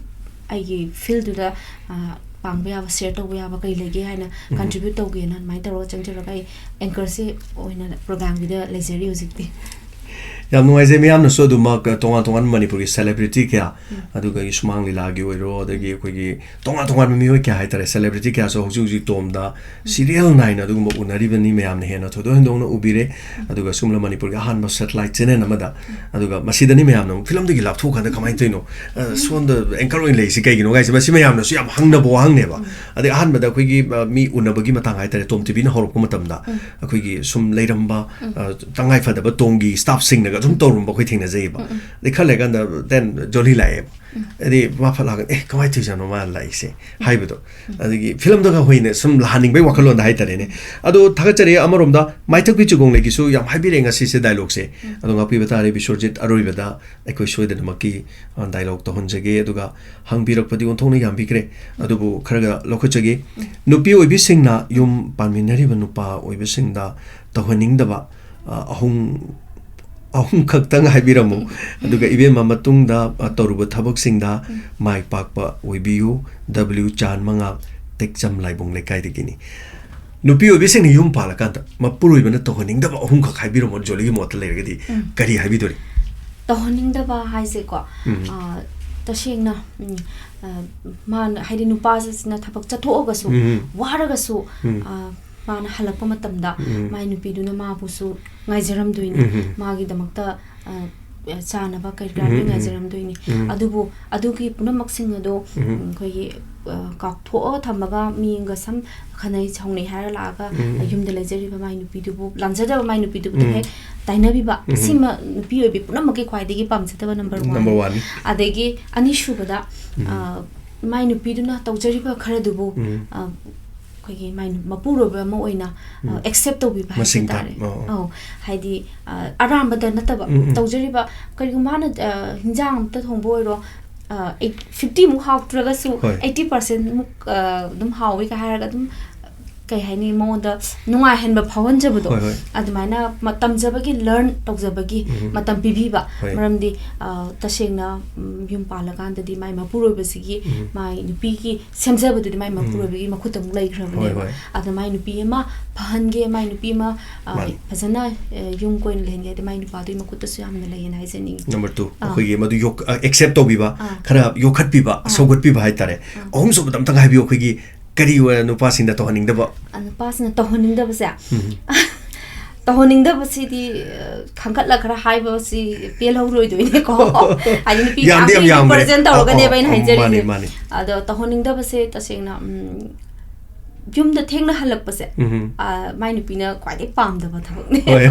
ꯑꯩꯒꯤ ꯐꯤꯜꯗꯨꯗ, ꯑ, ꯄꯥꯡꯕ ꯌꯥꯕ, ꯁꯤꯌꯔ ꯇꯧꯕ ꯌꯥꯕ ꯀꯔꯤ ꯂꯩꯒꯦ ꯍꯥꯏꯅ ꯎꯝ꯫ ꯀꯟꯇ꯭ꯔꯤꯕ꯭ꯌꯨꯠ ꯇꯧꯒꯦꯅ ꯑꯗꯨꯃꯥꯏꯅ ꯇꯧꯔꯒ ꯆꯪꯖꯔꯒ ꯑꯩ ꯑꯦꯡꯀꯔꯁꯦ ꯑꯣꯏꯅ ꯄ꯭ꯔꯣꯒ꯭ꯔꯥꯝꯒꯤꯗ ꯂꯩꯖꯔꯤ ꯍꯧꯖꯤꯛꯇꯤ꯫ ꯌꯥꯝ ꯅꯨꯡꯉꯥꯏꯖꯩ꯫ ꯃꯤꯌꯥꯝꯅꯁꯨ ꯑꯗꯨꯃꯛ ꯇꯣꯉꯥꯟ ꯇꯣꯉꯥꯟꯕ ꯃꯅꯤꯄꯨꯔꯒꯤ ꯁꯦꯂꯦꯕ꯭ꯔꯤꯇꯤ ꯀꯌꯥ, ꯎꯝ꯫ ꯑꯗꯨꯒ ꯁꯨꯃꯥꯡ ꯂꯤꯂꯥꯒꯤ ꯑꯣꯏꯔꯣ, ꯑꯗꯒꯤ ꯑꯩꯈꯣꯏꯒꯤ ꯇꯣꯉꯥꯟ ꯇꯣꯉꯥꯟꯕ ꯃꯤꯑꯣꯏ ꯀꯌꯥ ꯍꯥꯏꯇꯥꯔꯦ, ꯁꯦꯂꯦꯕ꯭ꯔꯤꯇꯤ ꯀꯌꯥꯁꯨ ꯍꯧꯖꯤꯛ ꯍꯧꯖꯤꯛ ꯇꯣꯝꯗ ꯎꯝ꯫ ꯁꯤꯔꯤꯌꯦꯜ ꯅꯥꯏꯅ ꯑꯗꯨꯒꯨꯝꯕ ꯎꯅꯔꯤꯕꯅꯤ꯫ ꯃꯌꯥꯝꯅ ꯍꯦꯟꯅ ꯊꯣꯏꯗꯣꯛ ꯍꯦꯟꯗꯣꯛꯅ ꯎꯕꯤꯔꯦ꯫ ꯎꯝ꯫ ꯑꯗꯨꯒ ꯁꯨꯝꯅ ꯃꯅꯤꯄꯨꯔꯒꯤ ꯑꯍꯥꯟꯕ ꯁꯦꯇꯦꯂꯥꯏꯠ ꯆꯦꯅꯦꯜ ꯑꯃꯗ, ꯎꯝ꯫ ꯑꯗꯨꯒ ꯃꯁꯤꯗꯅꯤ ꯃꯌꯥꯝꯅ ꯑꯃꯨꯛ ꯐꯤꯂꯝꯗꯒꯤ ꯂꯥꯞꯊꯣꯛꯑꯀꯥꯟꯗ ꯀꯃꯥꯏꯅ ꯇꯧꯔꯤꯅꯣ, ꯑ, ꯎꯝ꯫ ꯁꯣꯝꯗ ꯑꯦꯡꯀꯔ ꯑꯣꯏꯅ ꯂꯩꯔꯤꯁꯤ ꯀꯩꯒꯤꯅꯣ ꯀꯥꯏꯁꯦ, ꯃꯁꯤ ꯃꯌꯥꯝꯅꯁꯨ ꯌꯥꯝ ꯍꯪꯅꯕ ꯋꯥꯍꯪꯅꯦꯕ꯫ ꯎꯝ꯫ ꯑꯗꯩ ꯑꯍꯥꯟꯕꯗ ꯑꯩꯈꯣꯏꯒꯤ, ꯑ, ꯃꯤ ꯎꯅꯕꯒꯤ ꯃꯇꯥꯡ ꯍꯥꯏꯇꯥꯔꯦ, ꯇꯣꯝ ꯇꯤꯚꯤꯅ ꯍꯧꯔꯛꯄ ꯃꯇꯝꯗ ꯎꯝ꯫ ꯑꯩꯈꯣꯏꯒꯤ ꯁꯨꯝ ꯂꯩꯔꯝꯕ, ꯎꯝ꯫ ꯑ, ꯇꯉꯥꯏ ꯐꯗꯕ ꯇꯣꯝꯒꯤ ꯁ꯭ꯇꯥꯐꯁꯤꯡꯅꯒ ꯑꯗꯨꯝ ꯇꯧꯔꯝꯕ ꯑꯩꯈꯣꯏ ꯊꯦꯡꯅꯖꯩꯌꯦꯕ꯫ ꯑꯗꯩ ꯈꯔ ꯂꯩꯔꯀꯥꯟꯗ then ꯖꯣꯂꯤ ꯂꯥꯛꯑꯦꯕ꯫ ꯍꯥꯏꯗꯤ ꯃꯥ ꯐꯠ ꯂꯥꯛꯑꯒ, "ꯑꯦ, ꯀꯃꯥꯏꯅ ꯇꯧꯔꯤꯖꯥꯠꯅꯣ ꯃꯥ ꯂꯥꯛꯏꯁꯦ?" ꯍꯥꯏꯕꯗꯣ꯫ ꯑꯗꯒꯤ ꯐꯤꯂꯝꯗꯒ ꯑꯩꯈꯣꯏꯅ ꯁꯨꯝ ꯂꯥꯛꯍꯟꯅꯤꯡꯕꯒꯤ ꯋꯥꯈꯜꯂꯣꯟꯗ ꯍꯥꯏꯇꯥꯔꯦꯅꯦ꯫ ꯑꯗꯣ ꯊꯥꯒꯠꯆꯔꯤ꯫ ꯑꯃꯔꯣꯝꯗ ꯃꯥꯏꯊꯛꯄꯤ ꯆꯤꯒꯣꯡꯂꯩꯒꯤꯁꯨ ꯌꯥꯝ ꯍꯥꯏꯕꯤꯔꯛꯑꯦ ꯉꯁꯤꯁꯦ ꯗꯥꯏꯂꯣꯛꯁꯦ꯫ ꯑꯗꯣ ꯉꯥꯛꯄꯤꯕ ꯇꯥꯔꯦ ꯕꯤꯁ꯭ꯋꯔꯖꯤꯠ, ꯑꯔꯣꯏꯕꯗ ꯑꯩꯈꯣꯏ ꯁꯣꯏꯗꯅꯃꯛꯀꯤ, ꯑ, ꯗꯥꯏꯂꯣꯛ ꯇꯧꯍꯟꯖꯒꯦ꯫ ꯑꯗꯨꯒ ꯍꯪꯕꯤꯔꯛꯄꯗꯤ ꯑꯣꯟꯊꯣꯛꯅ ꯌꯥꯝꯕꯤꯈ꯭ꯔꯦ, ꯑꯗꯨꯕꯨ ꯈꯔꯒ ꯂꯧꯈꯠꯆꯒꯦ꯫ ꯅꯨꯄꯤ ꯑꯣꯏꯕꯤꯁꯤꯡꯅ ꯌꯨꯝ ꯄꯥꯟꯃꯤꯟꯅꯔꯤꯕ ꯅꯨꯄꯥ ꯑꯣꯏꯕꯁꯤꯡꯗ ꯇꯧꯍꯟꯅꯤꯡꯗꯕ, ꯑ, ꯑꯍꯨꯝ, ꯑꯍꯨꯝ ꯈꯛꯇꯪ ꯍꯥꯏꯕꯤꯔꯝꯃꯨ꯫ ꯑꯗꯨꯒ ꯏꯕꯦꯝꯃ ꯃꯇꯨꯡꯗ, ꯑ, ꯇꯧꯔꯨꯕ ꯊꯕꯛꯁꯤꯡꯗ ꯃꯥꯏ ꯄꯥꯛꯄ ꯑꯣꯏꯕꯤꯌꯨ꯫ ꯗꯕ꯭ꯂꯤꯎ ꯆꯥꯟ ꯃꯉꯥ, ꯇꯦꯛꯆꯝ ꯂꯥꯏꯕꯨꯡ ꯂꯩꯀꯥꯏꯗꯒꯤꯅꯤ꯫ ꯅꯨꯄꯤ ꯑꯣꯏꯕꯤꯁꯤꯡꯅ ꯌꯨꯝ ꯄꯥꯜꯂꯀꯥꯟꯗ ꯃꯄꯨꯔꯣꯏꯕꯅ ꯇꯧꯍꯟꯅꯤꯡꯗꯕ ꯑꯍꯨꯝꯈꯛ ꯍꯥꯏꯕꯤꯔꯝꯃꯣ, ꯖꯣꯂꯤꯒꯤ ꯃꯣꯠꯇ ꯂꯩꯔꯒꯗꯤ ꯎꯝ꯫ ꯀꯔꯤ ꯍꯥꯏꯕꯤꯗꯣꯔꯤ? ꯇꯧꯍꯟꯅꯤꯡꯗꯕ ꯍꯥꯏꯁꯦꯀꯣ, ꯎꯝ꯫ ꯑ, ꯇꯁꯦꯡꯅ, ꯎꯝ, ꯑ, ꯃꯥꯅ, ꯍꯥꯏꯗꯤ ꯅꯨꯄꯥꯁꯤꯅ ꯊꯕꯛ ꯆꯠꯊꯣꯛꯑꯒꯁꯨ, ꯎꯝ꯫ ꯋꯥꯔꯒꯁꯨ, ꯎꯝ꯫ ꯑ, ꯃꯥꯅ ꯍꯜꯂꯛꯄ ꯃꯇꯝꯗ ꯎꯝ꯫ ꯃꯥꯏ ꯅꯨꯄꯤꯗꯨꯅ ꯃꯥꯕꯨꯁꯨ ꯉꯥꯏꯖꯔꯝꯗꯣꯏꯅꯤ꯫ ꯎꯝ꯫ ꯃꯥꯒꯤꯗꯃꯛꯇ, ꯑ, ꯆꯥꯅꯕ ꯀꯔꯤ ꯀꯔꯥ ꯎꯝ, ꯂꯣꯏ ꯎꯝ꯫ ꯉꯥꯏꯖꯔꯝꯗꯣꯏꯅꯤ꯫ ꯎꯝ꯫ ꯑꯗꯨꯕꯨ ꯑꯗꯨꯒꯤ ꯄꯨꯝꯅꯃꯛꯁꯤꯡ ꯑꯗꯣ, ꯎꯝ꯫ ꯎꯝ, ꯑꯩꯈꯣꯏꯒꯤ, ꯑ, ꯀꯥꯎꯊꯣꯛꯑꯒ ꯊꯝꯃꯒ ꯃꯤꯒ ꯁꯝ ꯈꯠꯅꯩ ꯁꯥꯎꯅꯩ ꯍꯥꯏꯔ ꯂꯥꯛꯑꯒ ꯎꯝ꯫ ꯌꯨꯝꯗ ꯂꯩꯖꯔꯤꯕ ꯃꯥꯏ ꯅꯨꯄꯤꯗꯨꯕꯨ, ꯂꯥꯟꯖꯗꯕ ꯃꯥꯏ ꯅꯨꯄꯤꯗꯨꯕꯨ ꯎꯝ꯫ ꯍꯦꯛ ꯇꯥꯏꯅꯕꯤꯕ, ꯎꯝ꯫ ꯁꯤꯃ ꯅꯨꯄꯤ ꯑꯣꯏꯕꯤ ꯄꯨꯝꯅꯃꯛꯀꯤ ꯈ꯭ꯋꯥꯏꯗꯒꯤ ꯄꯥꯝꯖꯗꯕ ꯅꯝꯕꯔ ꯋꯥꯟꯅꯤ꯫ ꯅꯝꯕꯔ ꯋꯥꯟꯅꯤ꯫ ꯑꯗꯒꯤ ꯑꯅꯤꯁꯨꯕꯗ, ꯎꯝ꯫ ꯑ, ꯃꯥꯏ ꯅꯨꯄꯤꯗꯨꯅ ꯇꯧꯖꯔꯤꯕ ꯈꯔꯗꯨꯕꯨ, ꯎꯝ꯫ ꯑ, ꯑꯩꯈꯣꯏꯒꯤ ꯃꯥꯏ ꯅꯨ-, ꯃꯄꯨꯔꯣꯏꯕ ꯑꯃ ꯑꯣꯏꯅ, ꯑ, ꯎꯝ꯫ ꯑꯦꯛꯁꯦꯞ ꯇꯧꯕꯤꯕ ꯍꯥꯏꯕ ꯃꯁꯤꯡ ꯇꯥ-, ꯇꯥꯔꯦ꯫ ꯑꯣ, ꯑꯣ꯫ ꯑꯧ, ꯍꯥꯏꯗꯤ, ꯑ, ꯑꯔꯥꯟꯕꯗ ꯅꯠꯇꯕ, ꯎꯝ, ꯎꯝ꯫ ꯇꯧꯖꯔꯤꯕ, ꯀꯔꯤꯒꯨꯝꯕ ꯃꯥꯅ, ꯑ, ꯍꯤꯟꯖꯥꯡ ꯑꯝꯇ ꯊꯣꯡꯕ ꯑꯣꯏꯔꯣ, ꯑ, ꯑꯩꯠ-, ꯐꯤꯐꯇꯤ ꯃꯨꯛ ꯍꯥꯎꯇ꯭ꯔꯒꯁꯨ ꯍꯣꯏ꯫ ꯑꯩꯠꯇꯤ ꯄꯥꯔꯁꯦꯟ ꯃꯨꯛ, ꯑ, ꯑꯗꯨꯝ ꯍꯥꯎꯋꯦꯒ ꯍꯥꯏꯔꯒ ꯑꯗꯨꯝ, ꯀꯩ ꯍꯥꯏꯅꯤ, ꯃꯉꯣꯟꯗ ꯅꯨꯡꯉꯥꯏꯍꯟꯕ ꯐꯥꯎꯍꯟꯖꯕꯗꯣ, ꯍꯣꯏ, ꯍꯣꯏ꯫ ꯑꯗꯨꯃꯥꯏꯅ ꯃ-, ꯇꯝꯖꯕꯒꯤ, ꯂꯔꯟ ꯇꯧꯖꯕꯒꯤ ꯎꯝ꯫ ꯃꯇꯝ ꯄꯤꯕꯤꯕ꯫ ꯍꯣꯏ꯫ ꯃꯔꯝꯗꯤ, ꯑ, ꯇꯁꯦꯡꯅ, ꯎꯝ, ꯌꯨꯝ ꯄꯥꯜꯂꯀꯥꯟꯗꯗꯤ ꯃꯥꯏ ꯃꯄꯨꯔꯣꯏꯕꯁꯤꯒꯤ, ꯎꯝ꯫ ꯃꯥꯏ ꯅꯨꯄꯤꯒꯤ ꯁꯦꯝꯖꯕꯗꯨꯗꯤ ꯃꯥꯏ ꯎꯝ꯫ ꯃꯄꯨꯔꯣꯏꯕꯒꯤ ꯃꯈꯨꯠꯇ ꯑꯃꯨꯛ ꯂꯩꯈ꯭ꯔꯕꯅꯦꯕ꯫ ꯍꯣꯏ, ꯍꯣꯏ꯫ ꯑꯗ ꯃꯥꯏ ꯅꯨꯄꯤ ꯑꯃ ꯐꯍꯟꯒꯦ, ꯃꯥꯏ ꯅꯨꯄꯤ ꯑꯃ, ꯑ, ꯃꯥꯅꯤ꯫ ꯐꯖꯅ, ꯑ, ꯌꯨꯝ ꯀꯣꯏꯅ ꯂꯩꯍꯟꯒꯦ ꯍꯥꯏꯗꯤ ꯃꯥꯏ ꯅꯨꯄꯥꯗꯨꯒꯤ ꯃꯈꯨꯠꯇꯁꯨ ꯌꯥꯝꯅ ꯂꯩꯌꯦꯅ ꯍꯥꯏꯖꯅꯤꯡꯉꯤ꯫ ꯅꯝꯕꯔ ꯇꯨ, ꯑꯥ꯫ ꯑꯩꯈꯣꯏꯒꯤ ꯃꯗꯨ ꯌꯣꯛ-, ꯑ, ꯑꯦꯛꯁꯦꯞ ꯇꯧꯕꯤꯕ, ꯑꯥ꯫ ꯈꯔ ꯌꯣꯛꯈꯠꯄꯤꯕ, ꯑꯥ꯫ ꯁꯧꯒꯠꯄꯤꯕ ꯍꯥꯏꯇꯥꯔꯦ꯫ ꯑꯥ꯫ ꯑꯍꯨꯝꯁꯨꯕꯗ ꯑꯝꯇꯪ ꯍꯥꯏꯕꯤꯌꯨ, ꯑꯩꯈꯣꯏꯒꯤ ꯀꯔꯤ ꯑꯣꯏ-, ꯅꯨꯄꯥꯁꯤꯡꯗ ꯇꯧꯍꯟꯅꯤꯡꯗꯕ? ꯑ, ꯅꯨꯄꯥꯁꯤꯡꯅ ꯇꯧꯍꯟꯅꯤꯡꯗꯕꯁꯦ? ꯎꯝ꯫ ꯇꯧꯍꯟꯅꯤꯡꯗꯕꯁꯤꯗꯤ, ꯑ, ꯈꯟꯒꯠꯂ ꯈꯔ ꯍꯥꯏꯕꯁꯤ ꯄꯦꯜꯍꯧꯔꯣꯏꯗꯣꯏꯅꯦꯀꯣ꯫ ꯍꯥꯏꯗꯤ ꯅꯨꯄꯤ ꯌꯥꯝꯗꯤ ꯌꯥꯝ ꯃꯌꯥꯝꯒꯤ ꯌꯥꯝꯈ꯭ꯔꯦ꯫ ꯄꯔꯁꯦꯟ ꯇꯧꯔꯒꯅꯦꯕ ꯑꯧ, ꯑꯧ, ꯑꯩꯅ ꯑꯧ, ꯍꯥꯏꯖꯔꯤꯁꯦ꯫ ꯃꯥꯅꯤ, ꯃꯥꯅꯤ꯫ ꯑꯗꯣ ꯇꯧꯍꯟꯅꯤꯡꯗꯕꯁꯦ ꯇꯁꯦꯡꯅ, ꯎꯝ, ꯌꯨꯝꯗ ꯊꯦꯡꯅ ꯍꯜꯂꯛꯄꯁꯦ, ꯎꯝ꯫ ꯑ, ꯃꯥꯏ ꯅꯨꯄꯤꯅ ꯈ꯭ꯋꯥꯏꯗꯩ ꯄꯥꯝꯗꯕ ꯊꯕꯛꯅꯦ꯫ ꯍꯣꯏ꯫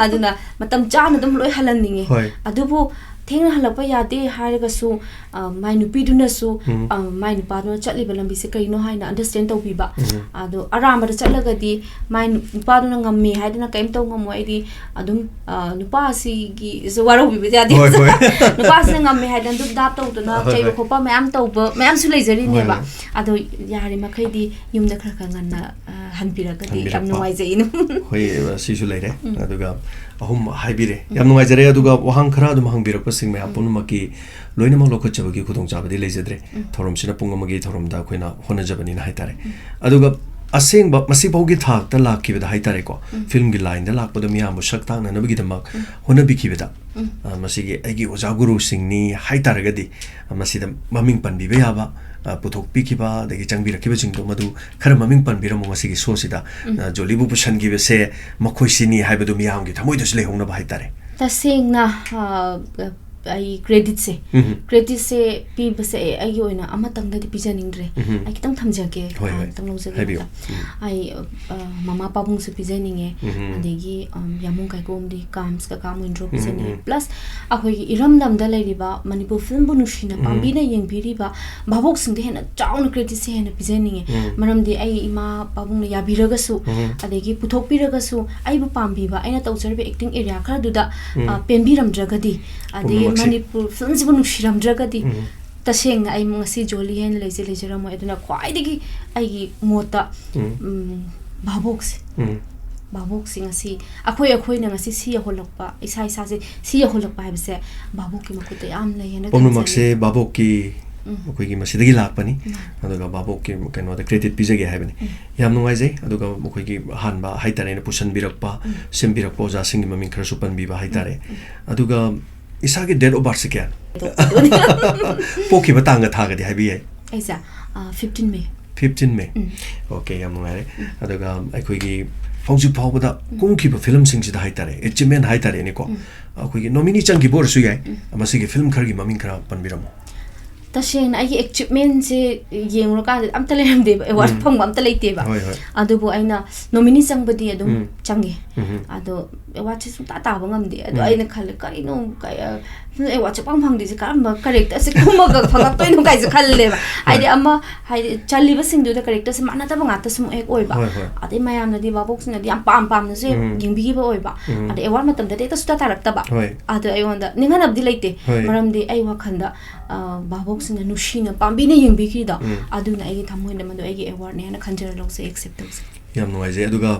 ꯑꯗꯨꯅ ꯃꯇꯝ ꯆꯥꯅ ꯑꯗꯨꯝ ꯂꯣꯏ ꯍꯜꯍꯟꯅꯤꯡꯉꯦ꯫ ꯍꯣꯏ꯫ ꯑꯗꯨꯕꯨ ꯊꯦꯡꯅ ꯍꯜꯂꯛꯄ ꯌꯥꯗꯦ ꯍꯥꯏꯔꯒꯁꯨ, ꯑ, ꯃꯥꯏ ꯅꯨꯄꯤꯗꯨꯅꯁꯨ, ꯎꯝ꯫ ꯑ, ꯃꯥꯏ ꯅꯨꯄꯥꯗꯨꯅ ꯆꯠꯂꯤꯕ ꯂꯝꯕꯤꯁꯦ ꯀꯔꯤꯅꯣ ꯍꯥꯏꯅ understand ꯇꯧꯕꯤꯕ꯫ ꯎꯝ꯫ ꯑꯗꯣ ꯑꯔꯥꯟꯕꯗ ꯆꯠꯂꯒꯗꯤ ꯃꯥꯏ ꯅꯨ-, ꯅꯨꯄꯥꯗꯨꯅ ꯉꯝꯃꯦ ꯍꯥꯏꯗꯅ ꯀꯔꯤꯝ ꯇꯧ ꯉꯝꯃꯣꯏ꯫ ꯑꯩꯗꯤ ꯑꯗꯨꯝ, ꯑ, ꯅꯨꯄꯥꯁꯤꯒꯤꯁꯨ ꯋꯥꯔꯧꯕꯤꯕꯗꯤ ꯌꯥꯗꯦ꯫ ꯍꯣꯏ, ꯍꯣꯏ꯫ ꯅꯨꯄꯥꯁꯤꯅ ꯉꯝꯃꯦ ꯍꯥꯏꯗꯅ ꯗꯨꯞ ꯗꯥꯞ ꯇꯧꯗꯅ ꯍꯣꯏ, ꯆꯩꯕ ꯍꯣꯏ꯫ ꯈꯣꯠꯄ ꯃꯌꯥꯝ ꯇꯧꯕ ꯃꯌꯥꯝꯁꯨ ꯂꯩꯖꯔꯤꯅꯦꯕ꯫ ꯍꯣꯏ, ꯍꯣꯏ꯫ ꯑꯗꯣ ꯌꯥꯔꯤꯃꯈꯩꯗꯤ ꯌꯨꯝꯗ ꯈꯔ ꯈꯔ ꯉꯟꯅ, ꯑ, ꯍꯟꯕꯤꯔꯒꯗꯤ ꯌꯥꯝ ꯍꯟꯕꯤꯔꯛꯄ꯫ ꯅꯨꯡꯉꯥꯏꯖꯩ꯫ ꯍꯣꯏ, ꯑ, ꯁꯤꯁꯨ ꯂꯩꯔꯦ꯫ ꯎꯝ꯫ ꯑꯗꯨꯒ ꯑꯍꯨꯝ ꯍꯥꯏꯕꯤꯔꯦ꯫ ꯎꯝ꯫ ꯌꯥꯝ ꯅꯨꯡꯉꯥꯏꯖꯔꯦ꯫ ꯑꯗꯨꯒ ꯋꯥꯍꯪ ꯈꯔ ꯑꯗꯨꯝ ꯍꯪꯕꯤꯔꯛꯄꯁꯤꯡ ꯃꯌꯥꯝ ꯎꯝ꯫ ꯄꯨꯝꯅꯃꯛꯀꯤ ꯂꯣꯏꯅꯃꯛ ꯂꯧꯈꯠꯆꯕꯒꯤ ꯈꯨꯗꯣꯡꯆꯥꯕꯗꯤ ꯂꯩꯖꯗ꯭ꯔꯦ꯫ ꯎꯝ꯫ ꯊꯧꯔꯝꯁꯤꯅ ꯄꯨꯡ ꯑꯃꯒꯤ ꯊꯧꯔꯝꯗ ꯑꯩꯈꯣꯏꯅ ꯍꯣꯠꯅꯖꯕꯅꯤꯅ ꯍꯥꯏꯇꯥꯔꯦ꯫ ꯎꯝ꯫ ꯑꯗꯨꯒ ꯑꯁꯦꯡꯕ ꯃꯁꯤꯐꯥꯎꯒꯤ ꯊꯥꯛꯇ ꯂꯥꯛꯈꯤꯕꯗ ꯍꯥꯏꯇꯥꯔꯦꯀꯣ, ꯎꯝ꯫ ꯐꯤꯜꯝꯒꯤ ꯂꯥꯏꯟꯗ ꯂꯥꯛꯄꯗ ꯃꯤꯌꯥꯝꯕꯨ ꯁꯛ ꯇꯥꯛꯅꯅꯕꯒꯤꯗꯃꯛ ꯎꯝ꯫ ꯍꯣꯠꯅꯕꯤꯈꯤꯕꯗ, ꯎꯝ꯫ ꯑ, ꯃꯁꯤꯒꯤ ꯑꯩꯒꯤ ꯑꯣꯖꯥ ꯒꯨꯔꯨꯁꯤꯡꯅꯤ ꯍꯥꯏꯇꯥꯔꯒꯗꯤ, ꯑ, ꯃꯁꯤꯗ ꯃꯃꯤꯡ ꯄꯟꯕꯤꯕ ꯌꯥꯕ, ꯑ, ꯄꯨꯊꯣꯛꯄꯤꯈꯤꯕ, ꯑꯗꯒꯤ ꯆꯪꯕꯤꯔꯛꯈꯤꯕꯁꯤꯡꯗꯣ ꯃꯗꯨ ꯈꯔ ꯃꯃꯤꯡ ꯄꯟꯕꯤꯔꯝꯃꯣ ꯉꯁꯤꯒꯤ ꯁꯣꯁꯤꯗ꯫ ꯎꯝ꯫ ꯑ, ꯖꯣꯂꯤꯕꯨ ꯄꯨꯁꯟꯈꯤꯕꯁꯦ ꯃꯈꯣꯏꯁꯤꯅꯤ ꯍꯥꯏꯕꯗꯨ ꯃꯤꯌꯥꯝꯒꯤ ꯊꯃꯣꯏꯗꯁꯨ ꯂꯩꯍꯧꯅꯕ ꯍꯥꯏꯇꯥꯔꯦ꯫ ꯇꯁꯦꯡꯅ, ꯑ, ꯑꯩ ꯀ꯭ꯔꯦꯗꯤꯠꯁꯦ, ꯎꯝ꯫ ꯀ꯭ꯔꯦꯗꯤꯠꯁꯦ ꯄꯤꯕꯁꯦ ꯑꯩ, ꯑꯩꯒꯤ ꯑꯣꯏꯅ ꯑꯃꯇꯪꯗꯗꯤ ꯄꯤꯖꯅꯤꯡꯗ꯭ꯔꯦ꯫ ꯎꯝ꯫ ꯑꯩ ꯈꯤꯇꯪ ꯊꯝꯖꯒꯦ, ꯍꯣꯏ, ꯑ, ꯍꯣꯏ꯫ ꯈꯤꯇꯪ ꯂꯧꯖꯒꯦ ꯍꯥꯏꯕꯤꯌꯨ꯫ ꯑꯃꯇ꯫ ꯎꯝ꯫ ꯑꯩ, ꯑ, ꯃꯃꯥ ꯄꯥꯕꯨꯡꯁꯨ ꯄꯤꯖꯅꯤꯡꯉꯦ, ꯎꯝ꯫ ꯑꯗꯒꯤ, ꯑꯝ, ꯌꯥꯃꯨꯡ ꯀꯥꯏꯀꯣꯝꯗꯤ ꯀꯥꯝꯁ ꯀꯀꯥ ꯃꯣꯏꯟꯗ꯭ꯔꯣ ꯎꯝ, ꯄꯤꯖꯅꯤꯡꯉꯦ꯫ ꯎꯝ꯫ Plus ꯑꯩꯈꯣꯏꯒꯤ ꯏꯔꯝꯗꯝꯗ ꯂꯩꯔꯤꯕ ꯃꯅꯤꯄꯨꯔ ꯐꯤꯜꯝꯕꯨ ꯅꯨꯡꯁꯤꯅ ꯎꯝ꯫ ꯄꯥꯝꯕꯤꯅ ꯌꯦꯡꯕꯤꯔꯤꯕ ꯚꯥꯕꯣꯛꯁꯤꯡꯗ ꯍꯦꯟꯅ ꯆꯥꯎꯅ ꯀ꯭ꯔꯦꯗꯤꯠꯁꯦ ꯍꯦꯟꯅ ꯄꯤꯖꯅꯤꯡꯉꯦ꯫ ꯎꯝ꯫ ꯃꯔꯝꯗꯤ ꯑꯩ ꯏꯃꯥ ꯄꯥꯕꯨꯡꯅ ꯌꯥꯕꯤꯔꯒꯁꯨ, ꯎꯝ꯫ ꯑꯗꯒꯤ ꯄꯨꯊꯣꯛꯄꯤꯔꯒꯁꯨ ꯑꯩꯕꯨ ꯄꯥꯝꯕꯤꯕ, ꯑꯩꯅ ꯇꯧꯖꯔꯤꯕ acting area ꯈꯔꯗꯨꯗ, ꯎꯝ꯫ ꯑ, ꯄꯦꯟꯕꯤꯔꯝꯗ꯭ꯔꯒꯗꯤ, ꯑꯗꯒꯤ ꯄꯨꯝꯅꯃꯛꯁꯦ꯫ ꯃꯅꯤꯄꯨꯔ ꯐꯤꯜꯝꯁꯤꯕꯨ ꯅꯨꯡꯁꯤꯔꯝꯗ꯭ꯔꯒꯗꯤ, ꯎꯝ꯫ ꯇꯁꯦꯡꯅ ꯑꯩ ꯉꯁꯤ ꯖꯣꯂꯤ ꯍꯥꯏꯅ ꯂꯩꯖ-, ꯂꯩꯖꯔꯝꯃꯣꯏ꯫ ꯑꯗꯨꯅ ꯈ꯭ꯋꯥꯏꯗꯒꯤ ꯑꯩꯒꯤ ꯃꯣꯠꯇ, ꯎꯝ꯫ ꯎꯝ, ꯚꯥꯕꯣꯛꯁꯦ꯫ ꯎꯝ꯫ ꯚꯥꯕꯣꯛꯁꯦ ꯉꯁꯤ ꯑꯩꯈꯣꯏ, ꯑꯩꯈꯣꯏꯅ ꯉꯁꯤ ꯁꯤ ꯌꯧꯍꯜꯂꯛꯄ, ꯏꯁꯥ ꯏꯁꯥꯁꯦ ꯁꯤ ꯌꯧꯍꯜꯂꯛꯄ ꯍꯥꯏꯕꯁꯦ ꯚꯥꯕꯣꯛꯀꯤ ꯃꯈꯨꯠꯇ ꯌꯥꯝ ꯂꯩꯌꯦꯅ ꯄꯨꯝꯅꯃꯛꯁꯦ ꯊꯝꯖꯅꯤꯡꯉꯤ꯫ ꯚꯥꯕꯣꯛꯀꯤ, ꯎꯝ꯫ ꯑꯩꯈꯣꯏꯒꯤ ꯃꯁꯤꯗꯒꯤ ꯂꯥꯛꯄꯅꯤ꯫ ꯎꯝ꯫ ꯑꯗꯨꯒ ꯚꯥꯕꯣꯛꯀꯤ ꯀꯩꯅꯣꯗ credit ꯄꯤꯖꯒꯦ ꯍꯥꯏꯕꯅꯤ꯫ ꯎꯝ꯫ ꯌꯥꯝ ꯅꯨꯡꯉꯥꯏꯖꯩ꯫ ꯑꯗꯨꯒ ꯃꯈꯣꯏꯒꯤ ꯑꯍꯥꯟꯕ ꯍꯥꯏꯇꯥꯔꯦꯅꯦ, ꯄꯨꯁꯟꯕꯤꯔꯛꯄ, ꯎꯝ꯫ ꯁꯦꯝꯕꯤꯔꯛꯄ ꯑꯣꯖꯥꯁꯤꯡꯒꯤ ꯃꯃꯤꯡ ꯈꯔꯁꯨ ꯄꯟꯕꯤꯕ ꯍꯥꯏꯇꯥꯔꯦ꯫ ꯎꯝ, ꯎꯝ꯫ ꯑꯗꯨꯒ ꯏꯁꯥꯒꯤ date of birthꯁꯦ ꯀꯌꯥꯅꯣ? ꯑꯗꯨꯅꯤ꯫ ꯄꯣꯛꯈꯤꯕ ꯇꯥꯡꯒ ꯊꯥꯒꯗꯤ ꯍꯥꯏꯕꯤ ꯌꯥꯏ꯫ ꯑꯩꯁꯦ, ꯑ, fifteen May꯫ Fifteen May꯫ ꯎꯝ꯫ Okay, ꯌꯥꯝ ꯅꯨꯡꯉꯥꯏꯔꯦ꯫ ꯎꯝ꯫ ꯑꯗꯨꯒ ꯑꯩꯈꯣꯏꯒꯤ ꯍꯧꯖꯤꯛ ꯐꯥꯎꯕꯗ ꯎꯝ꯫ ꯀꯨꯝꯈꯤꯕ ꯐꯤꯂꯝꯁꯤꯡꯁꯤꯗ ꯍꯥꯏꯇꯥꯔꯦ, achievement ꯍꯥꯏꯇꯥꯔꯦꯅꯦꯀꯣ, ꯎꯝ꯫ ꯑꯩꯈꯣꯏꯒꯤ nominee ꯆꯪꯈꯤꯕ ꯑꯣꯏꯔꯁꯨ ꯌꯥꯏ, ꯎꯝ꯫ ꯃꯁꯤꯒꯤ ꯐꯤꯂꯝ ꯈꯔꯒꯤ ꯃꯃꯤꯡ ꯈꯔ ꯄꯟꯕꯤꯔꯝꯃꯣ꯫ ꯇꯁꯦꯡꯅ ꯑꯩꯒꯤ ꯑꯦꯆꯤꯞꯃꯦꯟꯁꯦ ꯌꯦꯡꯉꯨꯔꯀꯥꯟꯗ ꯑꯝꯇ ꯂꯩꯔꯝꯗꯦꯕ, ꯑꯦꯋꯥꯔꯗ ꯎꯝ. ꯐꯪꯕ ꯑꯝꯇ ꯂꯩꯇꯦꯕ꯫ ꯍꯣꯏ, ꯍꯣꯏ. ꯑꯗꯨꯕꯨ ꯑꯩꯅ ꯅꯣꯃꯤꯅꯤ ꯆꯪꯕꯗꯤ ꯑꯗꯨꯝ ꯎꯝ. ꯆꯪꯉꯦ꯫ ꯎꯝ. ꯑꯗꯣ ꯑꯦꯋꯥꯔꯗꯁꯦ ꯁꯨꯡꯇꯥ ꯇꯥꯕ ꯉꯝꯗꯦ꯫ ꯑꯗꯣ ꯎꯝ. ꯑꯩꯅ ꯈꯜꯂꯦ, "ꯀꯔꯤꯅꯣ, ꯀꯩ, ꯑ, ꯑꯦꯋꯥꯔꯗꯁꯦ ꯄꯥꯡ ꯐꯪꯗ꯭ꯔꯤꯁꯦ? ꯀꯔꯝꯕ ꯀꯦꯔꯦꯛꯇꯔꯁꯦ ꯀꯨꯝꯃꯒ ꯐꯪꯉꯛꯇꯣꯏꯅꯣ?" ꯀꯥꯏꯁꯦ ꯈꯜꯂꯦꯕ꯫ ꯍꯥꯏꯗꯤ ꯍꯣꯏ. ꯑꯃ, ꯍꯥꯏꯗꯤ ꯆꯜꯂꯤꯕꯁꯤꯡꯗꯨꯗ ꯀꯦꯔꯦꯛꯇꯔꯁꯦ ꯃꯥꯟꯅꯗꯕ ꯉꯥꯛꯇ ꯁꯨꯝ ꯍꯦꯛ ꯑꯣꯏꯕ꯫ ꯍꯣꯏ, ꯍꯣꯏ. ꯑꯗꯩ ꯃꯌꯥꯝꯅꯗꯤ ꯚꯥꯕꯣꯛꯁꯤꯅꯗꯤ ꯌꯥꯝ ꯄꯥꯝ ꯄꯥꯝꯅꯁꯨ ꯍꯦꯛ ꯎꯝ. ꯌꯦꯡꯕꯤꯈꯤꯕ ꯑꯣꯏꯕ꯫ ꯎꯝ. ꯑꯗꯩ ꯑꯦꯋꯥꯔꯗ ꯃꯇꯝꯗꯗꯤ ꯍꯦꯛꯇ ꯁꯨꯡꯇꯥ ꯇꯥꯔꯛꯇꯕ꯫ ꯍꯣꯏ. ꯑꯗꯣ ꯑꯩꯉꯣꯟꯗ ꯅꯤꯡꯍꯟꯅꯕꯗꯤ ꯂꯩꯇꯦ꯫ ꯍꯣꯏ. ꯃꯔꯝꯗꯤ ꯑꯩ ꯋꯥꯈꯜꯗ, ꯑ, ꯚꯥꯕꯣꯛꯁꯤꯡꯅ ꯅꯨꯡꯁꯤꯅ ꯄꯥꯝꯕꯤꯅ ꯌꯦꯡꯕꯤꯈꯤꯗꯣ, ꯎꯝ. ꯑꯗꯨꯅ ꯑꯩꯒꯤ ꯊꯃꯣꯏꯗ ꯃꯗꯨ ꯑꯩꯒꯤ ꯑꯦꯋꯥꯔꯗꯅꯦ ꯍꯥꯏꯅ ꯈꯟꯖꯔ ꯂꯧꯖꯩ, ꯑꯦꯛꯁꯦꯞ ꯇꯧꯖꯩ꯫ ꯌꯥꯝ ꯅꯨꯡꯉꯥꯏꯖꯩ꯫ ꯑꯗꯨꯒ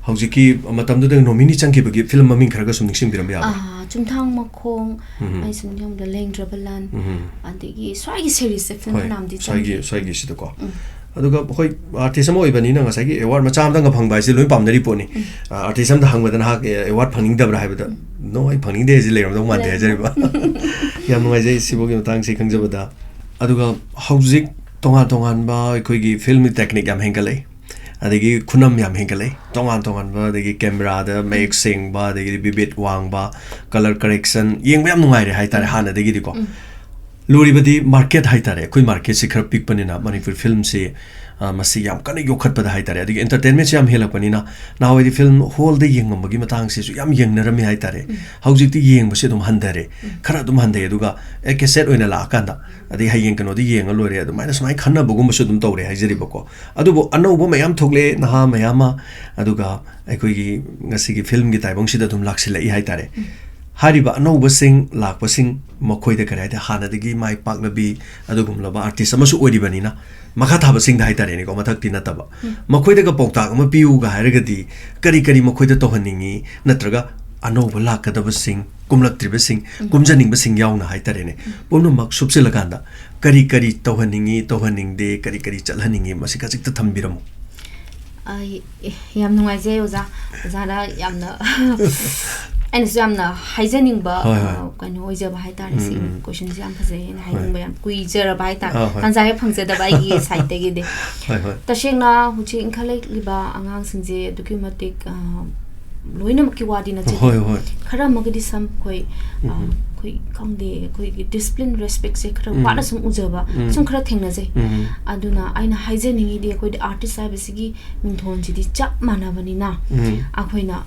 ꯍꯧꯖꯤꯛꯀꯤ ꯃꯇꯝꯗꯨꯗ ꯅꯣꯃꯤꯅꯤ ꯆꯪꯈꯤꯕꯒꯤ ꯐꯤꯂꯝ ꯃꯃꯤꯡ ꯈꯔꯒ ꯁꯨꯝ ꯅꯤꯡꯁꯤꯡꯕꯤꯔꯝꯕ ꯌꯥꯕ꯭ꯔꯥ? ꯑꯥ, ꯆꯨꯝꯊꯥꯡ ꯃꯈꯣꯡ, ꯎꯝ. ꯑꯩ ꯁꯨꯝ ꯅꯤꯡꯁꯤꯡꯕꯗ ꯂꯦꯡꯗ꯭ꯔꯕ ꯂꯥꯟ, ꯎꯝ. ꯑꯗꯒꯤ ꯁ꯭ꯋꯥꯏꯒꯤ ꯁꯦꯔꯤꯁꯁꯦ ꯐꯤꯂꯝ ꯍꯣꯏ, ꯐꯅꯌꯥꯝꯗꯤ ꯁ꯭ꯋꯥꯏꯒꯤ, ꯆꯪꯈꯤ꯫ ꯁ꯭ꯋꯥꯏꯒꯤꯁꯤꯗꯀꯣ꯫ ꯎꯝ. ꯑꯗꯨꯒ ꯑꯩꯈꯣꯏ ꯑꯥꯔꯇꯤꯁ ꯑꯃ ꯑꯣꯏꯕꯅꯤꯅ ꯉꯁꯥꯏꯒꯤ ꯑꯦꯋꯥꯔꯗ ꯃꯆꯥ ꯑꯃꯇꯪꯒ ꯐꯪꯕ ꯍꯥꯏꯁꯦ ꯂꯣꯏ ꯄꯥꯝꯅꯔꯤ ꯄꯣꯠꯅꯤ꯫ ꯎꯝ. ꯑ, ꯑꯥꯔꯇꯤꯁ ꯑꯃꯗ ꯍꯪꯕꯗ ꯅꯍꯥꯛ, ꯑꯦ, ꯑꯦꯋꯥꯔꯗ ꯐꯪꯅꯤꯡꯗꯕ꯭ꯔꯥ ꯍꯥꯏꯕꯗ, "ꯅꯣ, ꯑꯩ ꯐꯪꯅꯤꯡꯗꯦ" ꯍꯥꯏꯁꯦ ꯂꯩꯔꯝꯗꯧ ꯃꯥꯟꯗꯦ ꯂꯩꯔꯝꯗꯧ ꯍꯥꯏꯖꯔꯤꯕ꯫ ꯌꯥꯝ ꯅꯨꯡꯉꯥꯏꯖꯩ ꯁꯤꯐꯥꯎꯒꯤ ꯃꯇꯥꯡꯁꯤ ꯈꯪꯖꯕꯗ꯫ ꯑꯗꯨꯒ ꯍꯧꯖꯤꯛ ꯇꯣꯉꯥꯟ ꯇꯣꯉꯥꯟꯕ ꯑꯩꯈꯣꯏꯒꯤ ꯐꯤꯜꯝꯒꯤ ꯇꯦꯛꯅꯤꯛ ꯌꯥꯝ ꯍꯦꯟꯒꯠꯂꯛꯏ, ꯑꯗꯒꯤ ꯈꯨꯅꯝ ꯌꯥꯝ ꯍꯦꯟꯒꯠꯂꯛꯏ, ꯇꯣꯉꯥꯟ ꯇꯣꯉꯥꯟꯕ, ꯑꯗꯒꯤ ꯀꯦꯃꯦꯔꯥꯗ ꯃꯌꯦꯛ ꯁꯦꯡꯕ, ꯑꯗꯒꯤꯗꯤ ꯕꯤꯕꯤꯠ ꯋꯥꯡꯕ, ꯀꯂꯔ ꯀꯔꯦꯛꯁꯟ, ꯌꯦꯡꯕ ꯌꯥꯝ ꯅꯨꯡꯉꯥꯏꯔꯦ ꯍꯥꯏꯇꯥꯔꯦ ꯍꯥꯟꯅꯗꯒꯤꯗꯤꯀꯣ꯫ ꯎꯝ. ꯂꯨꯔꯤꯕꯗꯤ ꯃꯥꯔꯀꯦꯠ ꯍꯥꯏꯇꯥꯔꯦ, ꯑꯩꯈꯣꯏ ꯃꯥꯔꯀꯦꯠꯁꯤ ꯈꯔ ꯄꯤꯛꯄꯅꯤꯅ ꯃꯅꯤꯄꯨꯔꯤ ꯐꯤꯜꯝꯁꯤ, ꯑ, ꯃꯁꯤ ꯌꯥꯝ ꯀꯟꯅ ꯌꯣꯛꯈꯠꯄꯗ ꯍꯥꯏꯇꯥꯔꯦ, ꯑꯗꯒꯤ ꯑꯦꯟꯇꯔꯇꯦꯟꯃꯦꯟꯁꯤ ꯌꯥꯝ ꯍꯦꯜꯂꯛꯄꯅꯤꯅ ꯅꯍꯥꯟꯋꯥꯏꯗꯤ ꯐꯤꯜꯝ ꯍꯣꯜꯗ ꯌꯦꯡꯉꯝꯕꯒꯤ ꯃꯇꯥꯡꯁꯤꯁꯨ ꯌꯥꯝ ꯌꯦꯡꯅꯔꯝꯃꯤ ꯍꯥꯏꯇꯥꯔꯦ꯫ ꯎꯝ. ꯍꯧꯖꯤꯛꯇꯤ ꯌꯦꯡꯕꯁꯤ ꯑꯗꯨꯝ ꯍꯟꯊꯔꯦ, ꯎꯝ. ꯈꯔ ꯑꯗꯨꯝ ꯍꯟꯊꯩ꯫ ꯑꯗꯨꯒ ꯑꯦ, ꯀꯦꯁꯦꯠ ꯑꯣꯏꯅ ꯂꯥꯛꯑꯀꯥꯟꯗ, ꯑꯗꯩ ꯍꯌꯦꯡ ꯀꯩꯅꯣꯗ ꯌꯦꯡꯉ ꯂꯣꯏꯔꯦ, ꯑꯗꯨꯃꯥꯏꯅ ꯁꯨꯃꯥꯏꯅ ꯈꯟꯅꯕꯒꯨꯝꯕꯁꯨ ꯑꯗꯨꯝ ꯇꯧꯔꯦ ꯍꯥꯏꯖꯔꯤꯕꯀꯣ꯫ ꯑꯗꯨꯕꯨ ꯑꯅꯧꯕ ꯃꯌꯥꯝ ꯊꯣꯛꯂꯛꯑꯦ, ꯅꯍꯥ ꯃꯌꯥꯝ ꯑꯃ, ꯑꯗꯨꯒ ꯑꯩꯈꯣꯏꯒꯤ ꯉꯁꯤꯒꯤ ꯐꯤꯜꯝꯒꯤ ꯇꯥꯏꯕꯪꯁꯤꯗ ꯑꯗꯨꯝ ꯂꯥꯛꯁꯤꯜꯂꯛꯏ ꯍꯥꯏꯇꯥꯔꯦ꯫ ꯎꯝ. ꯍꯥꯏꯔꯤꯕ ꯑꯅꯧꯕꯁꯤꯡ ꯂꯥꯛꯄꯁꯤꯡ ꯃꯈꯣꯏꯗ ꯀꯔꯤ ꯍꯥꯏꯇꯥꯔꯦ, ꯍꯥꯟꯅꯗꯒꯤ ꯃꯥꯏ ꯄꯥꯛꯂꯕꯤ ꯑꯗꯨꯒꯨꯝꯂꯕ ꯑꯥꯔꯇꯤꯁ ꯑꯃꯁꯨ ꯑꯣꯏꯔꯤꯕꯅꯤꯅ, ꯃꯈꯥ ꯊꯥꯕꯁꯤꯡꯗ ꯍꯥꯏꯇꯥꯔꯦꯅꯦꯀꯣ, ꯃꯊꯛꯇꯤ ꯅꯠꯇꯕ, ꯎꯝ. ꯃꯈꯣꯏꯗꯒ ꯄꯥꯎꯇꯥꯛ ꯑꯃ ꯄꯤꯌꯨꯒ ꯍꯥꯏꯔꯒꯗꯤ ꯀꯔꯤ ꯀꯔꯤ ꯃꯈꯣꯏꯗ ꯇꯧꯍꯟꯅꯤꯡꯉꯤ, ꯅꯠꯇ꯭ꯔꯒ ꯑꯅꯧꯕ ꯂꯥꯛꯀꯗꯕꯁꯤꯡ, ꯀꯨꯝꯂꯛꯇ꯭ꯔꯤꯕꯁꯤꯡ, ꯎꯝ. ꯀꯨꯝꯖꯅꯤꯡꯕꯁꯤꯡ ꯌꯥꯎꯅ ꯍꯥꯏꯇꯥꯔꯦꯅꯦ, ꯄꯨꯝꯅꯃꯛ ꯁꯨꯞꯆꯤꯜꯂꯀꯥꯟꯗ ꯀꯔꯤ ꯀꯔꯤ ꯇꯧꯍꯟꯅꯤꯡꯉꯤ, ꯇꯧꯍꯟꯅꯤꯡꯗꯦ, ꯀꯔꯤ ꯀꯔꯤ ꯆꯠꯍꯟꯅꯤꯡꯉꯤ, ꯃꯁꯤ ꯈꯖꯤꯛꯇ ꯊꯝꯕꯤꯔꯝꯃꯨ꯫ ꯑꯩ, ꯑꯦ, ꯌꯥꯝ ꯅꯨꯡꯉꯥꯏꯖꯩ ꯑꯣꯖꯥ꯫ ꯑꯣꯖꯥꯅ ꯌꯥꯝꯅ, ꯑꯩꯅꯁꯨ ꯌꯥꯝꯅ ꯍꯥꯏꯖꯅꯤꯡꯕ, ꯍꯣꯏ, ꯍꯣꯏ. ꯑ, ꯀꯩꯅꯣ ꯑꯣꯏꯖꯕ ꯍꯥꯏꯇꯥꯔꯦ꯫ ꯎꯝ, ꯁꯤ ꯎꯝ. ꯀꯣꯏꯁꯟꯁꯦ ꯌꯥꯝ ꯐꯖꯩ ꯍꯥꯏꯅ ꯍꯣꯏ. ꯍꯥꯏꯅꯤꯡꯕ ꯌꯥꯝ ꯀꯨꯏꯖꯔꯕ ꯍꯥꯏꯇꯥꯔꯦ꯫ ꯑꯥ, ꯍꯣꯏ. ꯇꯥꯟꯖꯥ ꯍꯦꯛ ꯐꯪꯖꯗꯕ ꯑꯩꯒꯤ ꯁꯥꯏꯠꯇꯒꯤꯗꯤ꯫ ꯍꯣꯏ, ꯍꯣꯏ. ꯇꯁꯦꯡꯅ ꯍꯧꯖꯤꯛ ꯏꯟꯈꯠꯂꯛꯂꯤꯕ ꯑꯉꯥꯡꯁꯤꯡꯁꯦ ꯑꯗꯨꯛꯀꯤ ꯃꯇꯤꯛ, ꯑ, ꯂꯣꯏꯅꯃꯛꯀꯤ ꯋꯥꯗꯤ ꯅꯠꯆꯗꯦ꯫ ꯍꯣꯏ, ꯍꯣꯏ. ꯈꯔ ꯑꯃꯒꯗꯤ ꯁꯝ ꯑꯩꯈꯣꯏ, ꯑ, ꯎꯝ. ꯑꯩꯈꯣꯏ ꯈꯪꯗꯦ, ꯑꯩꯈꯣꯏꯒꯤ ꯗꯤꯁꯤꯄ꯭ꯂꯤꯟ, ꯔꯦꯁꯄꯦꯛꯁꯦ ꯈꯔ ꯎꯝ. ꯋꯥꯠꯅ ꯁꯨꯝ ꯎꯖꯕ ꯎꯝ. ꯁꯨꯝ ꯈꯔ ꯊꯦꯡꯅꯖꯩ꯫ ꯎꯝ. ꯑꯗꯨꯅ ꯑꯩꯅ ꯍꯥꯏꯖꯅꯤꯡꯉꯤꯗꯤ, ꯑꯩꯈꯣꯏꯗꯤ ꯑꯥꯔꯇꯤꯁ ꯍꯥꯏꯕꯁꯤꯒꯤ ꯃꯤꯡꯊꯣꯟꯁꯤꯗꯤ ꯆꯞ ꯃꯥꯟꯅꯕꯅꯤꯅ, ꯎꯝ. ꯑꯩꯈꯣꯏꯅ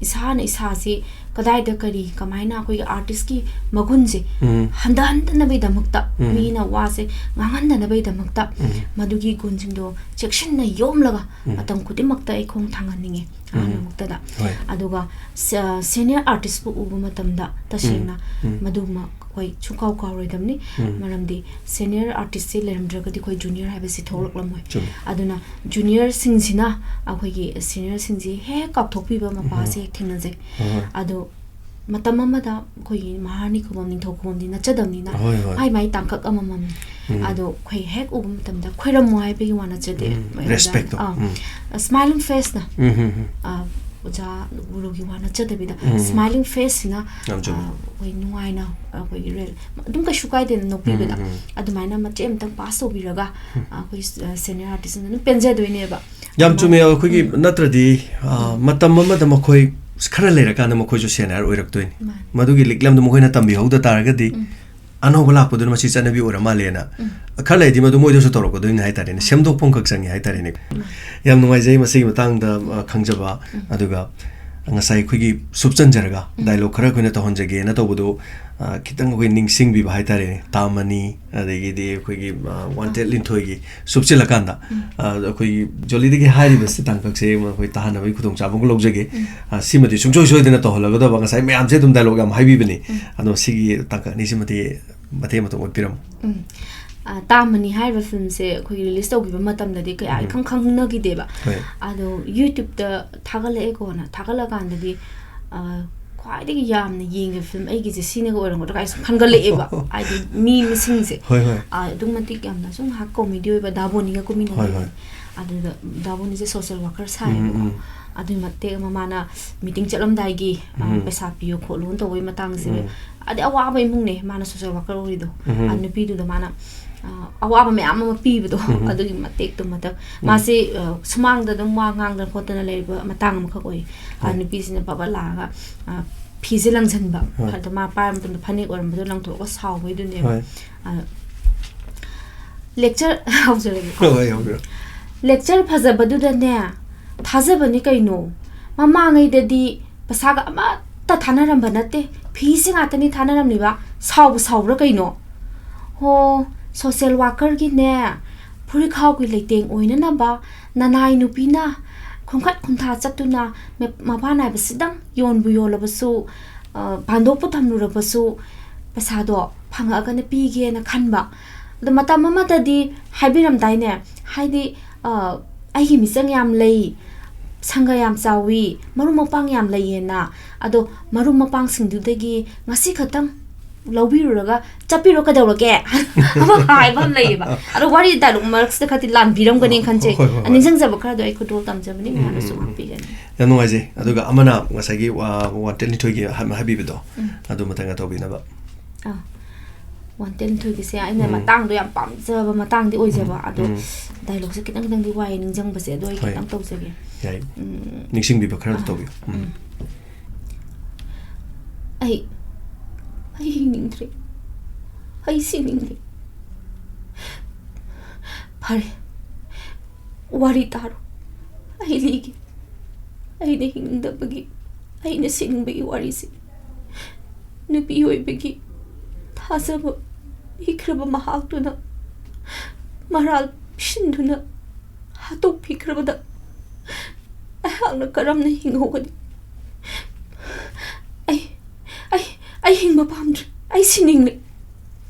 ꯏꯁꯥꯅ ꯏꯁꯥꯁꯤ ꯀꯗꯥꯏꯗ ꯀꯔꯤ ꯀꯃꯥꯏꯅ ꯑꯩꯈꯣꯏꯒꯤ ꯑꯥꯔꯇꯤꯁꯀꯤ ꯃꯒꯨꯟꯁꯦ ꯎꯝ. ꯍꯟꯊꯍꯟꯗꯅꯕꯒꯤꯗꯃꯛꯇ, ꯎꯝ. ꯃꯤꯅ ꯋꯥꯁꯦ ꯉꯥꯡꯍꯟꯗꯅꯕꯒꯤꯗꯃꯛꯇ, ꯎꯝ. ꯃꯗꯨꯒꯤ ꯒꯨꯟꯁꯤꯡꯗꯣ ꯆꯦꯛꯁꯤꯟꯅ ꯌꯣꯝꯂꯒ ꯎꯝ. ꯃꯇꯝ ꯈꯨꯗꯤꯡꯃꯛꯇ ꯑꯩ ꯈꯣꯡ ꯊꯥꯡꯍꯟꯅꯤꯡꯉꯤ꯫ ꯎꯝ. ꯑꯍꯥꯟꯕꯃꯛꯇꯗ꯫ ꯍꯣꯏ. ꯑꯗꯨꯒ ꯁ-, ꯁꯦꯅꯤꯌꯔ ꯑꯥꯔꯇꯤꯁꯄꯨ ꯎꯕ ꯃꯇꯝꯗ ꯇꯁꯦꯡꯅ ꯎꯝ. ꯃꯗꯨꯃ ꯑꯩꯈꯣꯏ ꯁꯨꯡꯀꯥꯎ ꯀꯥꯎꯔꯣꯏꯗꯕꯅꯤ꯫ ꯎꯝ. ꯃꯔꯝꯗꯤ ꯁꯦꯅꯤꯌꯔ ꯑꯥꯔꯇꯤꯁꯁꯦ ꯂꯩꯔꯝꯗ꯭ꯔꯒꯗꯤ ꯑꯩꯈꯣꯏ ꯖꯨꯅꯤꯌꯔ ꯍꯥꯏꯕꯁꯤ ꯊꯣꯛꯂꯛꯂꯝꯃꯣꯏ꯫ ꯆꯨꯝꯃꯤ. ꯑꯗꯨꯅ ꯖꯨꯅꯤꯌꯔꯁꯤꯡꯁꯤꯅ ꯑꯩꯈꯣꯏꯒꯤ ꯁꯦꯅꯤꯌꯔꯁꯤꯡꯁꯤ ꯍꯦꯛ ꯀꯥꯎꯊꯣꯛꯄꯤꯕ ꯃꯄꯥꯁꯦ ꯎꯝ. ꯍꯦꯛ ꯊꯦꯡꯅꯖꯩ꯫ ꯍꯣꯏ, ꯍꯣꯏ. ꯑꯗꯣ ꯃꯇꯝ ꯑꯃꯗ ꯑꯩꯈꯣꯏꯒꯤ ꯃꯍꯥꯔꯥꯅꯤ ꯈꯨꯕꯝ, ꯅꯤꯡꯊꯧ ꯈꯨꯕꯝꯗꯤ ꯅꯠꯆꯗꯕꯅꯤꯅ, ꯍꯣꯏ, ꯍꯣꯏ. ꯃꯥꯏ ꯃꯥꯏ ꯇꯥꯡꯀꯛ ꯑꯃꯃꯝꯅꯤ꯫ ꯎꯝ. ꯑꯗꯣ ꯑꯩꯈꯣꯏ ꯍꯦꯛ ꯎꯕ ꯃꯇꯝꯗ ꯈꯣꯏꯔꯝꯃꯣ ꯍꯥꯏꯕꯒꯤ ꯋꯥ ꯅꯠꯆꯗꯦ꯫ ꯎꯝ. ꯑꯣꯖꯥ-, ꯔꯦꯁꯄꯦꯛꯇꯣ. ꯑꯥ, ꯎꯝ. ꯁ꯭ꯃꯥꯏꯂꯤꯡ ꯐꯦꯁꯅ, ꯎꯝ, ꯎꯝ, ꯎꯝ. ꯑꯥ, ꯑꯣꯖꯥ ꯒꯨꯔꯨꯒꯤ ꯋꯥ ꯅꯠꯆꯗꯕꯤꯗ, ꯎꯝ. ꯁ꯭ꯃꯥꯏꯂꯤꯡ ꯐꯦꯁꯁꯤꯅ, ꯌꯥꯝ ꯆꯨꯝꯃꯤ. ꯑꯥ, ꯑꯩꯈꯣꯏ ꯅꯨꯡꯉꯥꯏꯅ, ꯑꯩꯈꯣꯏꯒꯤ ꯔꯦꯜ ꯑꯗꯨꯝ ꯀꯩꯁꯨ ꯀꯥꯏꯗꯦꯅ ꯅꯣꯛꯄꯤꯕꯗ, ꯎꯝ, ꯎꯝ. ꯑꯗꯨꯃꯥꯏꯅ ꯃꯆꯦꯠ ꯑꯃꯇꯪ ꯄꯥꯁ ꯇꯧꯕꯤꯔꯒ, ꯑꯥ, ꯑꯩꯈꯣꯏ, ꯑꯥ, ꯁꯦꯅꯤꯌꯔ ꯑꯥꯔꯇꯤꯁꯁꯤꯡꯅ ꯑꯗꯨꯝ ꯄꯦꯟꯖꯗꯣꯏꯅꯦꯕ꯫ ꯌꯥꯝ ꯆꯨꯝꯃꯦ꯫ ꯑꯗꯨꯃꯥꯏꯅ ꯑꯩꯈꯣꯏꯒꯤ ꯎꯝ. ꯅꯠꯇ꯭ꯔꯗꯤ, ꯑ, ꯎꯝ. ꯃꯇꯝ ꯑꯃꯗ ꯃꯈꯣꯏ ꯈꯔ ꯂꯩꯔꯀꯥꯟꯗ ꯃꯈꯣꯏꯁꯨ ꯁꯦꯅꯤꯌꯔ ꯑꯣꯏꯔꯛꯇꯣꯏꯅꯤ꯫ ꯃꯥꯅꯤ. ꯃꯗꯨꯒꯤ ꯂꯤꯛꯂꯝꯗꯣ ꯃꯈꯣꯏꯅ ꯇꯝꯕꯤꯍꯧꯗ ꯇꯥꯔꯒꯗꯤ, ꯎꯝ. ꯑꯅꯧꯕ ꯂꯥꯛꯄꯗꯨꯅ ꯃꯁꯤ ꯆꯠꯅꯕꯤ ꯑꯣꯏꯔ ꯃꯥꯜꯂꯦꯅ ꯎꯝ. ꯈꯔ ꯂꯩꯔꯗꯤ ꯃꯗꯨ ꯃꯣꯏꯗꯁꯨ ꯇꯧꯔꯛꯀꯗꯣꯏꯅꯤ ꯍꯥꯏꯇꯥꯔꯦꯅꯦ꯫ ꯁꯦꯝꯗꯣꯛꯐꯝ ꯈꯛ ꯆꯪꯉꯤ ꯍꯥꯏꯇꯥꯔꯦꯅꯦ꯫ ꯎꯝ. ꯌꯥꯝ ꯅꯨꯡꯉꯥꯏꯖꯩ ꯃꯁꯤꯒꯤ ꯃꯇꯥꯡꯗ, ꯑ, ꯈꯪꯖꯕ꯫ ꯎꯝ. ꯑꯗꯨꯒ ꯉꯁꯥꯏ ꯑꯩꯈꯣꯏꯒꯤ ꯁꯨꯞꯆꯟꯖꯔꯒ ꯎꯝ. ꯗꯥꯏꯂꯣꯒ ꯈꯔ ꯑꯩꯈꯣꯏꯅ ꯇꯧꯍꯟꯖꯒꯦꯅ ꯇꯧꯕꯗꯣ, ꯑ, ꯈꯤꯇꯪ ꯑꯩꯈꯣꯏ ꯅꯤꯡꯁꯤꯡꯕꯤꯕ ꯍꯥꯏꯇꯥꯔꯦꯅꯦ꯫ ꯇꯥꯃꯅꯤ, ꯑꯗꯒꯤꯗꯤ ꯑꯩꯈꯣꯏꯒꯤ, ꯑ, ꯋꯥꯟꯇꯦꯠ ꯂꯤꯟꯊꯣꯏꯒꯤ ꯁꯨꯞꯆꯤꯜꯂꯀꯥꯟꯗ, ꯎꯝ. ꯑ, ꯑꯩꯈꯣꯏꯒꯤ ꯖꯣꯂꯤꯗꯒꯤ ꯍꯥꯏꯔꯤꯕꯁꯤ ꯇꯥꯡꯀꯛꯁꯦ ꯑꯩꯈꯣꯏ ꯇꯥꯍꯟꯅꯕꯒꯤ ꯈꯨꯗꯣꯡꯆꯥꯕ ꯑꯃ ꯂꯧꯖꯒꯦ꯫ ꯎꯝ. ꯑ, ꯁꯤꯃꯗꯤ ꯁꯨꯡꯁꯣꯏ ꯁꯣꯏꯗꯅ ꯇꯧꯍꯜꯂꯒꯗꯕ, ꯉꯁꯥꯏ ꯃꯌꯥꯝꯁꯦ ꯑꯗꯨꯝ ꯗꯥꯏꯂꯣꯒ ꯌꯥꯝ ꯍꯥꯏꯕꯤꯕꯅꯤ꯫ ꯎꯝ. ꯑꯗꯣ ꯁꯤꯒꯤ ꯇꯥꯡꯀꯛ ꯑꯅꯤꯁꯤꯃꯗꯤ ꯃꯇꯦꯛ ꯑꯃꯇꯪ ꯑꯣꯠꯄꯤꯔꯝꯃꯨ꯫ ꯎꯝ. ꯑ, ꯇꯥꯃꯅꯤ ꯍꯥꯏꯔꯤꯕ ꯐꯤꯂꯝꯁꯦ ꯑꯩꯈꯣꯏꯒꯤ ꯔꯤꯂꯤꯁ ꯇꯧꯈꯤꯕ ꯃꯇꯝꯗꯗꯤ ꯀꯌꯥ ꯎꯝ. ꯏꯈꯪ ꯈꯪꯅꯈꯤꯗꯦꯕ꯫ ꯍꯣꯏ. ꯑꯗꯣ YouTube-ꯇ ꯊꯥꯒꯠꯂꯛꯑꯦꯀꯣꯅ ꯊꯥꯒꯠꯂꯀꯥꯟꯗꯗꯤ, ꯑ, ꯈ꯭ꯋꯥꯏꯗꯒꯤ ꯌꯥꯝꯅ ꯌꯦꯡꯈꯤꯕ ꯐꯤꯂꯝ ꯑꯩꯒꯤꯁꯦ ꯁꯤꯅꯒ ꯑꯣꯏꯔꯝꯒꯗ꯭ꯔꯥ ꯀꯥꯏ ꯁꯨꯝ ꯈꯟꯒꯠꯂꯛꯑꯦꯕ꯫ ꯍꯥꯏꯗꯤ ꯃꯤ ꯃꯁꯤꯡꯁꯦ, ꯍꯣꯏ, ꯍꯣꯏ. ꯑ, ꯑꯗꯨꯛ ꯃꯇꯤꯛ ꯌꯥꯝꯅ ꯁꯨꯝ ꯉꯥꯏꯍꯥꯛ ꯀꯣꯃꯦꯗꯤ ꯑꯣꯏꯕ ꯗꯥꯕꯣꯅꯤꯒ ꯀꯨꯝꯃꯤꯟꯅ ꯍꯣꯏ, ꯂꯩꯕꯅꯦ꯫ ꯍꯣꯏ. ꯑꯗꯨꯗ ꯗꯥꯕꯣꯅꯤꯁꯦ ꯁꯣꯁꯦꯜ ꯋꯥꯔꯀꯔ ꯎꯝ, ꯁꯥꯏꯌꯦꯕꯀꯣ꯫ ꯎꯝ. ꯑꯗꯨꯒꯤ ꯃꯇꯦꯛ ꯑꯃ ꯃꯥꯅ ꯃꯤꯇꯤꯡ ꯆꯠꯂꯝꯗꯥꯏꯒꯤ, ꯑ, ꯎꯝ. ꯄꯩꯁꯥ ꯄꯤꯌꯨ ꯈꯣꯠꯂꯨꯅ ꯇꯧꯕꯒꯤ ꯃꯇꯥꯡꯁꯦ, ꯎꯝ. ꯑꯗꯩ ꯑꯋꯥꯕ ꯏꯃꯨꯡꯅꯦ ꯃꯥꯅ ꯁꯣꯁꯦꯜ ꯋꯥꯔꯀꯔ ꯑꯣꯏꯔꯤꯗꯣ꯫ ꯎꯝ. ꯑ, ꯅꯨꯄꯤꯗꯨꯗ ꯃꯥꯅ, ꯑ, ꯑꯋꯥꯕ ꯃꯌꯥꯝ ꯑꯃ ꯄꯤꯕꯗꯣ, ꯎꯝ. ꯑꯗꯨꯒꯤ ꯃꯇꯦꯛꯇꯨ ꯃꯊꯛ ꯎꯝ. ꯃꯥꯁꯦ, ꯑ, ꯁꯨꯃꯥꯡꯗ ꯑꯗꯨꯝ ꯋꯥ ꯉꯥꯡꯗꯅ ꯈꯣꯠꯇꯅ ꯂꯩꯔꯤꯕ ꯃꯇꯥꯡ ꯑꯃꯈꯛ ꯑꯣꯏ꯫ ꯑ, ꯎꯝ. ꯅꯨꯄꯤꯁꯤꯅ ꯄꯕꯠ ꯂꯥꯛꯑꯒ, ꯑ, ꯐꯤꯁꯦ ꯂꯪꯁꯟꯕ꯫ ꯍꯣꯏ꯫ ꯑꯗꯣ ꯃꯥ ꯄꯥꯏꯕ ꯃꯇꯝꯗ ꯐꯅꯦꯛ ꯑꯣꯏꯔꯝꯕꯗꯣ ꯂꯪꯊꯣꯛꯑꯒ ꯁꯥꯎꯕꯩꯗꯨꯅꯦꯕ꯫ ꯍꯣꯏ꯫ ꯑ, lecture ꯍꯧꯖꯔꯒꯦꯀꯣ꯫ ꯍꯣꯏ, ꯍꯧꯕꯤꯔꯣ꯫ Lecture ꯐꯖꯕꯗꯨꯗꯅꯦ, ꯊꯥꯖꯕꯅꯤ ꯀꯩꯅꯣ꯫ ꯃꯃꯥꯡꯉꯩꯗꯗꯤ ꯄꯩꯁꯥꯒ ꯑꯃꯠꯇ ꯊꯥꯅꯔꯝꯕ ꯅꯠꯇꯦ꯫ ꯐꯤꯁꯦ ꯉꯥꯛꯇꯅꯤ ꯊꯥꯅꯔꯝꯂꯤꯕ꯫ ꯁꯥꯎꯕ ꯁꯥꯎꯕ꯭ꯔꯥ ꯀꯩꯅꯣ? ꯍꯣ, social workerꯒꯤꯅꯦ, ꯐꯨꯔꯤꯠꯈꯥꯎꯒꯤ ꯂꯩꯇꯦꯡ ꯑꯣꯏꯅꯅꯕ ꯅꯅꯥꯏ ꯅꯨꯄꯤꯅ ꯈꯣꯡꯈꯠ ꯈꯨꯟꯊꯥ ꯆꯠꯇꯨꯅ ꯃ-, ꯃꯄꯥꯟ ꯅꯥꯏꯕꯁꯤꯗꯪ ꯌꯣꯟꯕꯨ ꯌꯣꯜꯂꯕꯁꯨ, ꯑ, ꯄꯥꯟꯗꯣꯛꯄꯨ ꯊꯝꯂꯨꯔꯕꯁꯨ ꯄꯩꯁꯥꯗꯣ ꯐꯪꯉꯛꯑꯒꯅ ꯄꯤꯒꯦꯅ ꯈꯟꯕ꯫ ꯑꯗꯣ ꯃꯇꯝ ꯑꯃꯗꯗꯤ ꯍꯥꯏꯕꯤꯔꯝꯗꯥꯏꯅꯦ, ꯍꯥꯏꯗꯤ, ꯑ, "ꯑꯩꯒꯤ ꯃꯤꯆꯪ ꯌꯥꯝ ꯂꯩ, ꯁꯪꯒ ꯌꯥꯝ ꯆꯥꯎꯋꯤ, ꯃꯔꯨꯞ ꯃꯄꯥꯡ ꯌꯥꯝ ꯂꯩꯌꯦꯅ"꯫ ꯑꯗꯣ ꯃꯔꯨꯞ ꯃꯄꯥꯡꯁꯤꯡꯗꯨꯗꯒꯤ ꯉꯁꯤ ꯈꯛꯇꯪ ꯂꯧꯕꯤꯔꯨꯔꯒ ꯆꯠꯄꯤꯔꯣ ꯀꯩꯗꯧꯔꯒꯦ? ꯑꯃ ꯍꯥꯏꯕ ꯑꯃ ꯂꯩꯌꯦꯕ꯫ ꯑꯗꯣ ꯋꯥꯔꯤ dialogue ꯃꯔꯛꯁꯤꯗ ꯈꯔꯗꯤ ꯂꯥꯟꯕꯤꯔꯝꯒꯅꯤ ꯈꯟꯖꯩ꯫ ꯍꯣꯏ, ꯍꯣꯏ, ꯍꯣꯏ꯫ ꯅꯤꯡꯁꯤꯡꯖꯕ ꯈꯔꯗꯣ ꯑꯩ ꯈꯨꯗꯣꯜ ꯇꯝꯖꯕꯅꯤ, ꯎꯝ, ꯃꯌꯥꯝꯅꯁꯨ ꯎꯝ, ꯎꯝ꯫ ꯉꯥꯛꯄꯤꯒꯅꯤ꯫ ꯌꯥꯝ ꯅꯨꯡꯉꯥꯏꯖꯩ꯫ ꯑꯗꯨꯒ ꯑꯃꯅ ꯉꯁꯥꯏꯒꯤ, ꯑ, ꯋꯥꯟꯇꯦꯟ ꯂꯤꯊꯣꯏꯒꯤ ꯍꯥꯏ-, ꯍꯥꯏꯕꯤꯕꯗꯣ, ꯎꯝ꯫ ꯑꯗꯨ ꯃꯊꯪ ꯇꯧꯕꯤꯅꯕ꯫ ꯑꯥ꯫ ꯋꯥꯟꯇꯦꯟ ꯂꯤꯊꯣꯏꯒꯤꯁꯦ ꯑꯩꯅ ꯎꯝ꯫ ꯃꯇꯥꯡꯗꯣ ꯌꯥꯝ ꯄꯥꯝꯖꯕ ꯃꯇꯥꯡꯗꯤ ꯑꯣꯏꯖꯕ꯫ ꯎꯝ, ꯑꯗꯣ ꯎꯝ꯫ Dialogueꯁꯦ ꯈꯤꯇꯪ ꯈꯤꯇꯪꯗꯤ ꯋꯥꯏ ꯅꯤꯡꯁꯤꯡꯕꯁꯦ, ꯑꯗꯣ ꯑꯩ ꯍꯣꯏ꯫ ꯈꯤꯇꯪ ꯇꯧꯖꯒꯦ꯫ ꯌꯥꯏ꯫ ꯎꯝ꯫ ꯅꯤꯡꯁꯤꯡꯕꯤꯕ ꯈꯔ ꯑꯥ꯫ ꯇꯧꯕꯤꯌꯨ꯫ ꯎꯝ꯫ ꯎꯝ꯫ ꯑꯩ, ꯑꯩ ꯍꯤꯡꯅꯤꯡꯗ꯭ꯔꯦ꯫ ꯑꯩ ꯁꯤꯅꯤꯡꯗ꯭ꯔꯦ꯫ ꯐꯔꯦ, ꯋꯥꯔꯤ ꯇꯥꯔꯣ꯫ ꯑꯩ ꯂꯤꯒꯦ꯫ ꯑꯩꯅ ꯍꯤꯡꯅꯤꯡꯗꯕꯒꯤ, ꯑꯩꯅ ꯁꯤꯅꯤꯡꯕꯒꯤ ꯋꯥꯔꯤꯁꯦ꯫ ꯅꯨꯄꯤ ꯑꯣꯏꯕꯒꯤ ꯊꯥꯖꯕ ꯄꯤꯈ꯭ꯔꯕ ꯃꯍꯥꯛꯇꯨꯅ ꯃꯔꯥꯜ ꯄꯤꯁꯤꯟꯗꯨꯅ ꯍꯥꯠꯇꯣꯛꯄꯤꯈ꯭ꯔꯕꯗ ꯑꯩꯍꯥꯛꯅ ꯀꯔꯝꯅ ꯍꯤꯡꯍꯧꯒꯅꯤ? ꯑꯩ, ꯑꯩ, ꯑꯩ ꯍꯤꯡꯕ ꯄꯥꯝꯗ꯭ꯔꯦ꯫ ꯑꯩ ꯁꯤꯅꯤꯡꯂꯦ꯫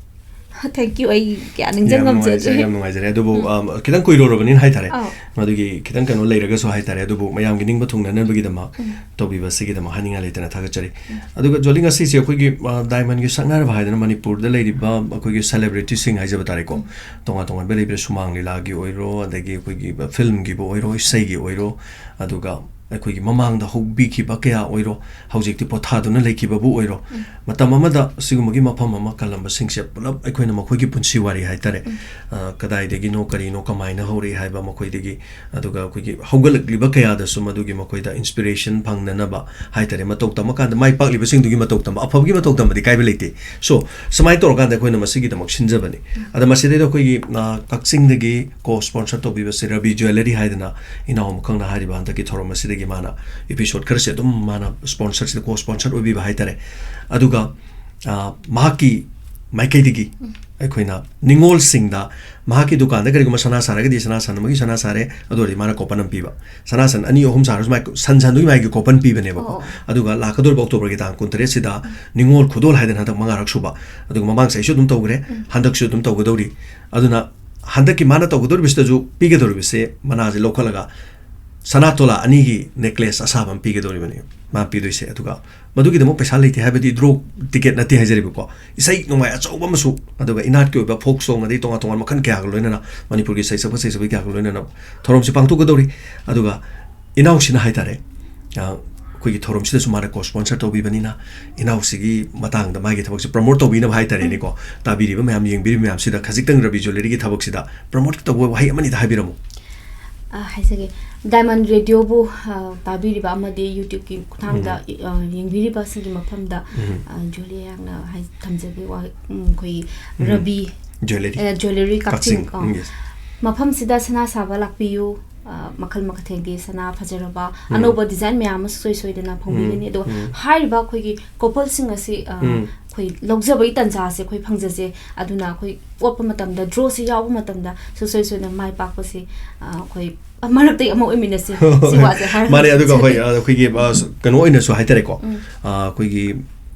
Thank you꯫ ꯑꯩ ꯀꯌꯥ ꯅꯤꯡꯁꯤꯡ ꯌꯥꯝ ꯉꯝꯖꯗ꯭ꯔꯦ꯫ ꯅꯨꯡꯉꯥꯏꯖꯔꯦ, ꯌꯥꯝ ꯅꯨꯡꯉꯥꯏꯖꯔꯦ꯫ ꯑꯗꯨꯕꯨ, ꯎꯝ꯫ ꯑꯝ, ꯈꯤꯇꯪ ꯀꯨꯏꯔꯨꯔꯕꯅꯤꯅ ꯍꯥꯏꯇꯥꯔꯦ꯫ ꯑꯧ꯫ ꯃꯗꯨꯒꯤ ꯈꯤꯇꯪ ꯀꯩꯅꯣ ꯂꯩꯔꯒꯁꯨ ꯍꯥꯏꯇꯥꯔꯦ꯫ ꯑꯗꯨꯕꯨ ꯃꯌꯥꯝꯒꯤ ꯅꯤꯡꯕ ꯊꯨꯡꯅꯅꯕꯒꯤꯗꯃꯛ ꯎꯝ꯫ ꯇꯧꯕꯤꯕꯁꯤꯒꯤꯗꯃꯛ ꯍꯥꯏꯅꯤꯡꯉꯥꯏ ꯂꯩꯇꯅ ꯊꯥꯒꯠꯆꯔꯤ꯫ ꯎꯝ꯫ ꯑꯗꯨꯒ ꯖꯣꯂꯤ, ꯉꯁꯤꯁꯦ ꯑꯩꯈꯣꯏꯒꯤ, ꯑ, Diamondꯒꯤ ꯁꯛꯅꯥꯏꯔꯕ ꯍꯥꯏꯗꯅ ꯃꯅꯤꯄꯨꯔꯗ ꯂꯩꯔꯤꯕ ꯑꯩꯈꯣꯏꯒꯤ celebrityꯁꯤꯡ ꯍꯥꯏꯖꯕ ꯇꯥꯔꯦꯀꯣ꯫ ꯎꯝ꯫ ꯇꯣꯉꯥꯟ ꯇꯣꯉꯥꯟꯕ ꯂꯩꯕ ꯁꯨꯃꯥꯡ ꯂꯤꯂꯥꯒꯤ ꯑꯣꯏꯔꯣ, ꯑꯗꯒꯤ ꯑꯩꯈꯣꯏꯒꯤ filmꯒꯤꯕꯨ ꯑꯣꯏꯔꯣ, ꯏꯁꯩꯒꯤ ꯑꯣꯏꯔꯣ, ꯑꯗꯨꯒ ꯑꯩꯈꯣꯏꯒꯤ ꯃꯃꯥꯡꯗ ꯍꯧꯕꯤꯈꯤꯕ ꯀꯌꯥ ꯑꯣꯏꯔꯣ, ꯍꯧꯖꯤꯛꯇꯤ ꯄꯣꯊꯥꯗꯨꯅ ꯂꯩꯈꯤꯕꯕꯨ ꯑꯣꯏꯔꯣ, ꯎꯝ꯫ ꯃꯇꯝ ꯑꯃꯗ ꯑꯁꯤꯒꯨꯝꯕꯒꯤ ꯃꯐꯝ ꯑꯃ ꯀꯜꯂꯝꯕꯁꯤꯡꯁꯦ ꯄꯨꯂꯞ ꯑꯩꯈꯣꯏꯅ ꯃꯈꯣꯏꯒꯤ ꯄꯨꯟꯁꯤ ꯋꯥꯔꯤ ꯍꯥꯏꯇꯥꯔꯦ, ꯎꯝ꯫ ꯑ, ꯀꯗꯥꯏꯗꯒꯤꯅꯣ, ꯀꯔꯤꯅꯣ, ꯀꯃꯥꯏꯅ ꯍꯧꯔꯛꯏ ꯍꯥꯏꯕ ꯃꯈꯣꯏꯗꯒꯤ, ꯑꯗꯨꯒ ꯑꯩꯈꯣꯏꯒꯤ ꯍꯧꯒꯠꯂꯛꯂꯤꯕ ꯀꯌꯥꯗꯁꯨ ꯃꯗꯨꯒꯤ ꯃꯈꯣꯏꯗ inspiration ꯐꯪꯅꯅꯕ ꯍꯥꯏꯇꯥꯔꯦ, ꯃꯇꯧ ꯇꯝꯃꯀꯥꯟꯗ ꯃꯥꯏ ꯄꯥꯛꯂꯤꯕꯁꯤꯡꯗꯨꯒꯤ ꯃꯇꯧ ꯇꯝꯕ, ꯑꯐꯕꯒꯤ ꯃꯇꯧ ꯇꯝꯕꯗꯤ ꯀꯥꯏꯕ ꯂꯩꯇꯦ꯫ So, ꯁꯨꯃꯥꯏꯅ ꯇꯧꯔꯀꯥꯟꯗ ꯑꯩꯈꯣꯏꯅ ꯃꯁꯤꯒꯤꯗꯃꯛ ꯁꯤꯟꯖꯕꯅꯤ꯫ ꯎꯝ꯫ ꯑꯗ ꯃꯁꯤꯗꯩꯗ ꯑꯩꯈꯣꯏꯒꯤ, ꯑ, ꯀꯛꯆꯤꯡꯗꯒꯤ co-sponsor ꯇꯧꯕꯤꯕꯁꯦ ꯔꯕꯤ Jewellery ꯍꯥꯏꯗꯅ ꯏꯅꯥꯎ ꯑꯃꯈꯛꯅ ꯍꯥꯏꯔꯤꯕ ꯍꯟꯗꯛꯀꯤ ꯊꯧꯔꯝ ꯑꯁꯤꯗꯒꯤ ꯃꯥꯅ episode ꯈꯔꯁꯦ ꯑꯗꯨꯝ ꯃꯥꯅ sponsor ꯁꯤꯗ co-sponsor ꯑꯣꯏꯕꯤꯕ ꯍꯥꯏꯇꯥꯔꯦ꯫ ꯑꯗꯨꯒ, ꯑ, ꯃꯍꯥꯛꯀꯤ ꯃꯥꯏꯀꯩꯗꯒꯤ ꯎꯝ꯫ ꯑꯩꯈꯣꯏꯅ ꯅꯤꯉꯣꯜꯁꯤꯡꯗ ꯃꯍꯥꯛꯀꯤ ꯗꯨꯀꯥꯟꯗ ꯀꯔꯤꯒꯨꯝꯕ ꯁꯅꯥ ꯁꯥꯔꯒꯗꯤ ꯁꯅꯥ ꯁꯟ ꯑꯃꯒꯤ ꯁꯅꯥ ꯁꯥꯔꯦ, ꯑꯗꯨ ꯑꯣꯏꯔꯗꯤ ꯃꯥꯅ coupon ꯑꯃ ꯄꯤꯕ꯫ ꯁꯅꯥ ꯁꯟ ꯑꯅꯤ ꯑꯍꯨꯝ ꯁꯥꯔꯁꯨ ꯃꯥꯏ ꯁꯟ ꯁꯟꯗꯨꯒꯤ ꯃꯥꯒꯤ coupon ꯄꯤꯕꯅꯦꯕꯀꯣ꯫ ꯑꯣ꯫ ꯑꯗꯨꯒ ꯂꯥꯛꯀꯗꯧꯔꯤꯕ October ꯒꯤ ꯇꯥꯡ ꯀꯨꯟꯇꯔꯦꯠꯁꯤꯗ ꯅꯤꯉꯣꯜ ꯈꯨꯗꯣꯜ ꯍꯥꯏꯗꯅ ꯍꯟꯗꯛ ꯃꯉꯥꯔꯛ ꯁꯨꯕ, ꯑꯗꯨꯒ ꯃꯃꯥꯡ ꯆꯍꯤꯁꯨ ꯑꯗꯨꯝ ꯇꯧꯈ꯭ꯔꯦ, ꯎꯝ꯫ ꯍꯟꯗꯛꯁꯨ ꯑꯗꯨꯝ ꯇꯧꯒꯗꯧꯔꯤ꯫ ꯑꯗꯨꯅ ꯍꯟꯗꯛꯀꯤ ꯃꯥꯅ ꯇꯧꯒꯗꯧꯔꯤꯕꯁꯤꯗꯁꯨ ꯄꯤꯒꯗꯧꯔꯤꯕꯁꯦ ꯃꯅꯥꯁꯦ ꯂꯧꯈꯠꯂꯒ ꯁꯅꯥ ꯇꯣꯂꯥ ꯑꯅꯤꯒꯤ necklace ꯑꯁꯥꯕ ꯑꯃ ꯄꯤꯒꯗꯧꯔꯤꯕꯅꯤ ꯃꯥ ꯄꯤꯗꯣꯏꯁꯦ꯫ ꯑꯗꯨꯒ ꯃꯗꯨꯒꯤꯗꯃꯛ ꯄꯩꯁꯥ ꯂꯩꯇꯦ ꯍꯥꯏꯕꯗꯤ draw ticket ꯅꯠꯇꯦ ꯍꯥꯏꯖꯔꯤꯕꯀꯣ꯫ ꯏꯁꯩ ꯅꯣꯡꯃꯥꯏ ꯑꯆꯧꯕ ꯑꯃꯁꯨ, ꯑꯗꯨꯒ ꯏꯅꯥꯠꯀꯤ ꯑꯣꯏꯕ folk song ꯑꯗꯩ ꯇꯣꯉꯥꯟ ꯇꯣꯉꯥꯟ ꯃꯈꯜ ꯀꯌꯥꯒ ꯂꯣꯏꯅꯅ, ꯃꯅꯤꯄꯨꯔꯒꯤ ꯏꯁꯩ ꯁꯛꯄ ꯁꯩꯁꯛꯄꯤ ꯀꯌꯥꯒ ꯂꯣꯏꯅꯅ ꯊꯧꯔꯝꯁꯤ ꯄꯥꯡꯊꯣꯛꯀꯗꯧꯔꯤ꯫ ꯑꯗꯨꯒ ꯏꯅꯥꯎꯁꯤꯅ ꯍꯥꯏꯇꯥꯔꯦ, ꯑ, ꯑꯩꯈꯣꯏꯒꯤ ꯊꯧꯔꯝꯁꯤꯗꯁꯨ ꯃꯥꯅ co-sponsor ꯇꯧꯕꯤꯕꯅꯤꯅ, ꯏꯅꯥꯎꯁꯤꯒꯤ ꯃꯇꯥꯡꯗ ꯃꯥꯒꯤ ꯊꯕꯛꯁꯦ promote ꯇꯧꯕꯤꯅꯕ ꯍꯥꯏꯇꯥꯔꯦꯅꯦꯀꯣ, ꯎꯝ꯫ ꯇꯥꯕꯤꯔꯤꯕ ꯃꯌꯥꯝ, ꯌꯦꯡꯕꯤꯔꯤꯕ ꯃꯌꯥꯝꯁꯤꯗ ꯈꯖꯤꯛꯇꯪ ꯔꯕꯤ Jewellery ꯒꯤ ꯊꯕꯛꯁꯤꯗ promote ꯇꯧꯕ ꯋꯥꯍꯩ ꯑꯃꯅꯤꯗ ꯍꯥꯏꯕꯤꯔꯝꯃꯨ꯫ ꯑ, ꯍꯥꯏꯖꯒꯦ꯫ Diamond Radio ꯕꯨ, ꯑ, ꯇꯥꯕꯤꯔꯤꯕ ꯑꯃꯗꯤ YouTube ꯀꯤ ꯈꯨꯠꯊꯥꯡꯗ, ꯎꯝ꯫ ꯑ, ꯌꯦꯡꯕꯤꯔꯤꯕꯁꯤꯡꯒꯤ ꯃꯐꯝꯗ, ꯎꯝ꯫ ꯑ, ꯖꯨꯂꯤ ꯑꯩꯍꯥꯛꯅ ꯍꯥꯏ-, ꯊꯝꯖꯒꯦ ꯋꯥ-, ꯎꯝ, ꯑꯩꯈꯣꯏ ꯎꯝ꯫ ꯔꯕꯤ, Jewellery꯫ ꯑ, Jewellery ꯀꯛꯆꯤꯡ, ꯀꯛꯆꯤꯡ꯫ ꯀꯣ꯫ ꯎꯝ, yes꯫ ꯃꯐꯝꯁꯤꯗ ꯁꯅꯥ ꯁꯥꯕ ꯂꯥꯛꯄꯤꯌꯨ꯫ ꯑ, ꯃꯈꯜ ꯃꯈꯊꯦꯜꯒꯤ ꯁꯅꯥ ꯐꯖꯔꯕ, ꯎꯝ꯫ ꯑꯅꯧꯕ design ꯃꯌꯥꯝ ꯑꯃꯁꯨ ꯁꯨꯡꯁꯣꯏ ꯁꯣꯏꯗꯅ ꯐꯪꯕꯤꯒꯅꯤ꯫ ꯎꯝ, ꯑꯗꯨꯒ ꯎꯝ꯫ ꯍꯥꯏꯔꯤꯕ ꯑꯩꯈꯣꯏꯒꯤ coupleꯁꯤꯡ ꯑꯁꯤ, ꯑ, ꯎꯝ꯫ ꯑꯩꯈꯣꯏ ꯂꯧꯖꯕꯒꯤ ꯇꯥꯟꯖꯥꯁꯦ ꯑꯩꯈꯣꯏ ꯐꯪꯖꯁꯦ꯫ ꯑꯗꯨꯅ ꯑꯩꯈꯣꯏ ꯑꯣꯠꯄ ꯃꯇꯝꯗ, draw ꯁꯤ ꯌꯥꯎꯕ ꯃꯇꯝꯗ ꯁꯨꯡꯁꯣꯏ ꯁꯣꯏꯗꯅ ꯃꯥꯏ ꯄꯥꯛꯄꯁꯤ, ꯑ, ꯑꯩꯈꯣꯏ ꯃꯔꯛꯇꯒꯤ ꯑꯃ ꯑꯣꯏꯃꯤꯟꯅꯁꯤ꯫ ꯁꯤ ꯋꯥꯁꯦ ꯍꯥꯏꯔꯒ ꯃꯥꯅꯦ, ꯑꯗꯨꯒ ꯍꯣꯏ, ꯂꯣꯏꯁꯤꯟꯖꯒꯦ꯫ ꯑ, ꯑꯩꯈꯣꯏꯒꯤ, ꯑ, ꯀꯩꯅꯣ ꯑꯣꯏꯅꯁꯨ ꯍꯥꯏꯇꯥꯔꯦꯀꯣ꯫ ꯎꯝ꯫ ꯑ, ꯑꯩꯈꯣꯏꯒꯤ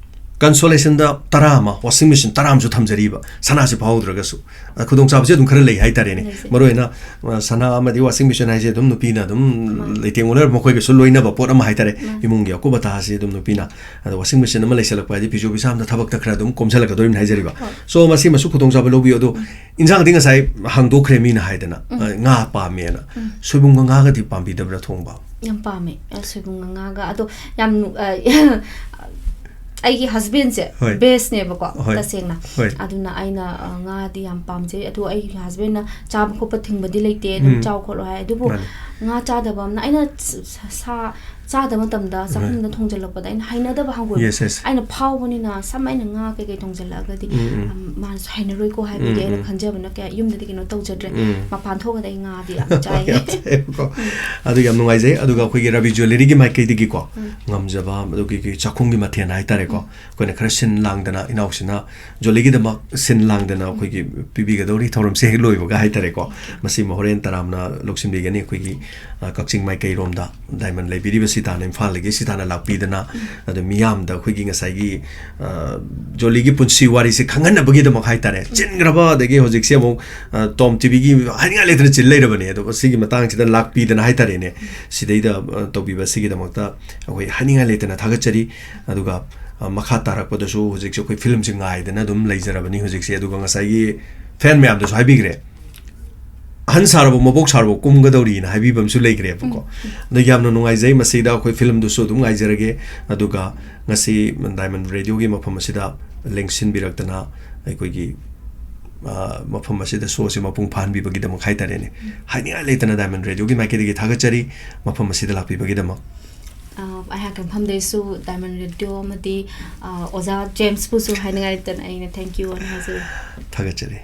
consolation ꯗ ꯇꯔꯥ ꯑꯃ, washing machine ꯇꯔꯥ ꯑꯃꯁꯨ ꯊꯝꯖꯔꯤꯕ, ꯁꯅꯥꯁꯤ ꯐꯥꯎꯍꯧꯗ꯭ꯔꯒꯁꯨ꯫ ꯑ, ꯈꯨꯗꯣꯡꯆꯥꯕꯁꯦ ꯑꯗꯨꯝ ꯈꯔ ꯂꯩ ꯍꯥꯏꯇꯥꯔꯦꯅꯦ꯫ ꯂꯩꯖꯩ꯫ ꯃꯔꯨꯑꯣꯏꯅ, ꯑ, ꯁꯅꯥ ꯑꯃꯗꯤ washing machine ꯍꯥꯏꯁꯦ ꯑꯗꯨꯝ ꯅꯨꯄꯤꯅ ꯑꯗꯨꯝ ꯃꯥꯅꯤ꯫ ꯂꯩꯇꯦꯡ ꯑꯣꯟꯅꯔꯕ ꯃꯈꯣꯏꯒꯁꯨ ꯂꯣꯏꯅꯕ ꯄꯣꯠ ꯑꯃ ꯍꯥꯏꯇꯥꯔꯦ꯫ ꯃꯥꯅꯤ꯫ ꯏꯃꯨꯡꯒꯤ ꯑꯀꯨꯞ ꯑꯇꯥꯁꯤ ꯑꯗꯨꯝ ꯅꯨꯄꯤꯅ꯫ ꯑꯗꯣ washing machine ꯑꯃ ꯂꯩꯁꯜꯂꯛꯄ ꯍꯥꯏꯗꯤ ꯐꯤꯁꯨ ꯐꯤꯁꯥꯝꯗ ꯊꯕꯛꯇ ꯈꯔ ꯑꯗꯨꯝ ꯀꯣꯝꯁꯤꯜꯂꯛꯀꯗꯣꯔꯤꯕꯅꯤ ꯍꯥꯏꯖꯔꯤꯕ꯫ ꯍꯣꯏ꯫ So, ꯃꯁꯤꯃꯁꯨ ꯈꯨꯗꯣꯡꯆꯥꯕ ꯂꯧꯕꯤꯌꯨ꯫ ꯑꯗꯣ ꯎꯝ꯫ ꯏꯟꯖꯥꯡꯗꯤ ꯉꯁꯥꯏ ꯍꯪꯗꯣꯛꯈ꯭ꯔꯦ ꯃꯤꯅ ꯍꯥꯏꯗꯅ, ꯎꯝ꯫ ꯑ, ꯉꯥ ꯄꯥꯝꯃꯦꯅ꯫ ꯎꯝ꯫ ꯁꯣꯏꯕꯨꯝꯒ ꯉꯥꯒꯗꯤ ꯄꯥꯝꯕꯤꯗꯕ꯭ꯔꯥ ꯊꯣꯡꯕ? ꯌꯥꯝ ꯄꯥꯝꯃꯦ, ꯑ, ꯁꯣꯏꯕꯨꯝꯒ ꯉꯥꯒ꯫ ꯑꯗꯣ ꯌꯥꯝ ꯅꯨ-, ꯑ, ꯑꯩꯒꯤ ꯍꯁꯕꯦꯟꯁꯦ ꯍꯣꯏ꯫ ꯕꯦꯁꯅꯦꯕꯀꯣ, ꯍꯣꯏ꯫ ꯇꯁꯦꯡꯅ꯫ ꯍꯣꯏ꯫ ꯑꯗꯨꯅ ꯑꯩꯅ, ꯑ, ꯉꯥꯗꯤ ꯌꯥꯝ ꯄꯥꯝꯖꯩ꯫ ꯑꯗꯣ ꯑꯩꯒꯤ ꯍꯁꯕꯦꯟꯅ ꯆꯥꯕ ꯈꯣꯠꯄ ꯊꯤꯡꯕꯗꯤ ꯂꯩꯇꯦ, ꯑꯗꯨꯝ ꯎꯝ꯫ ꯆꯥꯎ ꯈꯣꯠꯂꯣ ꯍꯥꯏ꯫ ꯑꯗꯨꯕꯨ ꯃꯥꯅꯦ꯫ ꯉꯥ ꯆꯥꯗꯕ ꯑꯃꯅ, ꯑꯩꯅ ꯁ-, ꯁ-, ꯁꯥ ꯆꯥꯗꯕ ꯃꯇꯝꯗ ꯍꯣꯏ꯫ ꯆꯥꯛꯈꯨꯝꯗ ꯊꯣꯡꯖꯤꯜꯂꯛꯄꯗ ꯑꯩꯅ ꯍꯩꯅꯗꯕ ꯍꯪꯒꯣꯏꯕ꯫ Yes, yes꯫ ꯑꯩꯅ ꯐꯥꯎꯕꯅꯤꯅ, ꯁꯝ ꯑꯩꯅ ꯉꯥ ꯀꯩꯀꯩ ꯊꯣꯡꯖꯤꯜꯂꯛꯑꯒꯗꯤ, ꯎꯝ, ꯎꯝ꯫ ꯑꯝ, ꯃꯥꯅꯁꯨ ꯍꯩꯅꯔꯣꯏꯀꯣ ꯍꯥꯏꯕꯒꯤ ꯎꯝ, ꯑꯩꯅ ꯎꯝ꯫ ꯈꯟꯖꯕꯅ ꯀꯌꯥ ꯌꯨꯝꯗꯗꯤ ꯀꯩꯅꯣ ꯇꯧꯖꯗ꯭ꯔꯦ꯫ ꯎꯝ꯫ ꯃꯄꯥꯟ ꯊꯣꯛꯑꯒꯗꯤ ꯑꯩ ꯉꯥꯗꯤ ꯌꯥꯝ ꯆꯥꯏꯌꯦ꯫ ꯌꯥꯝ ꯆꯥꯏꯌꯦꯕꯀꯣ꯫ ꯎꯝ꯫ ꯑꯗꯨ ꯌꯥꯝ ꯅꯨꯡꯉꯥꯏꯖꯩ꯫ ꯑꯗꯨꯒ ꯑꯩꯈꯣꯏꯒꯤ ꯔꯕꯤ ꯖ꯭ꯋꯦꯂꯔꯤꯒꯤ ꯃꯥꯏꯀꯩꯗꯒꯤꯀꯣ, ꯎꯝ꯫ ꯉꯝꯖꯕ, ꯑꯗꯨꯒꯤ ꯆꯥꯛꯈꯨꯝꯒꯤ ꯃꯊꯦꯜ ꯍꯥꯏꯇꯥꯔꯦꯀꯣ꯫ ꯎꯝ꯫ ꯑꯩꯈꯣꯏꯅ ꯈꯔ ꯁꯤꯟ ꯂꯥꯡꯗꯅ, ꯏꯅꯥꯎꯁꯤꯅ ꯖ꯭ꯋꯦꯂꯔꯤꯒꯤꯗꯃꯛ ꯁꯤꯟ ꯂꯥꯡꯗꯅ ꯑꯩꯈꯣꯏꯒꯤ ꯄꯤꯕꯤꯒꯗꯧꯔꯤ ꯊꯧꯔꯝꯁꯦ ꯍꯦꯛ ꯂꯣꯏꯕꯒ ꯍꯥꯏꯇꯥꯔꯦꯀꯣ꯫ ꯃꯁꯤꯃ ꯍꯣꯔꯦꯟ ꯇꯔꯥꯝꯅ ꯂꯧꯁꯤꯟꯕꯤꯒꯅꯤ꯫ ꯑꯩꯈꯣꯏꯒꯤ, ꯑ, ꯀꯛꯆꯤꯡ ꯃꯥꯏꯀꯩꯔꯣꯝꯗ ꯗꯥꯏꯃꯟ ꯂꯩꯕꯤꯔꯤꯕ ꯁꯤꯇꯥꯅ ꯏꯝꯐꯥꯜꯗꯒꯤ ꯁꯤꯇꯥꯅ ꯂꯥꯛꯄꯤꯗꯅ, ꯑꯗꯨ ꯃꯤꯌꯥꯝꯗ ꯑꯩꯈꯣꯏꯒꯤ ꯉꯁꯥꯏꯒꯤ, ꯑ, ꯖ꯭ꯋꯦꯂꯔꯤꯒꯤ ꯄꯨꯟꯁꯤ ꯋꯥꯔꯤꯁꯦ ꯈꯪꯍꯟꯅꯕꯒꯤꯗꯃꯛ ꯍꯥꯏꯇꯥꯔꯦ꯫ ꯆꯤꯟꯈ꯭ꯔꯕ, ꯑꯗꯒꯤ ꯍꯧꯖꯤꯛꯁꯦ ꯑꯃꯨꯛ, ꯑ, ꯇꯣꯝ ꯇꯤꯚꯤꯒꯤ ꯍꯥꯏꯅꯤꯡꯉꯥꯏ ꯂꯩꯇꯅ ꯆꯤꯜ ꯂꯩꯔꯕꯅꯦ꯫ ꯑꯗꯣ ꯁꯤꯒꯤ ꯃꯇꯥꯡꯁꯤꯗ ꯂꯥꯛꯄꯤꯗꯅ ꯍꯥꯏꯇꯥꯔꯦꯅꯦ, ꯁꯤꯗꯩꯗ, ꯑ, ꯇꯧꯕꯤꯕ ꯁꯤꯒꯤꯗꯃꯛꯇ ꯑꯩꯈꯣꯏ ꯍꯥꯏꯅꯤꯡꯉꯥꯏ ꯂꯩꯇꯅ ꯊꯥꯒꯠꯆꯔꯤ꯫ ꯑꯗꯨꯒ, ꯑ, ꯃꯈꯥ ꯇꯥꯔꯛꯄꯗꯁꯨ ꯍꯧꯖꯤꯛꯁꯦ ꯑꯩꯈꯣꯏ ꯐꯤꯂꯝꯁꯦ ꯉꯥꯏꯗꯅ ꯑꯗꯨꯝ ꯂꯩꯖꯔꯕꯅꯤ ꯍꯧꯖꯤꯛꯁꯦ꯫ ꯑꯗꯨꯒ ꯉꯁꯥꯏꯒꯤ ꯐꯦꯟ ꯃꯌꯥꯝꯗꯁꯨ ꯍꯥꯏꯕꯤꯈ꯭ꯔꯦ, "ꯑꯍꯟ ꯁꯥꯔꯕ, ꯃꯕꯣꯛ ꯁꯥꯔꯕ ꯀꯨꯝꯒꯗꯧꯔꯤꯅ" ꯍꯥꯏꯕꯤꯕ ꯑꯃꯁꯨ ꯂꯩꯈ꯭ꯔꯦꯕꯀꯣ꯫ ꯎꯝ꯫ ꯑꯗꯣ ꯌꯥꯝꯅ ꯅꯨꯡꯉꯥꯏꯖꯩ꯫ ꯃꯁꯤꯗ ꯑꯩꯈꯣꯏ ꯐꯤꯂꯝꯗꯨꯁꯨ ꯑꯗꯨꯝ ꯉꯥꯏꯖꯔꯒꯦ꯫ ꯑꯗꯨꯒ ꯉꯁꯤ ꯗꯥꯏꯃꯟ ꯔꯦꯗꯤꯑꯣꯒꯤ ꯃꯐꯝ ꯑꯁꯤꯗ ꯂꯦꯡꯁꯤꯟꯕꯤꯔꯛꯇꯅ ꯑꯩꯈꯣꯏꯒꯤ, ꯑ, ꯃꯐꯝ ꯑꯁꯤꯗ ꯁꯣꯁꯦ ꯃꯄꯨꯡ ꯐꯥꯍꯟꯕꯤꯕꯒꯤꯗꯃꯛ ꯍꯥꯏꯇꯥꯔꯦꯅꯦ, ꯎꯝ꯫ ꯍꯥꯏꯅꯤꯡꯉꯥꯏ ꯂꯩꯇꯅ ꯗꯥꯏꯃꯟ ꯔꯦꯗꯤꯑꯣꯒꯤ ꯃꯥꯏꯀꯩꯗꯒꯤ ꯊꯥꯒꯠꯆꯔꯤ꯫ ꯃꯐꯝ ꯑꯁꯤꯗ ꯂꯥꯛꯄꯤꯕꯒꯤꯗꯃꯛ꯫ ꯑ, ꯑꯩꯍꯥꯛꯀꯤ ꯃꯐꯝꯗꯩꯁꯨ ꯗꯥꯏꯃꯟ ꯔꯦꯗꯤꯑꯣ ꯑꯃꯗꯤ, ꯑ, ꯑꯣꯖꯥ ꯖꯦꯝꯁꯄꯨꯁꯨ ꯍꯥꯏꯅꯤꯡꯉꯥꯏ ꯂꯩꯇꯅ ꯑꯩꯅ thank you ꯑꯅ ꯍꯥꯏꯖꯔꯤ꯫ ꯊꯥꯒꯠꯆꯔꯤ꯫